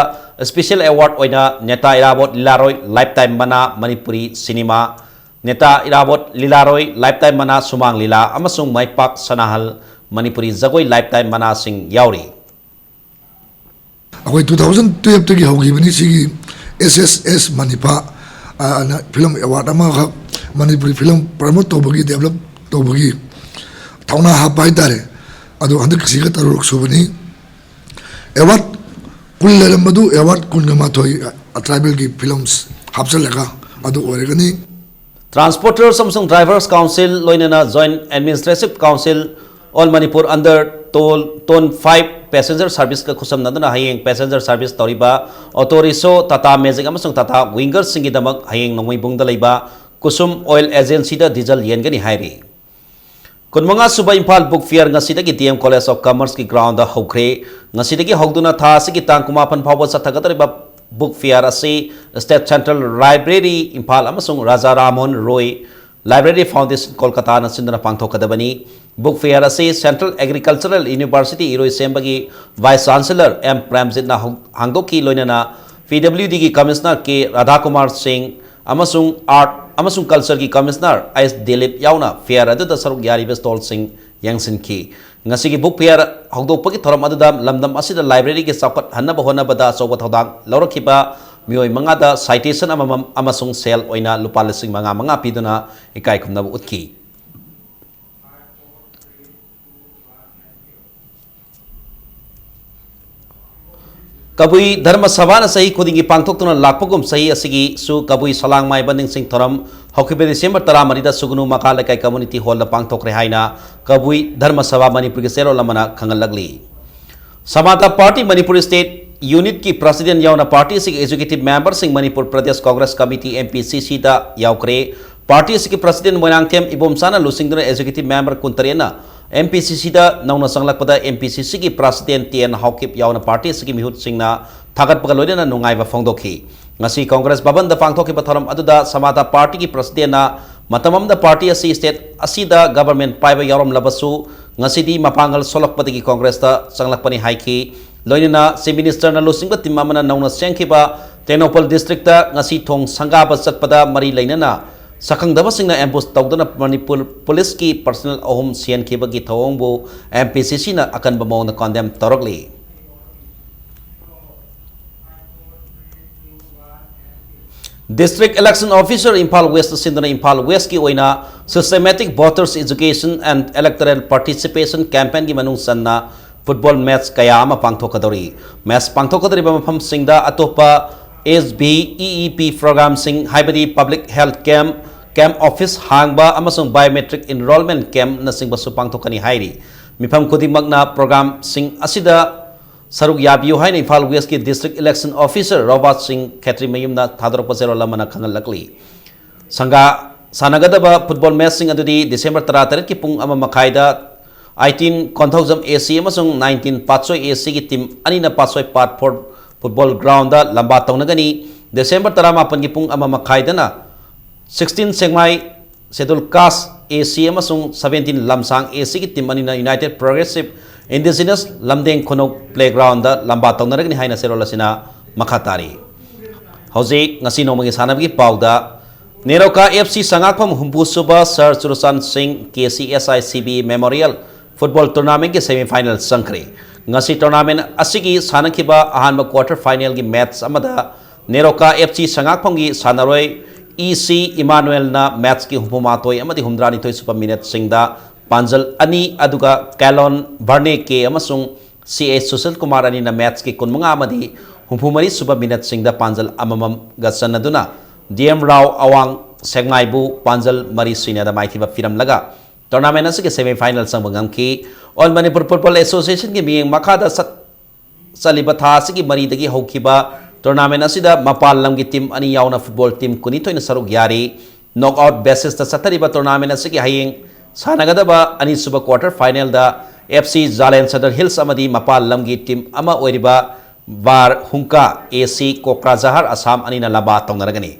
special award ꯑꯣꯏꯅ ꯅꯦꯇꯥ ꯏꯔꯥꯕꯣꯠ ꯂꯤꯂꯥꯔꯣꯏ Lifetime ꯃꯅꯥ ꯃꯅꯤꯄꯨꯔꯤ ꯁꯤꯅꯦꯃꯥ, ꯅꯦꯇꯥ ꯏꯔꯥꯕꯣꯠ ꯂꯤꯂꯥꯔꯣꯏ Lifetime ꯃꯅꯥ ꯁꯨꯃꯥꯡ ꯂꯤꯂꯥ ꯑꯃꯁꯨꯡ ꯃꯥꯏꯄꯥꯛ ꯁꯅꯥꯍꯜ ꯃꯅꯤꯄꯨꯔꯤ ꯖꯒꯣꯏ Lifetime ꯃꯅꯥꯁꯤꯡ ꯌꯥꯎꯔꯤ꯫ ꯑꯩꯈꯣꯏ two thousand twelve ꯇꯒꯤ ꯍꯧꯈꯤꯕꯅꯤ ꯁꯤꯒꯤ S S S ꯃꯅꯤꯐꯥ ꯑꯅ film award ꯑꯃꯈꯛ ꯃꯅꯤꯄꯨꯔꯤ film promote ꯇꯧꯕꯒꯤ, develop ꯇꯧꯕꯒꯤ ꯊꯧꯅꯥ ꯍꯥꯞꯄ ꯍꯥꯏꯇꯥꯔꯦ꯫ ꯑꯗꯣ ꯍꯟꯗꯛꯀꯤꯁꯤꯒ ꯇꯔꯨꯛ ꯁꯨꯕꯅꯤ꯫ Award ꯀꯨꯟ ꯂꯩꯔꯝꯕꯗꯨ award ꯀꯨꯟꯒ ꯃꯥꯊꯣꯏ tribal ꯒꯤ films ꯍꯥꯞꯆꯤꯜꯂꯒ ꯑꯗꯨ ꯑꯣꯏꯔꯒꯅꯤ꯫ Transporters ꯑꯃꯁꯨꯡ Drivers Council ꯂꯣꯏꯅꯅ Joint Administrative Council All Manipur under Toll Zone five passenger service ꯀ ꯈꯨꯠꯁꯝꯅꯗꯨꯅ ꯍꯌꯦꯡ passenger service ꯇꯧꯔꯤꯕ auto rickshaw, Tata Magic ꯑꯃꯁꯨꯡ Tata Winger ꯁꯤꯡꯒꯤꯗꯃꯛ ꯍꯌꯦꯡ ꯅꯣꯡꯃꯩꯕꯨꯡꯗ ꯂꯩꯕ ꯀꯨꯁꯨꯝ ꯑꯣꯏꯜ ꯑꯦꯖꯦꯟꯁꯤꯗ ꯗꯤꯖꯜ ꯌꯦꯟꯒꯅꯤ ꯍꯥꯏꯔꯤ꯫ ꯀꯨꯟꯃꯉꯥ ꯁꯨꯕ ꯏꯝꯐꯥꯜ ꯕꯨꯛ ꯐꯤꯌꯔ ꯉꯁꯤꯗꯒꯤ ꯗꯤ ꯑꯦꯝ ꯀꯣꯂꯦꯖ ꯑꯣꯐ ꯀꯃꯔꯁꯀꯤ ꯒ꯭ꯔꯥꯎꯟꯗ ꯍꯧꯈ꯭ꯔꯦ꯫ ꯉꯁꯤꯗꯒꯤ ꯍꯧꯗꯨꯅ ꯊꯥ ꯑꯁꯤꯒꯤ ꯇꯥꯡ ꯀꯨꯟꯃꯥꯄꯟ ꯐꯥꯎꯕ ꯆꯠꯊꯒꯗꯧꯔꯤꯕ ꯕꯨꯛ ꯐꯤꯌꯔ ꯑꯁꯤ ꯁ꯭ꯇꯦꯠ ꯁꯦꯟꯇ꯭ꯔꯦꯜ ꯂꯥꯏꯕ꯭ꯔꯦꯔꯤ ꯏꯝꯐꯥꯜ ꯑꯃꯁꯨꯡ ꯔꯥꯖꯥ ꯔꯥꯝꯃꯣꯍꯟ ꯔꯣꯏ ꯂꯥꯏꯕ꯭ꯔꯦꯔꯤ ꯐꯥꯎꯟꯗꯦꯁꯟ ꯀꯣꯜꯀꯇꯥꯅ ꯁꯤꯟꯗꯨꯅ ꯄꯥꯡꯊꯣꯛꯀꯗꯕꯅꯤ꯫ ꯕꯨꯛ ꯐꯤꯌꯔ ꯑꯁꯤ ꯁꯦꯟꯇ꯭ꯔꯦꯜ ꯑꯦꯒ꯭ꯔꯤꯀꯜꯆꯔꯦꯜ ꯌꯨꯅꯤꯚꯔꯁꯤꯇꯤ ꯏꯔꯣꯏꯁꯦꯝꯕꯒꯤ ꯚꯥꯏꯁ ꯆꯥꯟꯁꯦꯂꯔ ꯑꯦꯝ ꯄ꯭ꯔꯦꯝꯖꯤꯠꯅ ꯍꯧ-, ꯍꯥꯡꯗꯣꯛꯈꯤ, ꯂꯣꯏꯅꯅ ꯄꯤ ꯗꯕ꯭ꯂꯤꯎ ꯗꯤꯒꯤ ꯀꯃꯤꯁꯅꯔ ꯀꯦ ꯔꯥꯙꯥꯀꯨꯃꯥꯔ ꯁꯤꯡ ꯑꯃꯁꯨꯡ ꯑꯥꯔꯠ ꯑꯃꯁꯨꯡ ꯀꯜꯆꯔꯒꯤ ꯀꯃꯤꯁꯅꯔ ꯑꯩꯆ ꯗꯤꯂꯤꯞ ꯌꯥꯎꯅ ꯐꯤꯌꯔ ꯑꯗꯨꯗ ꯁꯔꯨꯛ ꯌꯥꯔꯤꯕ ꯁ꯭ꯇꯣꯜꯁꯤꯡ ꯌꯦꯡꯁꯤꯟꯈꯤ꯫ ꯉꯁꯤꯒꯤ ꯕꯨꯛ ꯐꯤꯌꯔ ꯍꯧꯗꯣꯛꯄꯒꯤ ꯊꯧꯔꯝ ꯑꯗꯨꯗ ꯂꯝꯗꯝ ꯑꯁꯤꯗ ꯂꯥꯏꯕ꯭ꯔꯦꯔꯤꯒꯤ ꯆꯥꯎꯈꯠꯍꯟꯅꯕ ꯍꯣꯠꯅꯕꯗ ꯑꯆꯧꯕ ꯊꯧꯗꯥꯡ ꯂꯧꯔꯛꯈꯤꯕ ꯃꯤꯑꯣꯏ ꯃꯉꯥꯗ ꯁꯥꯏꯇꯦꯁꯟ ꯑꯃꯃꯝ ꯑꯃꯁꯨꯡ ꯁꯦꯜ ꯑꯣꯏꯅ ꯂꯨꯄꯥ ꯂꯤꯁꯤꯡ ꯃꯉꯥ ꯃꯉꯥ ꯄꯤꯗꯨꯅ ꯏꯀꯥꯏ ꯈꯨꯝꯅꯕ ꯎꯠꯈꯤ꯫ ꯀꯕꯨꯏ ꯙꯔꯃ ꯁꯚꯥꯅ ꯆꯍꯤ ꯈꯨꯗꯤꯡꯒꯤ ꯄꯥꯡꯊꯣꯛꯇꯨꯅ ꯂꯥꯛꯄꯒꯨꯝ ꯆꯍꯤ ꯑꯁꯤꯒꯤꯁꯨ ꯀꯕꯨꯏ ꯁꯂꯥꯡ ꯃꯥꯏꯕ ꯅꯤꯡꯁꯤꯡ ꯊꯧꯔꯝ ꯍꯧꯈꯤꯕ ꯗꯤꯁꯦꯝꯕꯔ ꯇꯔꯥꯃꯔꯤꯗ ꯁꯨꯒꯅꯨ ꯃꯀꯥ ꯂꯩꯀꯥꯏ ꯀꯝꯃꯨꯅꯤꯇꯤ ꯍꯣꯜꯗ ꯄꯥꯡꯊꯣꯛꯈ꯭ꯔꯦ ꯍꯥꯏꯅ ꯀꯕꯨꯏ ꯙꯔꯃ ꯁꯚꯥ ꯃꯅꯤꯄꯨꯔꯒꯤ ꯆꯦꯔꯣꯜ ꯑꯃꯅ ꯈꯪꯍꯜꯂꯛꯂꯤ꯫ ꯁꯃꯥꯇꯥ ꯄꯥꯔꯇꯤ ꯃꯅꯤꯄꯨꯔ ꯁ꯭ꯇꯦꯠ ꯌꯨꯅꯤꯠꯀꯤ ꯄ꯭ꯔꯁꯤꯗꯦꯟ ꯌꯥꯎꯅ ꯄꯥꯔꯇꯤ ꯑꯁꯤꯒꯤ executive members Manipur Pradesh Congress committee, M P C ꯁꯤꯗ ꯌꯥꯎꯈ꯭ꯔꯦ꯫ ꯄꯥꯔꯇꯤ ꯑꯁꯤꯒꯤ ꯄ꯭ꯔꯁꯤꯗꯦꯟ ꯃꯣꯏꯔꯥꯡꯊꯦꯝ ꯏꯕꯣꯝꯆꯥꯅ ꯂꯨꯆꯤꯡꯗꯨꯅ ꯑꯦꯛꯖꯤꯀ꯭ꯌꯨꯇꯤꯚ ꯃꯦꯝꯕꯔ ꯀꯨꯟꯇꯔꯦꯠꯅ ꯑꯦꯝ ꯄꯤ ꯁꯤ ꯁꯤꯗ ꯅꯧꯅ ꯆꯪꯂꯛꯄꯗ ꯑꯦꯝ ꯄꯤ ꯁꯤ ꯁꯤꯒꯤ ꯄ꯭ꯔꯁꯤꯗꯦꯟ ꯇꯤ ꯑꯦꯟ ꯍꯥꯎꯀꯤꯞ ꯌꯥꯎꯅ ꯄꯥꯔꯇꯤ ꯑꯁꯤꯒꯤ ꯃꯤꯍꯨꯠꯁꯤꯡꯅ ꯊꯥꯒꯠꯄꯒ ꯂꯣꯏꯅꯅ ꯅꯨꯡꯉꯥꯏꯕ ꯐꯣꯡꯗꯣꯛꯈꯤ꯫ ꯉꯁꯤ ꯀꯣꯡꯒ꯭ꯔꯦꯁ ꯚꯕꯟꯗ ꯄꯥꯡꯊꯣꯛꯈꯤꯕ ꯊꯧꯔꯝ ꯑꯗꯨꯗ ꯁꯃꯥꯇꯥ ꯄꯥꯔꯇꯤꯒꯤ ꯄ꯭ꯔꯁꯤꯗꯦꯟꯅ ꯃꯇꯝ ꯑꯃꯗ ꯄꯥꯔꯇꯤ ꯑꯁꯤ ꯁ꯭ꯇꯦꯠ ꯑꯁꯤꯗ ꯒꯚꯔꯟꯃꯦꯟꯠ ꯄꯥꯏꯕ ꯌꯥꯎꯔꯝꯂꯕꯁꯨ ꯉꯁꯤꯗꯤ ꯃꯄꯥꯡꯒꯜ ꯁꯣꯜꯂꯛꯄꯗꯒꯤ ꯀꯣꯡꯒ꯭ꯔꯦꯁꯇ ꯆꯪꯂꯛꯄꯅꯤ ꯍꯥꯏꯈꯤ꯫ ꯂꯣꯏꯅꯅ ꯆꯤꯐ ꯃꯤꯅꯤꯁꯇꯔꯅ ꯂꯨꯆꯤꯡꯕ ꯇꯤꯝ ꯑꯃꯅ ꯅꯧꯅ ꯁꯦꯝꯈꯤꯕ ꯇꯦꯡꯅꯧꯄꯜ ꯗꯤꯁꯇ꯭ꯔꯤꯛꯇ ꯉꯁꯤ ꯊꯣꯡ ꯁꯪꯒꯥꯕ ꯆꯠꯄꯗ ꯃꯔꯤ ꯂꯩꯅꯅ ꯁꯛꯈꯪꯗꯕꯁꯤꯡꯅ ꯑꯦꯝꯕꯨꯁ ꯇꯧꯗꯨꯅ ꯃꯅꯤꯄꯨꯔ ꯄꯨꯂꯤꯁꯀꯤ ꯄꯔꯁꯅꯦꯜ ꯑꯍꯨꯝ ꯁꯤꯍꯟꯈꯤꯕꯒꯤ ꯊꯧꯑꯣꯡꯕꯨ ꯑꯦꯝ ꯄꯤ ꯁꯤ ꯁꯤꯅ ꯑꯀꯟꯕ ꯃꯑꯣꯡꯗ ꯀꯣꯟꯗꯦꯝ ꯇꯧꯔꯛꯂꯤ꯫ District election officer Imphal west ꯁꯤꯟꯗꯨꯅ ꯏꯝꯐꯥꯜ ꯋꯦꯁꯀꯤ ꯑꯣꯏꯅ Systematic Voters Education and Electoral Participation Campaignꯒꯤ ꯃꯅꯨꯡ ꯆꯟꯅ ꯐꯨꯠꯕꯣꯜ ꯃꯦꯠꯆ ꯀꯌꯥ ꯑꯃ ꯄꯥꯡꯊꯣꯛꯀꯗꯧꯔꯤ꯫ ꯃꯦꯠꯆ ꯄꯥꯡꯊꯣꯛꯀꯗꯧꯔꯤꯕ ꯃꯐꯝꯁꯤꯡꯗ ꯑꯇꯣꯞꯄ ꯑꯦꯁ ꯚꯤ ꯏ ꯏ ꯄꯤ ꯄ꯭ꯔꯣꯒ꯭ꯔꯥꯝꯁꯤꯡ, ꯍꯥꯏꯕꯗꯤ public health camp, camp office ꯍꯥꯡꯕ ꯑꯃꯁꯨꯡ ꯕꯥꯏꯑꯣꯃꯦꯇ꯭ꯔꯤꯛ ꯏꯟꯔꯣꯜꯃꯦꯟꯠ ꯀꯦꯝꯞꯅꯆꯤꯡꯕꯁꯨ ꯄꯥꯡꯊꯣꯛꯀꯅꯤ ꯍꯥꯏꯔꯤ꯫ ꯃꯤꯐꯝ ꯈꯨꯗꯤꯡꯃꯛꯅ ꯄ꯭ꯔꯣꯒ꯭ꯔꯥꯝꯁꯤꯡ ꯑꯁꯤꯗ ꯁꯔꯨꯛ ꯌꯥꯕꯤꯌꯨ ꯍꯥꯏꯅ ꯏꯝꯐꯥꯜ ꯋꯦꯁꯀꯤ ꯗꯤꯁꯇ꯭ꯔꯤꯛ ꯏꯂꯦꯛꯁꯟ ꯑꯣꯐꯤꯁꯔ ꯔꯣꯕꯥꯔꯠ ꯁꯤꯡ ꯈꯦꯇ꯭ꯔꯤꯃꯌꯨꯝꯅ ꯊꯥꯗꯣꯔꯛꯄ ꯆꯦꯔꯣꯜ ꯑꯃꯅ ꯈꯪꯍꯜꯂꯛꯂꯤ꯫ ꯁꯪꯒꯥ ꯁꯥꯟꯅꯒꯗꯕ ꯐꯨꯠꯕꯣꯜ ꯃꯦꯠꯆꯁꯤꯡ ꯑꯗꯨꯗꯤ ꯗꯤꯁꯦꯝꯕꯔ ꯇꯔꯥꯇꯔꯦꯠꯀꯤ ꯄꯨꯡ ꯑꯃ ꯃꯈꯥꯏꯗ ꯑꯩꯇꯤꯟ ꯀꯣꯟꯊꯧꯖꯝ ꯑꯦ ꯁꯤ ꯑꯃꯁꯨꯡ ꯅꯥꯏꯟꯇꯤꯟ ꯄꯥꯠꯁꯣꯏ ꯑꯦ ꯁꯤꯒꯤ ꯇꯤꯝ ꯑꯅꯤꯅ ꯄꯥꯠꯁꯣꯏ ꯄꯥꯔꯠ ꯐꯣꯔ ꯐꯨꯠꯕꯣꯜ ꯒ꯭ꯔꯥꯎꯟꯗ ꯂꯝꯕꯥ ꯇꯧꯅꯒꯅꯤ꯫ ꯗꯤꯁꯦꯝꯕꯔ ꯇꯔꯥꯃꯥꯄꯟꯒꯤ ꯄꯨꯡ ꯑꯃ ꯃꯈꯥꯏꯗꯅ ꯁꯤꯛꯁꯇꯤꯟ ꯁꯦꯛꯃꯥꯏ ꯁꯦꯗꯨꯜ ꯀꯥꯁ ꯑꯦ ꯁꯤ ꯑꯃꯁꯨꯡ ꯁꯕꯦꯟꯇꯤꯟ ꯂꯝꯁꯥꯡ ꯑꯦ ꯁꯤꯒꯤ ꯇꯤꯝ ꯑꯅꯤꯅ ꯌꯨꯅꯥꯏꯇꯦꯠ ꯄ꯭ꯔꯣꯒ꯭ꯔꯦꯁꯤꯞ ꯏꯟꯗꯤꯖꯤꯅꯁ ꯂꯝꯗꯦꯡ ꯈꯨꯅꯧ ꯄ꯭ꯂꯦꯒ꯭ꯔꯥꯎꯟꯗ ꯂꯝꯕꯥ ꯇꯧꯅꯔꯒꯅꯤ ꯍꯥꯏꯅ ꯆꯦꯔꯣꯜ ꯑꯁꯤꯅ ꯃꯈꯥ ꯇꯥꯔꯤ꯫ ꯍꯧꯖꯤꯛ ꯉꯁꯤ ꯅꯣꯡꯃꯒꯤ ꯁꯥꯟꯅꯕꯒꯤ ꯄꯥꯎꯗ ꯅꯦꯔꯣꯀꯥ ꯑꯦꯐ ꯁꯤ ꯁꯉꯥꯛꯐꯝ ꯍꯨꯝꯐꯨ ꯁꯨꯕ ꯁꯔ ꯆꯨꯔꯆꯥꯟ ꯁꯤꯡ K C S I C B memorial football ꯇꯣꯔꯅꯥꯃꯦꯟꯠꯀꯤ ꯁꯦꯃꯤꯐꯥꯏꯅꯦꯜ ꯆꯪꯈ꯭ꯔꯦ꯫ ꯉꯁꯤ ꯇꯣꯔꯅꯥꯃꯦꯟꯠ ꯑꯁꯤꯒꯤ ꯁꯥꯟꯅꯈꯤꯕ ꯑꯍꯥꯟꯕ ꯀ꯭ꯋꯥꯔꯇꯔ ꯐꯥꯏꯅꯦꯜꯒꯤ ꯃꯦꯠꯆ ꯑꯃꯗ ꯅꯦꯔꯣꯀꯥ ꯑꯦꯐ ꯁꯤ ꯁꯉꯥꯛꯐꯝꯒꯤ ꯁꯥꯟꯅꯔꯣꯏ ꯏ ꯁꯤ ꯏꯃꯥꯅꯨꯑꯦꯜꯅ ꯃꯦꯠꯆꯀꯤ ꯍꯨꯝꯐꯨꯃꯥꯊꯣꯏ ꯑꯃꯗꯤ ꯍꯨꯝꯗ꯭ꯔꯥꯅꯤꯊꯣꯏ ꯁꯨꯕ ꯃꯤꯅꯠꯁꯤꯡꯗ ꯄꯥꯟꯖꯜ ꯑꯅꯤ, ꯑꯗꯨꯒ ꯀꯦꯂꯣꯟ ꯚꯔꯅꯦ ꯀꯦ ꯑꯃꯁꯨꯡ ꯁꯤ ꯑꯦ ꯁꯨꯁꯤꯜ ꯀꯨꯃꯥꯔ ꯑꯅꯤꯅ ꯃꯦꯠꯆꯀꯤ ꯀꯨꯟꯃꯉꯥ ꯑꯃꯗꯤ ꯍꯨꯝꯐꯨꯃꯔꯤ ꯁꯨꯕ ꯃꯤꯅꯠꯁꯤꯡꯗ ꯄꯥꯟꯖꯜ ꯑꯃꯃꯝꯒ ꯆꯟꯅꯗꯨꯅ ꯗꯤ ꯑꯦꯝ ꯔꯥꯎ ꯑꯋꯥꯡ ꯁꯦꯛꯃꯥꯏꯕꯨ ꯄꯥꯟꯖꯜ ꯃꯔꯤ ꯁꯨꯏꯅꯗ ꯃꯥꯏꯊꯤꯕ ꯄꯤꯔꯝꯂꯒ ꯇꯣꯔꯅꯥꯃꯦꯟ ꯑꯁꯤꯒꯤ ꯁꯦꯃꯤꯐꯥꯏꯅꯦꯜ ꯆꯪꯕ ꯉꯝꯈꯤ꯫ ꯑꯣꯜ ꯃꯅꯤꯄꯨꯔ ꯐꯨꯠꯕꯣꯜ ꯑꯦꯁꯣꯁꯤꯌꯦꯁꯟꯒꯤ ꯃꯤꯠꯌꯦꯡ ꯃꯈꯥꯗ ꯆꯠ-, ꯆꯠꯂꯤꯕ ꯊꯥ ꯑꯁꯤꯒꯤ ꯃꯔꯤꯗꯒꯤ ꯍꯧꯈꯤꯕ ꯇꯣꯔꯅꯥꯃꯦꯟ ꯑꯁꯤꯗ ꯃꯄꯥꯟ ꯂꯝꯒꯤ ꯇꯤꯝ ꯑꯅꯤ ꯌꯥꯎꯅ ꯐꯨꯠꯕꯣꯜ ꯇꯤꯝ ꯀꯨꯟꯅꯤꯊꯣꯏꯅ ꯁꯔꯨꯛ ꯌꯥꯔꯤ꯫ ꯅꯣꯛꯑꯥꯎꯠ ꯕꯦꯁꯤꯁꯇ ꯆꯠꯊꯔꯤꯕ ꯇꯣꯔꯅꯥꯃꯦꯟ ꯑꯁꯤꯒꯤ ꯍꯌꯦꯡ ꯁꯥꯟꯅꯒꯗꯕ ꯑꯅꯤꯁꯨꯕ ꯀ꯭ꯋꯥꯔꯇꯔ ꯐꯥꯏꯅꯦꯜꯗ ꯑꯦꯐ ꯁꯤ ꯖꯥꯂꯦꯟ ꯁꯗꯔ ꯍꯤꯜꯁ ꯑꯃꯗꯤ ꯃꯄꯥꯟ ꯂꯝꯒꯤ ꯇꯤꯝ ꯑꯃ ꯑꯣꯏꯔꯤꯕ ꯕꯥꯔ ꯍꯨꯡꯀꯥ ꯑꯦ ꯁꯤ ꯀꯣꯀ꯭ꯔꯥꯖꯍꯥꯔ ꯑꯁꯥꯝ ꯑꯅꯤꯅ ꯂꯝꯕꯥ ꯇꯧꯅꯔꯒꯅꯤ꯫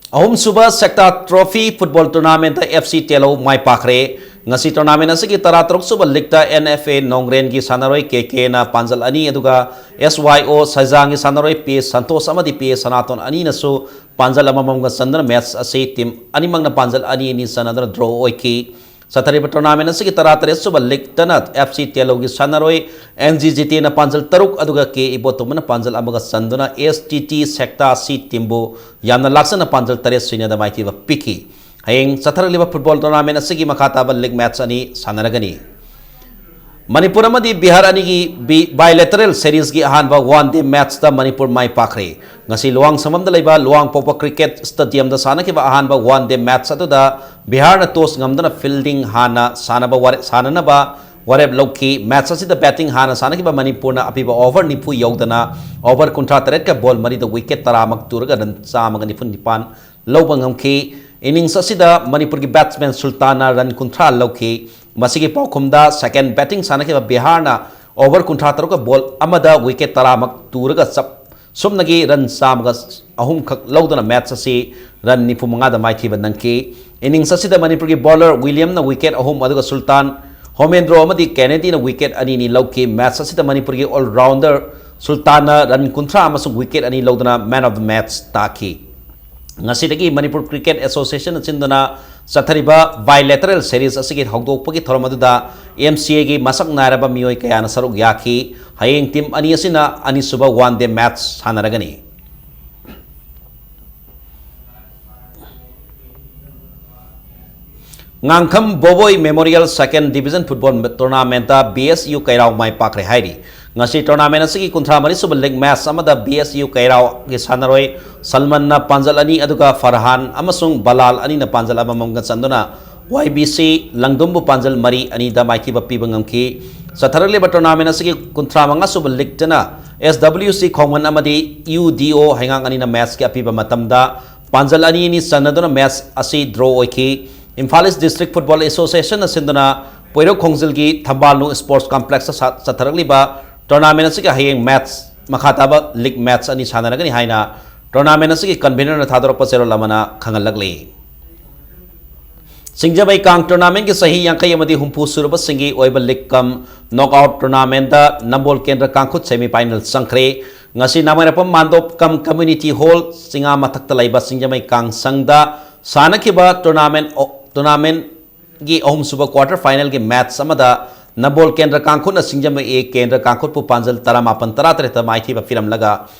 ꯑꯍꯨꯝꯁꯨꯕ ꯁꯦꯛꯇꯥ ꯇ꯭ꯔꯣꯐꯤ ꯐꯨꯠꯕꯣꯜ ꯇꯣꯔꯅꯥꯃꯦꯟꯠꯇ ꯑꯦꯐ ꯁꯤ ꯇꯦꯂꯧ ꯃꯥꯏ ꯄꯥꯛꯈ꯭ꯔꯦ꯫ ꯉꯁꯤ ꯇꯣꯔꯅꯥꯃꯦꯟꯠ ꯑꯁꯤꯒꯤ ꯇꯔꯥꯇꯔꯨꯛ ꯁꯨꯕ ꯂꯤꯛꯇ ꯑꯦꯟ ꯑꯦꯐ ꯑꯦ ꯅꯣꯡꯒ꯭ꯔꯦꯟꯒꯤ ꯁꯥꯟꯅꯔꯣꯏ ꯀꯦ ꯀꯦꯅ ꯄꯥꯟꯖꯜ ꯑꯅꯤ, ꯑꯗꯨꯒ ꯑꯦꯁ ꯋꯥꯏ ꯑꯣ ꯁꯩꯖꯥꯡꯒꯤ ꯁꯥꯟꯅꯔꯣꯏ ꯄꯤ ꯑꯦ ꯁꯟꯇꯣꯁ ꯑꯃꯗꯤ ꯄꯤ ꯑꯦ ꯁꯅꯥꯇꯣꯟ ꯑꯅꯤꯅꯁꯨ ꯄꯥꯟꯖꯜ ꯑꯃꯃꯝꯒ ꯆꯟꯗꯨꯅ ꯃꯦꯠꯆ ꯑꯁꯤ ꯇꯤꯝ ꯑꯅꯤꯃꯛꯅ ꯄꯥꯟꯖꯜ ꯑꯅꯤ ꯑꯅꯤ ꯆꯟꯅꯗꯨꯅ ꯗ꯭ꯔꯣ ꯑꯣꯏꯈꯤ꯫ ꯆꯠꯊꯔꯤꯕ ꯇꯣꯔꯅꯥꯃꯦꯟꯠ ꯑꯁꯤꯒꯤ ꯇꯔꯥꯇꯔꯦꯠ ꯁꯨꯕ ꯂꯤꯛꯇꯅ ꯑꯦꯐ ꯁꯤ ꯇꯦꯂꯧꯒꯤ ꯁꯥꯟꯅꯔꯣꯏ ꯑꯦꯟ ꯖꯤ ꯖꯤꯇꯦꯅ ꯄꯥꯟꯖꯜ ꯇꯔꯨꯛ, ꯑꯗꯨꯒ ꯀꯦ ꯏꯕꯣꯇꯣꯝꯕꯅ ꯄꯥꯟꯖꯜ ꯑꯃꯒ ꯆꯟꯗꯨꯅ ꯑꯦꯁ ꯇꯤ ꯇꯤ ꯁꯦꯛꯇꯥ ꯁꯤ ꯇꯤꯝꯕꯨ ꯌꯥꯝꯅ ꯂꯥꯛꯆꯅ ꯄꯥꯟꯖꯜ ꯇꯔꯦꯠ ꯁꯨꯏꯅꯗ ꯃꯥꯏꯊꯤꯕ ꯄꯤꯈꯤ꯫ ꯍꯌꯦꯡ ꯆꯠꯊꯔꯛꯂꯤꯕ ꯐꯨꯠꯕꯣꯜ ꯇꯣꯔꯅꯥꯃꯦꯟꯠ ꯑꯁꯤꯒꯤ ꯃꯈꯥ ꯇꯥꯕ ꯂꯤꯛ ꯃꯦꯠꯆ ꯑꯅꯤ ꯁꯥꯟꯅꯔꯒꯅꯤ꯫ ꯃꯅꯤꯄꯨꯔ ꯑꯃꯗꯤ ꯕꯤꯍꯥꯔ ꯑꯅꯤꯒꯤ ꯕꯤ-, ꯕꯥꯏꯂꯦꯇꯔꯦꯜ ꯁꯦꯔꯤꯁꯀꯤ ꯑꯍꯥꯟꯕ ꯋꯥꯟ ꯗꯦ ꯃꯦꯠꯆꯇ ꯃꯅꯤꯄꯨꯔ ꯃꯥꯏ ꯄꯥꯛꯈ꯭ꯔꯦ꯫ ꯉꯁꯤ ꯂꯨꯋꯥꯡꯁꯪꯕꯝꯗ ꯂꯩꯕ ꯂꯨꯋꯥꯡꯄꯣꯛꯄ ꯀ꯭ꯔꯤꯀꯦꯠ ꯁ꯭ꯇꯦꯗꯤꯌꯝꯗ ꯁꯥꯟꯅꯈꯤꯕ ꯑꯍꯥꯟꯕ ꯋꯥꯟ ꯗꯦ ꯃꯦꯠꯆ ꯑꯗꯨꯗ ꯕꯤꯍꯥꯔꯅ ꯇꯣꯁ ꯉꯝꯗꯨꯅ ꯐꯤꯜꯗꯤꯡ ꯍꯥꯟꯅ ꯁꯥꯟꯅꯕ ꯋꯥꯔꯦ-, ꯁꯥꯟꯅꯅꯕ ꯋꯥꯔꯦꯞ ꯂꯧꯈꯤ꯫ ꯃꯦꯠꯆ ꯑꯁꯤꯗ ꯕꯦꯇꯤꯡ ꯍꯥꯟꯅ ꯁꯥꯟꯅꯈꯤꯕ ꯃꯅꯤꯄꯨꯔꯅ ꯑꯄꯤꯕ ꯑꯣꯚꯔ ꯅꯤꯐꯨ ꯌꯧꯗꯅ ꯑꯣꯚꯔ ꯀꯨꯟꯊ꯭ꯔꯥ ꯇꯔꯦꯠꯀ ꯕꯣꯜ ꯃꯔꯤꯗ ꯋꯤꯀꯦꯠ ꯇꯔꯥꯃꯛ ꯇꯨꯔꯒ ꯔꯟ ꯆꯥꯝꯃꯒ ꯅꯤꯐꯨ ꯅꯤꯄꯥꯟ ꯂꯧꯕ ꯉꯝꯈꯤ꯫ ꯏꯅꯤꯡꯁ ꯑꯁꯤꯗ ꯃꯅꯤꯄꯨꯔꯒꯤ ꯕꯦꯠꯁꯃꯦꯟ ꯁꯨꯜꯇꯥꯟꯅ ꯔꯟ ꯀꯨꯟꯊ꯭ꯔꯥ ꯂꯧꯈꯤ꯫ ꯃꯁꯤꯒꯤ ꯄꯥꯎꯈꯨꯝꯗ ꯁꯦꯀꯦꯟ ꯕꯦꯇꯤꯡ ꯁꯥꯟꯅꯈꯤꯕ ꯕꯤꯍꯥꯔꯅ ꯑꯣꯚꯔ ꯀꯨꯟꯊ꯭ꯔꯥ ꯇꯔꯨꯛꯀ ꯕꯣꯜ ꯑꯃꯗ ꯋꯤꯀꯦꯠ ꯇꯔꯥꯃꯛ ꯇꯨꯔꯒ ꯆꯞ ꯁꯨꯞꯅꯒꯤ ꯔꯟ ꯆꯥꯝꯃꯒ ꯑꯍꯨꯝꯈꯛ ꯂꯧꯗꯨꯅ ꯃꯦꯠꯆ ꯑꯁꯤ ꯔꯟ ꯅꯤꯐꯨ ꯃꯉꯥꯗ ꯃꯥꯏꯊꯤꯕ ꯅꯪꯈꯤ꯫ ꯏꯅꯤꯡꯁ ꯑꯁꯤꯗ ꯃꯅꯤꯄꯨꯔꯒꯤ ꯕꯣꯂꯔ ꯋꯤꯂꯤꯌꯝꯅ ꯋꯤꯀꯦꯠ ꯑꯍꯨꯝ, ꯑꯗꯨꯒ ꯁꯨꯜꯇꯥꯟ ꯍꯣꯃꯦꯟꯗ꯭ꯔꯣ ꯑꯃꯗꯤ ꯀꯦꯅꯦꯗꯤꯅ ꯋꯤꯀꯦꯠ ꯑꯅꯤꯅꯤ ꯂꯧꯈꯤ꯫ ꯃꯦꯠꯆ ꯑꯁꯤꯗ ꯃꯅꯤꯄꯨꯔꯒꯤ ꯑꯣꯜꯔꯥꯎꯟꯗꯔ ꯁꯨꯜꯇꯥꯟꯅ ꯔꯟ ꯀꯨꯟꯊ꯭ꯔꯥ ꯑꯃꯁꯨꯡ ꯋꯤꯀꯦꯠ ꯑꯅꯤ ꯂꯧꯗꯨꯅ ꯃꯦꯟ ꯑꯣꯐ ꯗ ꯃꯦꯠꯆ ꯇꯥꯈꯤ꯫ ꯉꯁꯤꯗꯒꯤ ꯃꯅꯤꯄꯨꯔ ꯀ꯭ꯔꯤꯀꯦꯠ ꯑꯦꯁꯣꯁꯤꯌꯦꯁꯟꯅ ꯁꯤꯟꯗꯨꯅ ꯆꯠꯊꯔꯤꯕ ꯕꯥꯏꯂꯦꯇꯔꯦꯜ ꯁꯦꯔꯤꯁ ꯑꯁꯤꯒꯤ ꯍꯧꯗꯣꯛꯄꯒꯤ ꯊꯧꯔꯝ ꯑꯗꯨꯗ ꯑꯦꯝ ꯁꯤ ꯑꯦꯒꯤ ꯃꯁꯛ ꯅꯥꯏꯔꯕ ꯃꯤꯑꯣꯏ ꯀꯌꯥꯅ ꯁꯔꯨꯛ ꯌꯥꯈꯤ꯫ ꯍꯌꯦꯡ ꯇꯤꯝ ꯑꯅꯤ ꯑꯁꯤꯅ ꯑꯅꯤꯁꯨꯕ ꯋꯥꯟ ꯗꯦ ꯃꯦꯠꯆ ꯁꯥꯟꯅꯔꯒꯅꯤ꯫ Ngangkham Boboi memorial second division football ꯇꯣꯔꯅꯥꯃꯦꯟꯠꯇ ꯕꯤ ꯑꯦꯁ ꯌꯨ ꯀꯩꯔꯥꯎ ꯃꯥꯏ ꯄꯥꯛꯈ꯭ꯔꯦ ꯍꯥꯏꯔꯤ꯫ ꯉꯁꯤ ꯇꯣꯔꯅꯥꯃꯦꯟꯠ ꯑꯁꯤꯒꯤ ꯀꯨꯟꯊ꯭ꯔꯥ ꯃꯔꯤ ꯁꯨꯕ ꯂꯤꯒ ꯃꯦꯆ ꯑꯃꯗ ꯕꯤ ꯑꯦꯁ ꯌꯨ ꯀꯩꯔꯥꯎꯒꯤ ꯁꯥꯟꯅꯔꯣꯏ ꯁꯜꯃꯟꯅ ꯄꯥꯟꯖꯜ ꯑꯅꯤ, ꯑꯗꯨꯒ ꯐꯔꯍꯥꯟ ꯑꯃꯁꯨꯡ ꯕꯂꯥꯜ ꯑꯅꯤꯅ ꯄꯥꯟꯖꯜ ꯑꯃꯃꯝꯒ ꯆꯟꯗꯨꯅ ꯋꯥꯏ ꯕꯤ ꯁꯤ ꯂꯪꯗꯨꯝꯕꯨ ꯄꯥꯟꯖꯜ ꯃꯔꯤ ꯑꯅꯤꯗ ꯃꯥꯏꯊꯤꯕ ꯄꯤꯕ ꯉꯝꯈꯤ꯫ ꯆꯠꯊꯔꯛꯂꯤꯕ ꯇꯣꯔꯅꯥꯃꯦꯟꯠ ꯑꯁꯤꯒꯤ ꯀꯨꯟꯊ꯭ꯔꯥ ꯃꯉꯥ ꯁꯨꯕ ꯂꯤꯒꯇꯅ ꯑꯦꯁ ꯗꯕ꯭ꯂꯤꯎ ꯁꯤ ꯈꯣꯡꯃꯟ ꯑꯃꯗꯤ ꯌꯨ ꯗꯤ ꯑꯣ ꯍꯩꯉꯥꯡ ꯑꯅꯤꯅ ꯃꯦꯆꯀꯤ ꯑꯄꯤꯕ ꯃꯇꯝꯗ ꯄꯥꯟꯖꯜ ꯑꯅꯤ ꯑꯅꯤ ꯆꯟꯅꯗꯨꯅ ꯃꯦꯆ ꯑꯁꯤ ꯗ꯭ꯔꯣ ꯑꯣꯏꯈꯤ꯫ ꯏꯝꯐꯥꯜ ꯏꯁ ꯗꯤꯁꯇ꯭ꯔꯤꯛ ꯐꯨꯠꯕꯣꯜ ꯑꯦꯁꯣꯁꯤꯌꯦꯁꯟꯅ ꯁꯤꯟꯗꯨꯅ ꯄꯣꯏꯔꯧ ꯈꯣꯡꯖꯤꯜꯒꯤ ꯊꯝꯕꯥꯜꯅꯨ ꯁ꯭ꯄꯣꯔꯠꯁ ꯀꯝꯄ꯭ꯂꯦꯛꯁꯇ ꯁꯥ-, ꯆꯠꯊꯔꯛꯂꯤꯕ ꯇꯣꯔꯅꯥꯃꯦꯟ ꯑꯁꯤꯒꯤ ꯍꯌꯦꯡ ꯃꯦꯠꯆ ꯃꯈꯥ ꯇꯥꯕ ꯂꯤꯒ ꯃꯦꯠꯆ ꯑꯅꯤ ꯁꯥꯟꯅꯔꯒꯅꯤ ꯍꯥꯏꯅ ꯇꯣꯔꯅꯥꯃꯦꯟ ꯑꯁꯤꯒꯤ ꯀꯟꯚꯤꯅꯔꯅ ꯊꯥꯗꯣꯔꯛꯄ ꯆꯦꯔꯣꯜ ꯑꯃꯅ ꯈꯪꯍꯜꯂꯛꯂꯤ꯫ ꯁꯤꯡꯖꯃꯩ ꯀꯥꯡ ꯇꯣꯔꯅꯥꯃꯦꯟꯒꯤ ꯆꯍꯤ ꯌꯥꯡꯈꯩ ꯑꯃꯗꯤ ꯍꯨꯝꯐꯨ ꯁꯨꯔꯕꯁꯤꯡꯒꯤ ꯑꯣꯏꯕ ꯂꯤꯒ ꯀꯝ ꯅꯣꯛ ꯑꯥꯎꯠ ꯇꯣꯔꯅꯥꯃꯦꯟꯗ ꯅꯝꯕꯣꯜ ꯀꯦꯟꯗ꯭ꯔ ꯀꯥꯡꯈꯨꯠ ꯁꯦꯃꯤ ꯐꯥꯏꯅꯦꯜ ꯆꯪꯈ꯭ꯔꯦ꯫ ꯉꯁꯤ ꯅꯥꯃꯩꯔꯥꯛꯄꯝ ꯃꯥꯟꯗꯣꯞ ꯀꯝ ꯀꯝꯃ꯭ꯌꯨꯅꯤꯇꯤ ꯍꯣꯜ ꯆꯤꯉꯥ ꯃꯊꯛꯇ ꯂꯩꯕ ꯁꯤꯡꯖꯃꯩ ꯀꯥꯡ ꯁꯪꯗ ꯁꯥꯟꯅꯈꯤꯕ ꯇꯣꯔꯅꯥꯃꯦꯟ, ꯇꯣꯔꯅꯥꯃꯦꯟꯒꯤ ꯑꯍꯨꯝꯁꯨꯕ ꯀ꯭ꯋꯥꯔꯇꯔ ꯐꯥꯏꯅꯦꯜꯒꯤ ꯃꯦꯠꯆ ꯑꯃꯗ ꯅꯝꯕꯣꯜ ꯀꯦꯟꯗ꯭ꯔ ꯀꯥꯡꯈꯨꯠꯅ ꯁꯤꯡꯖꯃꯩ ꯑꯦ ꯀꯦꯟꯗ꯭ꯔ ꯀꯥꯡꯈꯨꯠꯄꯨ ꯄꯥꯟꯖꯜ ꯇꯔꯥꯃꯥꯄꯟ ꯇꯔꯥꯇꯔꯦꯠꯇ ꯃꯥꯏꯊꯤꯕ ꯄꯤꯔꯝꯂꯒ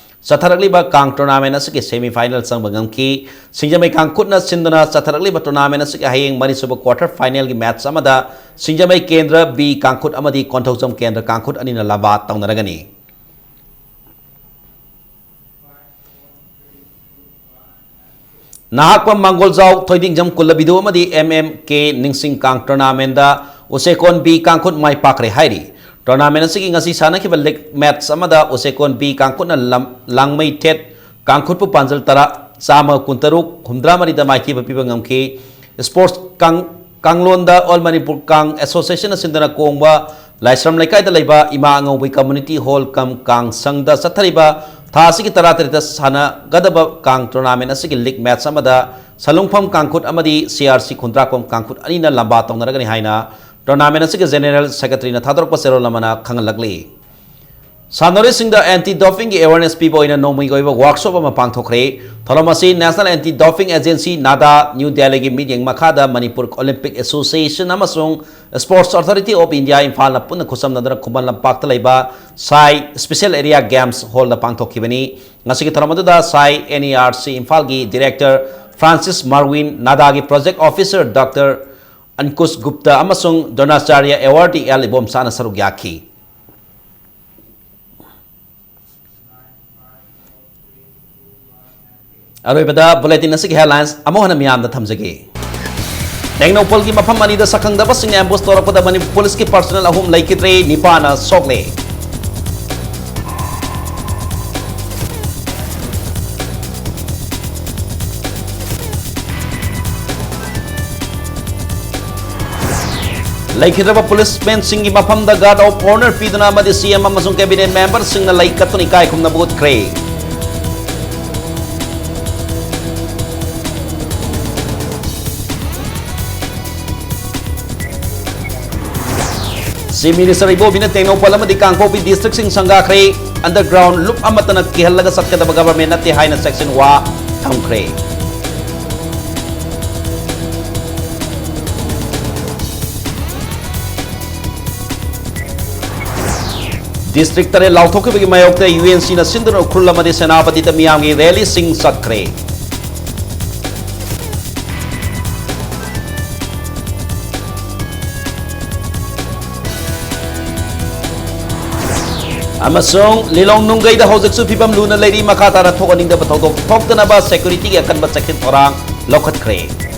ꯆꯠꯊꯔꯛꯂꯤꯕ ꯀꯥꯡ ꯇꯣꯔꯅꯥꯃꯦꯟ ꯑꯁꯤꯒꯤ ꯁꯦꯃꯤ ꯐꯥꯏꯅꯦꯜ ꯆꯪꯕ ꯉꯝꯈꯤ꯫ ꯁꯤꯡꯖꯃꯩ ꯀꯥꯡꯈꯨꯠꯅ ꯁꯤꯟꯗꯨꯅ ꯆꯠꯊꯔꯛꯂꯤꯕ ꯇꯣꯔꯅꯥꯃꯦꯟ ꯑꯁꯤꯒꯤ ꯍꯌꯦꯡ ꯃꯔꯤꯁꯨꯕ ꯀ꯭ꯋꯥꯔꯇꯔ ꯐꯥꯏꯅꯦꯜꯒꯤ ꯃꯦꯠꯆ ꯑꯃꯗ ꯁꯤꯡꯖꯃꯩ ꯀꯦꯟꯗ꯭ꯔ ꯕꯤ ꯀꯥꯡꯈꯨꯠ ꯑꯃꯗꯤ ꯀꯣꯟꯊꯧꯖꯝ ꯀꯦꯟꯗ꯭ꯔ ꯀꯥꯡꯈꯨꯠ ꯑꯅꯤꯅ ꯂꯝꯕꯥ ꯇꯧꯅꯔꯒꯅꯤ꯫ ꯅꯍꯥꯛꯄꯝ ꯃꯥꯡꯒꯣꯜꯖꯥꯎ ꯊꯣꯏꯗꯤꯡꯖꯝ ꯀꯨꯜꯂꯕꯤꯗꯨ ꯑꯃꯗꯤ ꯑꯦꯝ ꯑꯦꯝ ꯀꯦ ꯅꯤꯡꯁꯤꯡ ꯀꯥꯡ ꯇꯣꯔꯅꯥꯃꯦꯟꯗ ꯎꯆꯦꯀꯣꯟ ꯕꯤ ꯀꯥꯡꯈꯨꯠ ꯃꯥꯏ ꯄꯥꯛꯈ꯭ꯔꯦ ꯍꯥꯏꯔꯤ꯫ Tournament ꯑꯁꯤꯒꯤ ꯉꯁꯤ ꯁꯥꯟꯅꯈꯤꯕ league match ꯑꯃꯗ ꯎꯆꯦꯀꯣꯟ ꯕꯤ ꯀꯥꯡꯈꯨꯠꯅ ꯂꯝ-, ꯂꯥꯡꯃꯩꯊꯦꯠ ꯀꯥꯡꯈꯨꯠꯄꯨ ꯄꯥꯟꯖꯜ ꯇꯔꯥ, ꯆꯥꯝꯃ ꯀꯨꯟꯇꯔꯨꯛ, ꯍꯨꯝꯗ꯭ꯔꯥ ꯃꯔꯤꯗ ꯃꯥꯏꯊꯤꯕ ꯄꯤꯕ ꯉꯝꯈꯤ꯫ Sports ꯀꯥꯡ-, ꯀꯥꯡꯂꯣꯟꯗ All Manipur Kang Association ꯅ ꯁꯤꯟꯗꯨꯅ ꯀꯣꯡꯕ ꯂꯥꯏꯁ꯭ꯔꯝ ꯂꯩꯀꯥꯏꯗ ꯂꯩꯕ ꯏꯃꯥ ꯑꯉꯧꯕꯤ Community Hall cum ꯀꯥꯡ ꯁꯪꯗ ꯆꯠꯊꯔꯤꯕ ꯊꯥ ꯑꯁꯤꯒꯤ ꯇꯔꯥꯇꯔꯦꯠꯇ ꯁꯥꯟꯅꯒꯗꯕ ꯀꯥꯡ tournament ꯑꯁꯤꯒꯤ league match ꯑꯃꯗ ꯁꯂꯨꯡꯐꯝ ꯀꯥꯡꯈꯨꯠ ꯑꯃꯗꯤ ꯁꯤ ꯑꯥꯔ ꯁꯤ ꯈꯨꯟꯗ꯭ꯔꯥꯛꯄꯝ ꯀꯥꯡꯈꯨꯠ ꯑꯅꯤꯅ ꯂꯝꯕꯥ ꯇꯧꯅꯔꯒꯅꯤ ꯍꯥꯏꯅ tournament ꯑꯁꯤꯒꯤ General Secretary ꯅ ꯊꯥꯗꯣꯔꯛꯄ ꯆꯦꯔꯣꯜ ꯑꯃꯅ ꯈꯪꯍꯜꯂꯛꯂꯤ꯫ ꯁꯥꯟꯅꯔꯣꯏꯁꯤꯡꯗ anti doping ꯒꯤ awareness ꯄꯤꯕ ꯑꯣꯏꯅ ꯅꯣꯡꯃꯒꯤ ꯑꯣꯏꯕ workshop ꯑꯃ ꯄꯥꯡꯊꯣꯛꯈ꯭ꯔꯦ꯫ ꯊꯧꯔꯝ ꯑꯁꯤ National Anti Doping Agency, NADA, New Delhi ꯒꯤ ꯃꯤꯠꯌꯦꯡ ꯃꯈꯥꯗ Manipur Olympic Association ꯑꯃꯁꯨꯡ Sports Authority of India, ꯏꯝꯐꯥꯜꯅ ꯄꯨꯟꯅ ꯈꯨꯠꯁꯝꯅꯗꯨꯅ ꯈꯨꯃꯟ ꯂꯝꯄꯥꯛꯇ ꯂꯩꯕ ꯁꯥꯏ Special Area Games Hall ꯗ ꯄꯥꯡꯊꯣꯛꯈꯤꯕꯅꯤ꯫ ꯉꯁꯤꯒꯤ ꯊꯧꯔꯝ ꯑꯗꯨꯗ ꯁꯥꯏ N E R C ꯏꯝꯐꯥꯜꯒꯤ Director Francis Marwin, NADA ꯒꯤ Project Officer Doctor Ankush Gupta ꯑꯃꯁꯨꯡ Dronacharya Awardee ꯑꯦꯜ ꯏꯕꯣꯝꯆꯥꯅ ꯁꯔꯨꯛ ꯌꯥꯈꯤ꯫ ꯑꯔꯣꯏꯕꯗ bulletin ꯑꯁꯤꯒꯤ headlines ꯑꯃꯨꯛ ꯍꯟꯅ ꯃꯤꯌꯥꯝꯗ ꯊꯝꯖꯒꯦ꯫ ꯇꯦꯡꯅꯧꯄꯜꯒꯤ ꯃꯐꯝ ꯑꯅꯤꯗ ꯁꯛꯈꯪꯗꯕꯁꯤꯡꯅ ambush ꯇꯧꯔꯛꯄꯗ ꯃꯅꯤꯄꯨꯔ ꯄꯨꯂꯤꯁꯀꯤ personnel ꯑꯍꯨꯝ ꯂꯩꯈꯤꯗ꯭ꯔꯦ, ꯅꯤꯄꯥꯅ ꯁꯣꯛꯂꯦ꯫ ꯂꯩꯈꯤꯗ꯭ꯔꯕ ꯄꯨꯂꯤꯁꯃꯦꯟꯁꯤꯡꯒꯤ ꯃꯐꯝꯗ guard of honour ꯄꯤꯗꯨꯅ ꯑꯃꯗꯤ C M ꯑꯃꯁꯨꯡ cabinet member ꯁꯤꯡꯅ ꯂꯩ ꯀꯠꯇꯨꯅ ꯏꯀꯥꯏ ꯈꯨꯝꯅꯕ ꯎꯠꯈ꯭ꯔꯦ꯫ Chief Minister ꯏꯕꯣꯕꯤꯅ ꯇꯦꯡꯅꯧꯄꯜ ꯑꯃꯗꯤ ꯀꯥꯡꯄꯣꯛꯄꯤ district ꯁꯤꯡ ꯁꯪꯒꯥꯈ꯭ꯔꯦ꯫ Underground loop ꯑꯃꯠꯇꯅ ꯀꯤꯍꯜꯂꯒ ꯆꯠꯀꯗꯕ government ꯅꯠꯇꯦ ꯍꯥꯏꯅ ꯆꯦꯛꯁꯤꯟ ꯋꯥ ꯊꯝꯈ꯭ꯔꯦ꯫ District ꯇꯔꯦꯠ ꯂꯥꯎꯊꯣꯛꯈꯤꯕꯒꯤ ꯃꯥꯌꯣꯛꯇ U N C ꯅ ꯁꯤꯟꯗꯨꯅ ꯎꯈ꯭ꯔꯨꯜ ꯑꯃꯗꯤ ꯁꯦꯅꯥꯄꯇꯤꯗ ꯃꯤꯌꯥꯝꯒꯤ rally ꯁꯤꯡ ꯆꯠꯈ꯭ꯔꯦ꯫ ꯑꯃꯁꯨꯡ ꯂꯤꯂꯣꯡ ꯅꯨꯡꯒꯩꯗ ꯍꯧꯖꯤꯛꯁꯨ ꯐꯤꯕꯝ ꯂꯨꯅ ꯂꯩꯔꯤ꯫ ꯃꯈꯥ ꯇꯥꯅ ꯊꯣꯛꯍꯟꯅꯤꯡꯗꯕ ꯊꯧꯗꯣꯛ ꯊꯣꯛꯇꯅꯕ security ꯒꯤ ꯑꯀꯟꯕ ꯆꯦꯛꯁꯤꯟ ꯊꯧꯔꯥꯡ ꯂꯧꯈꯠꯈ꯭ꯔꯦ꯫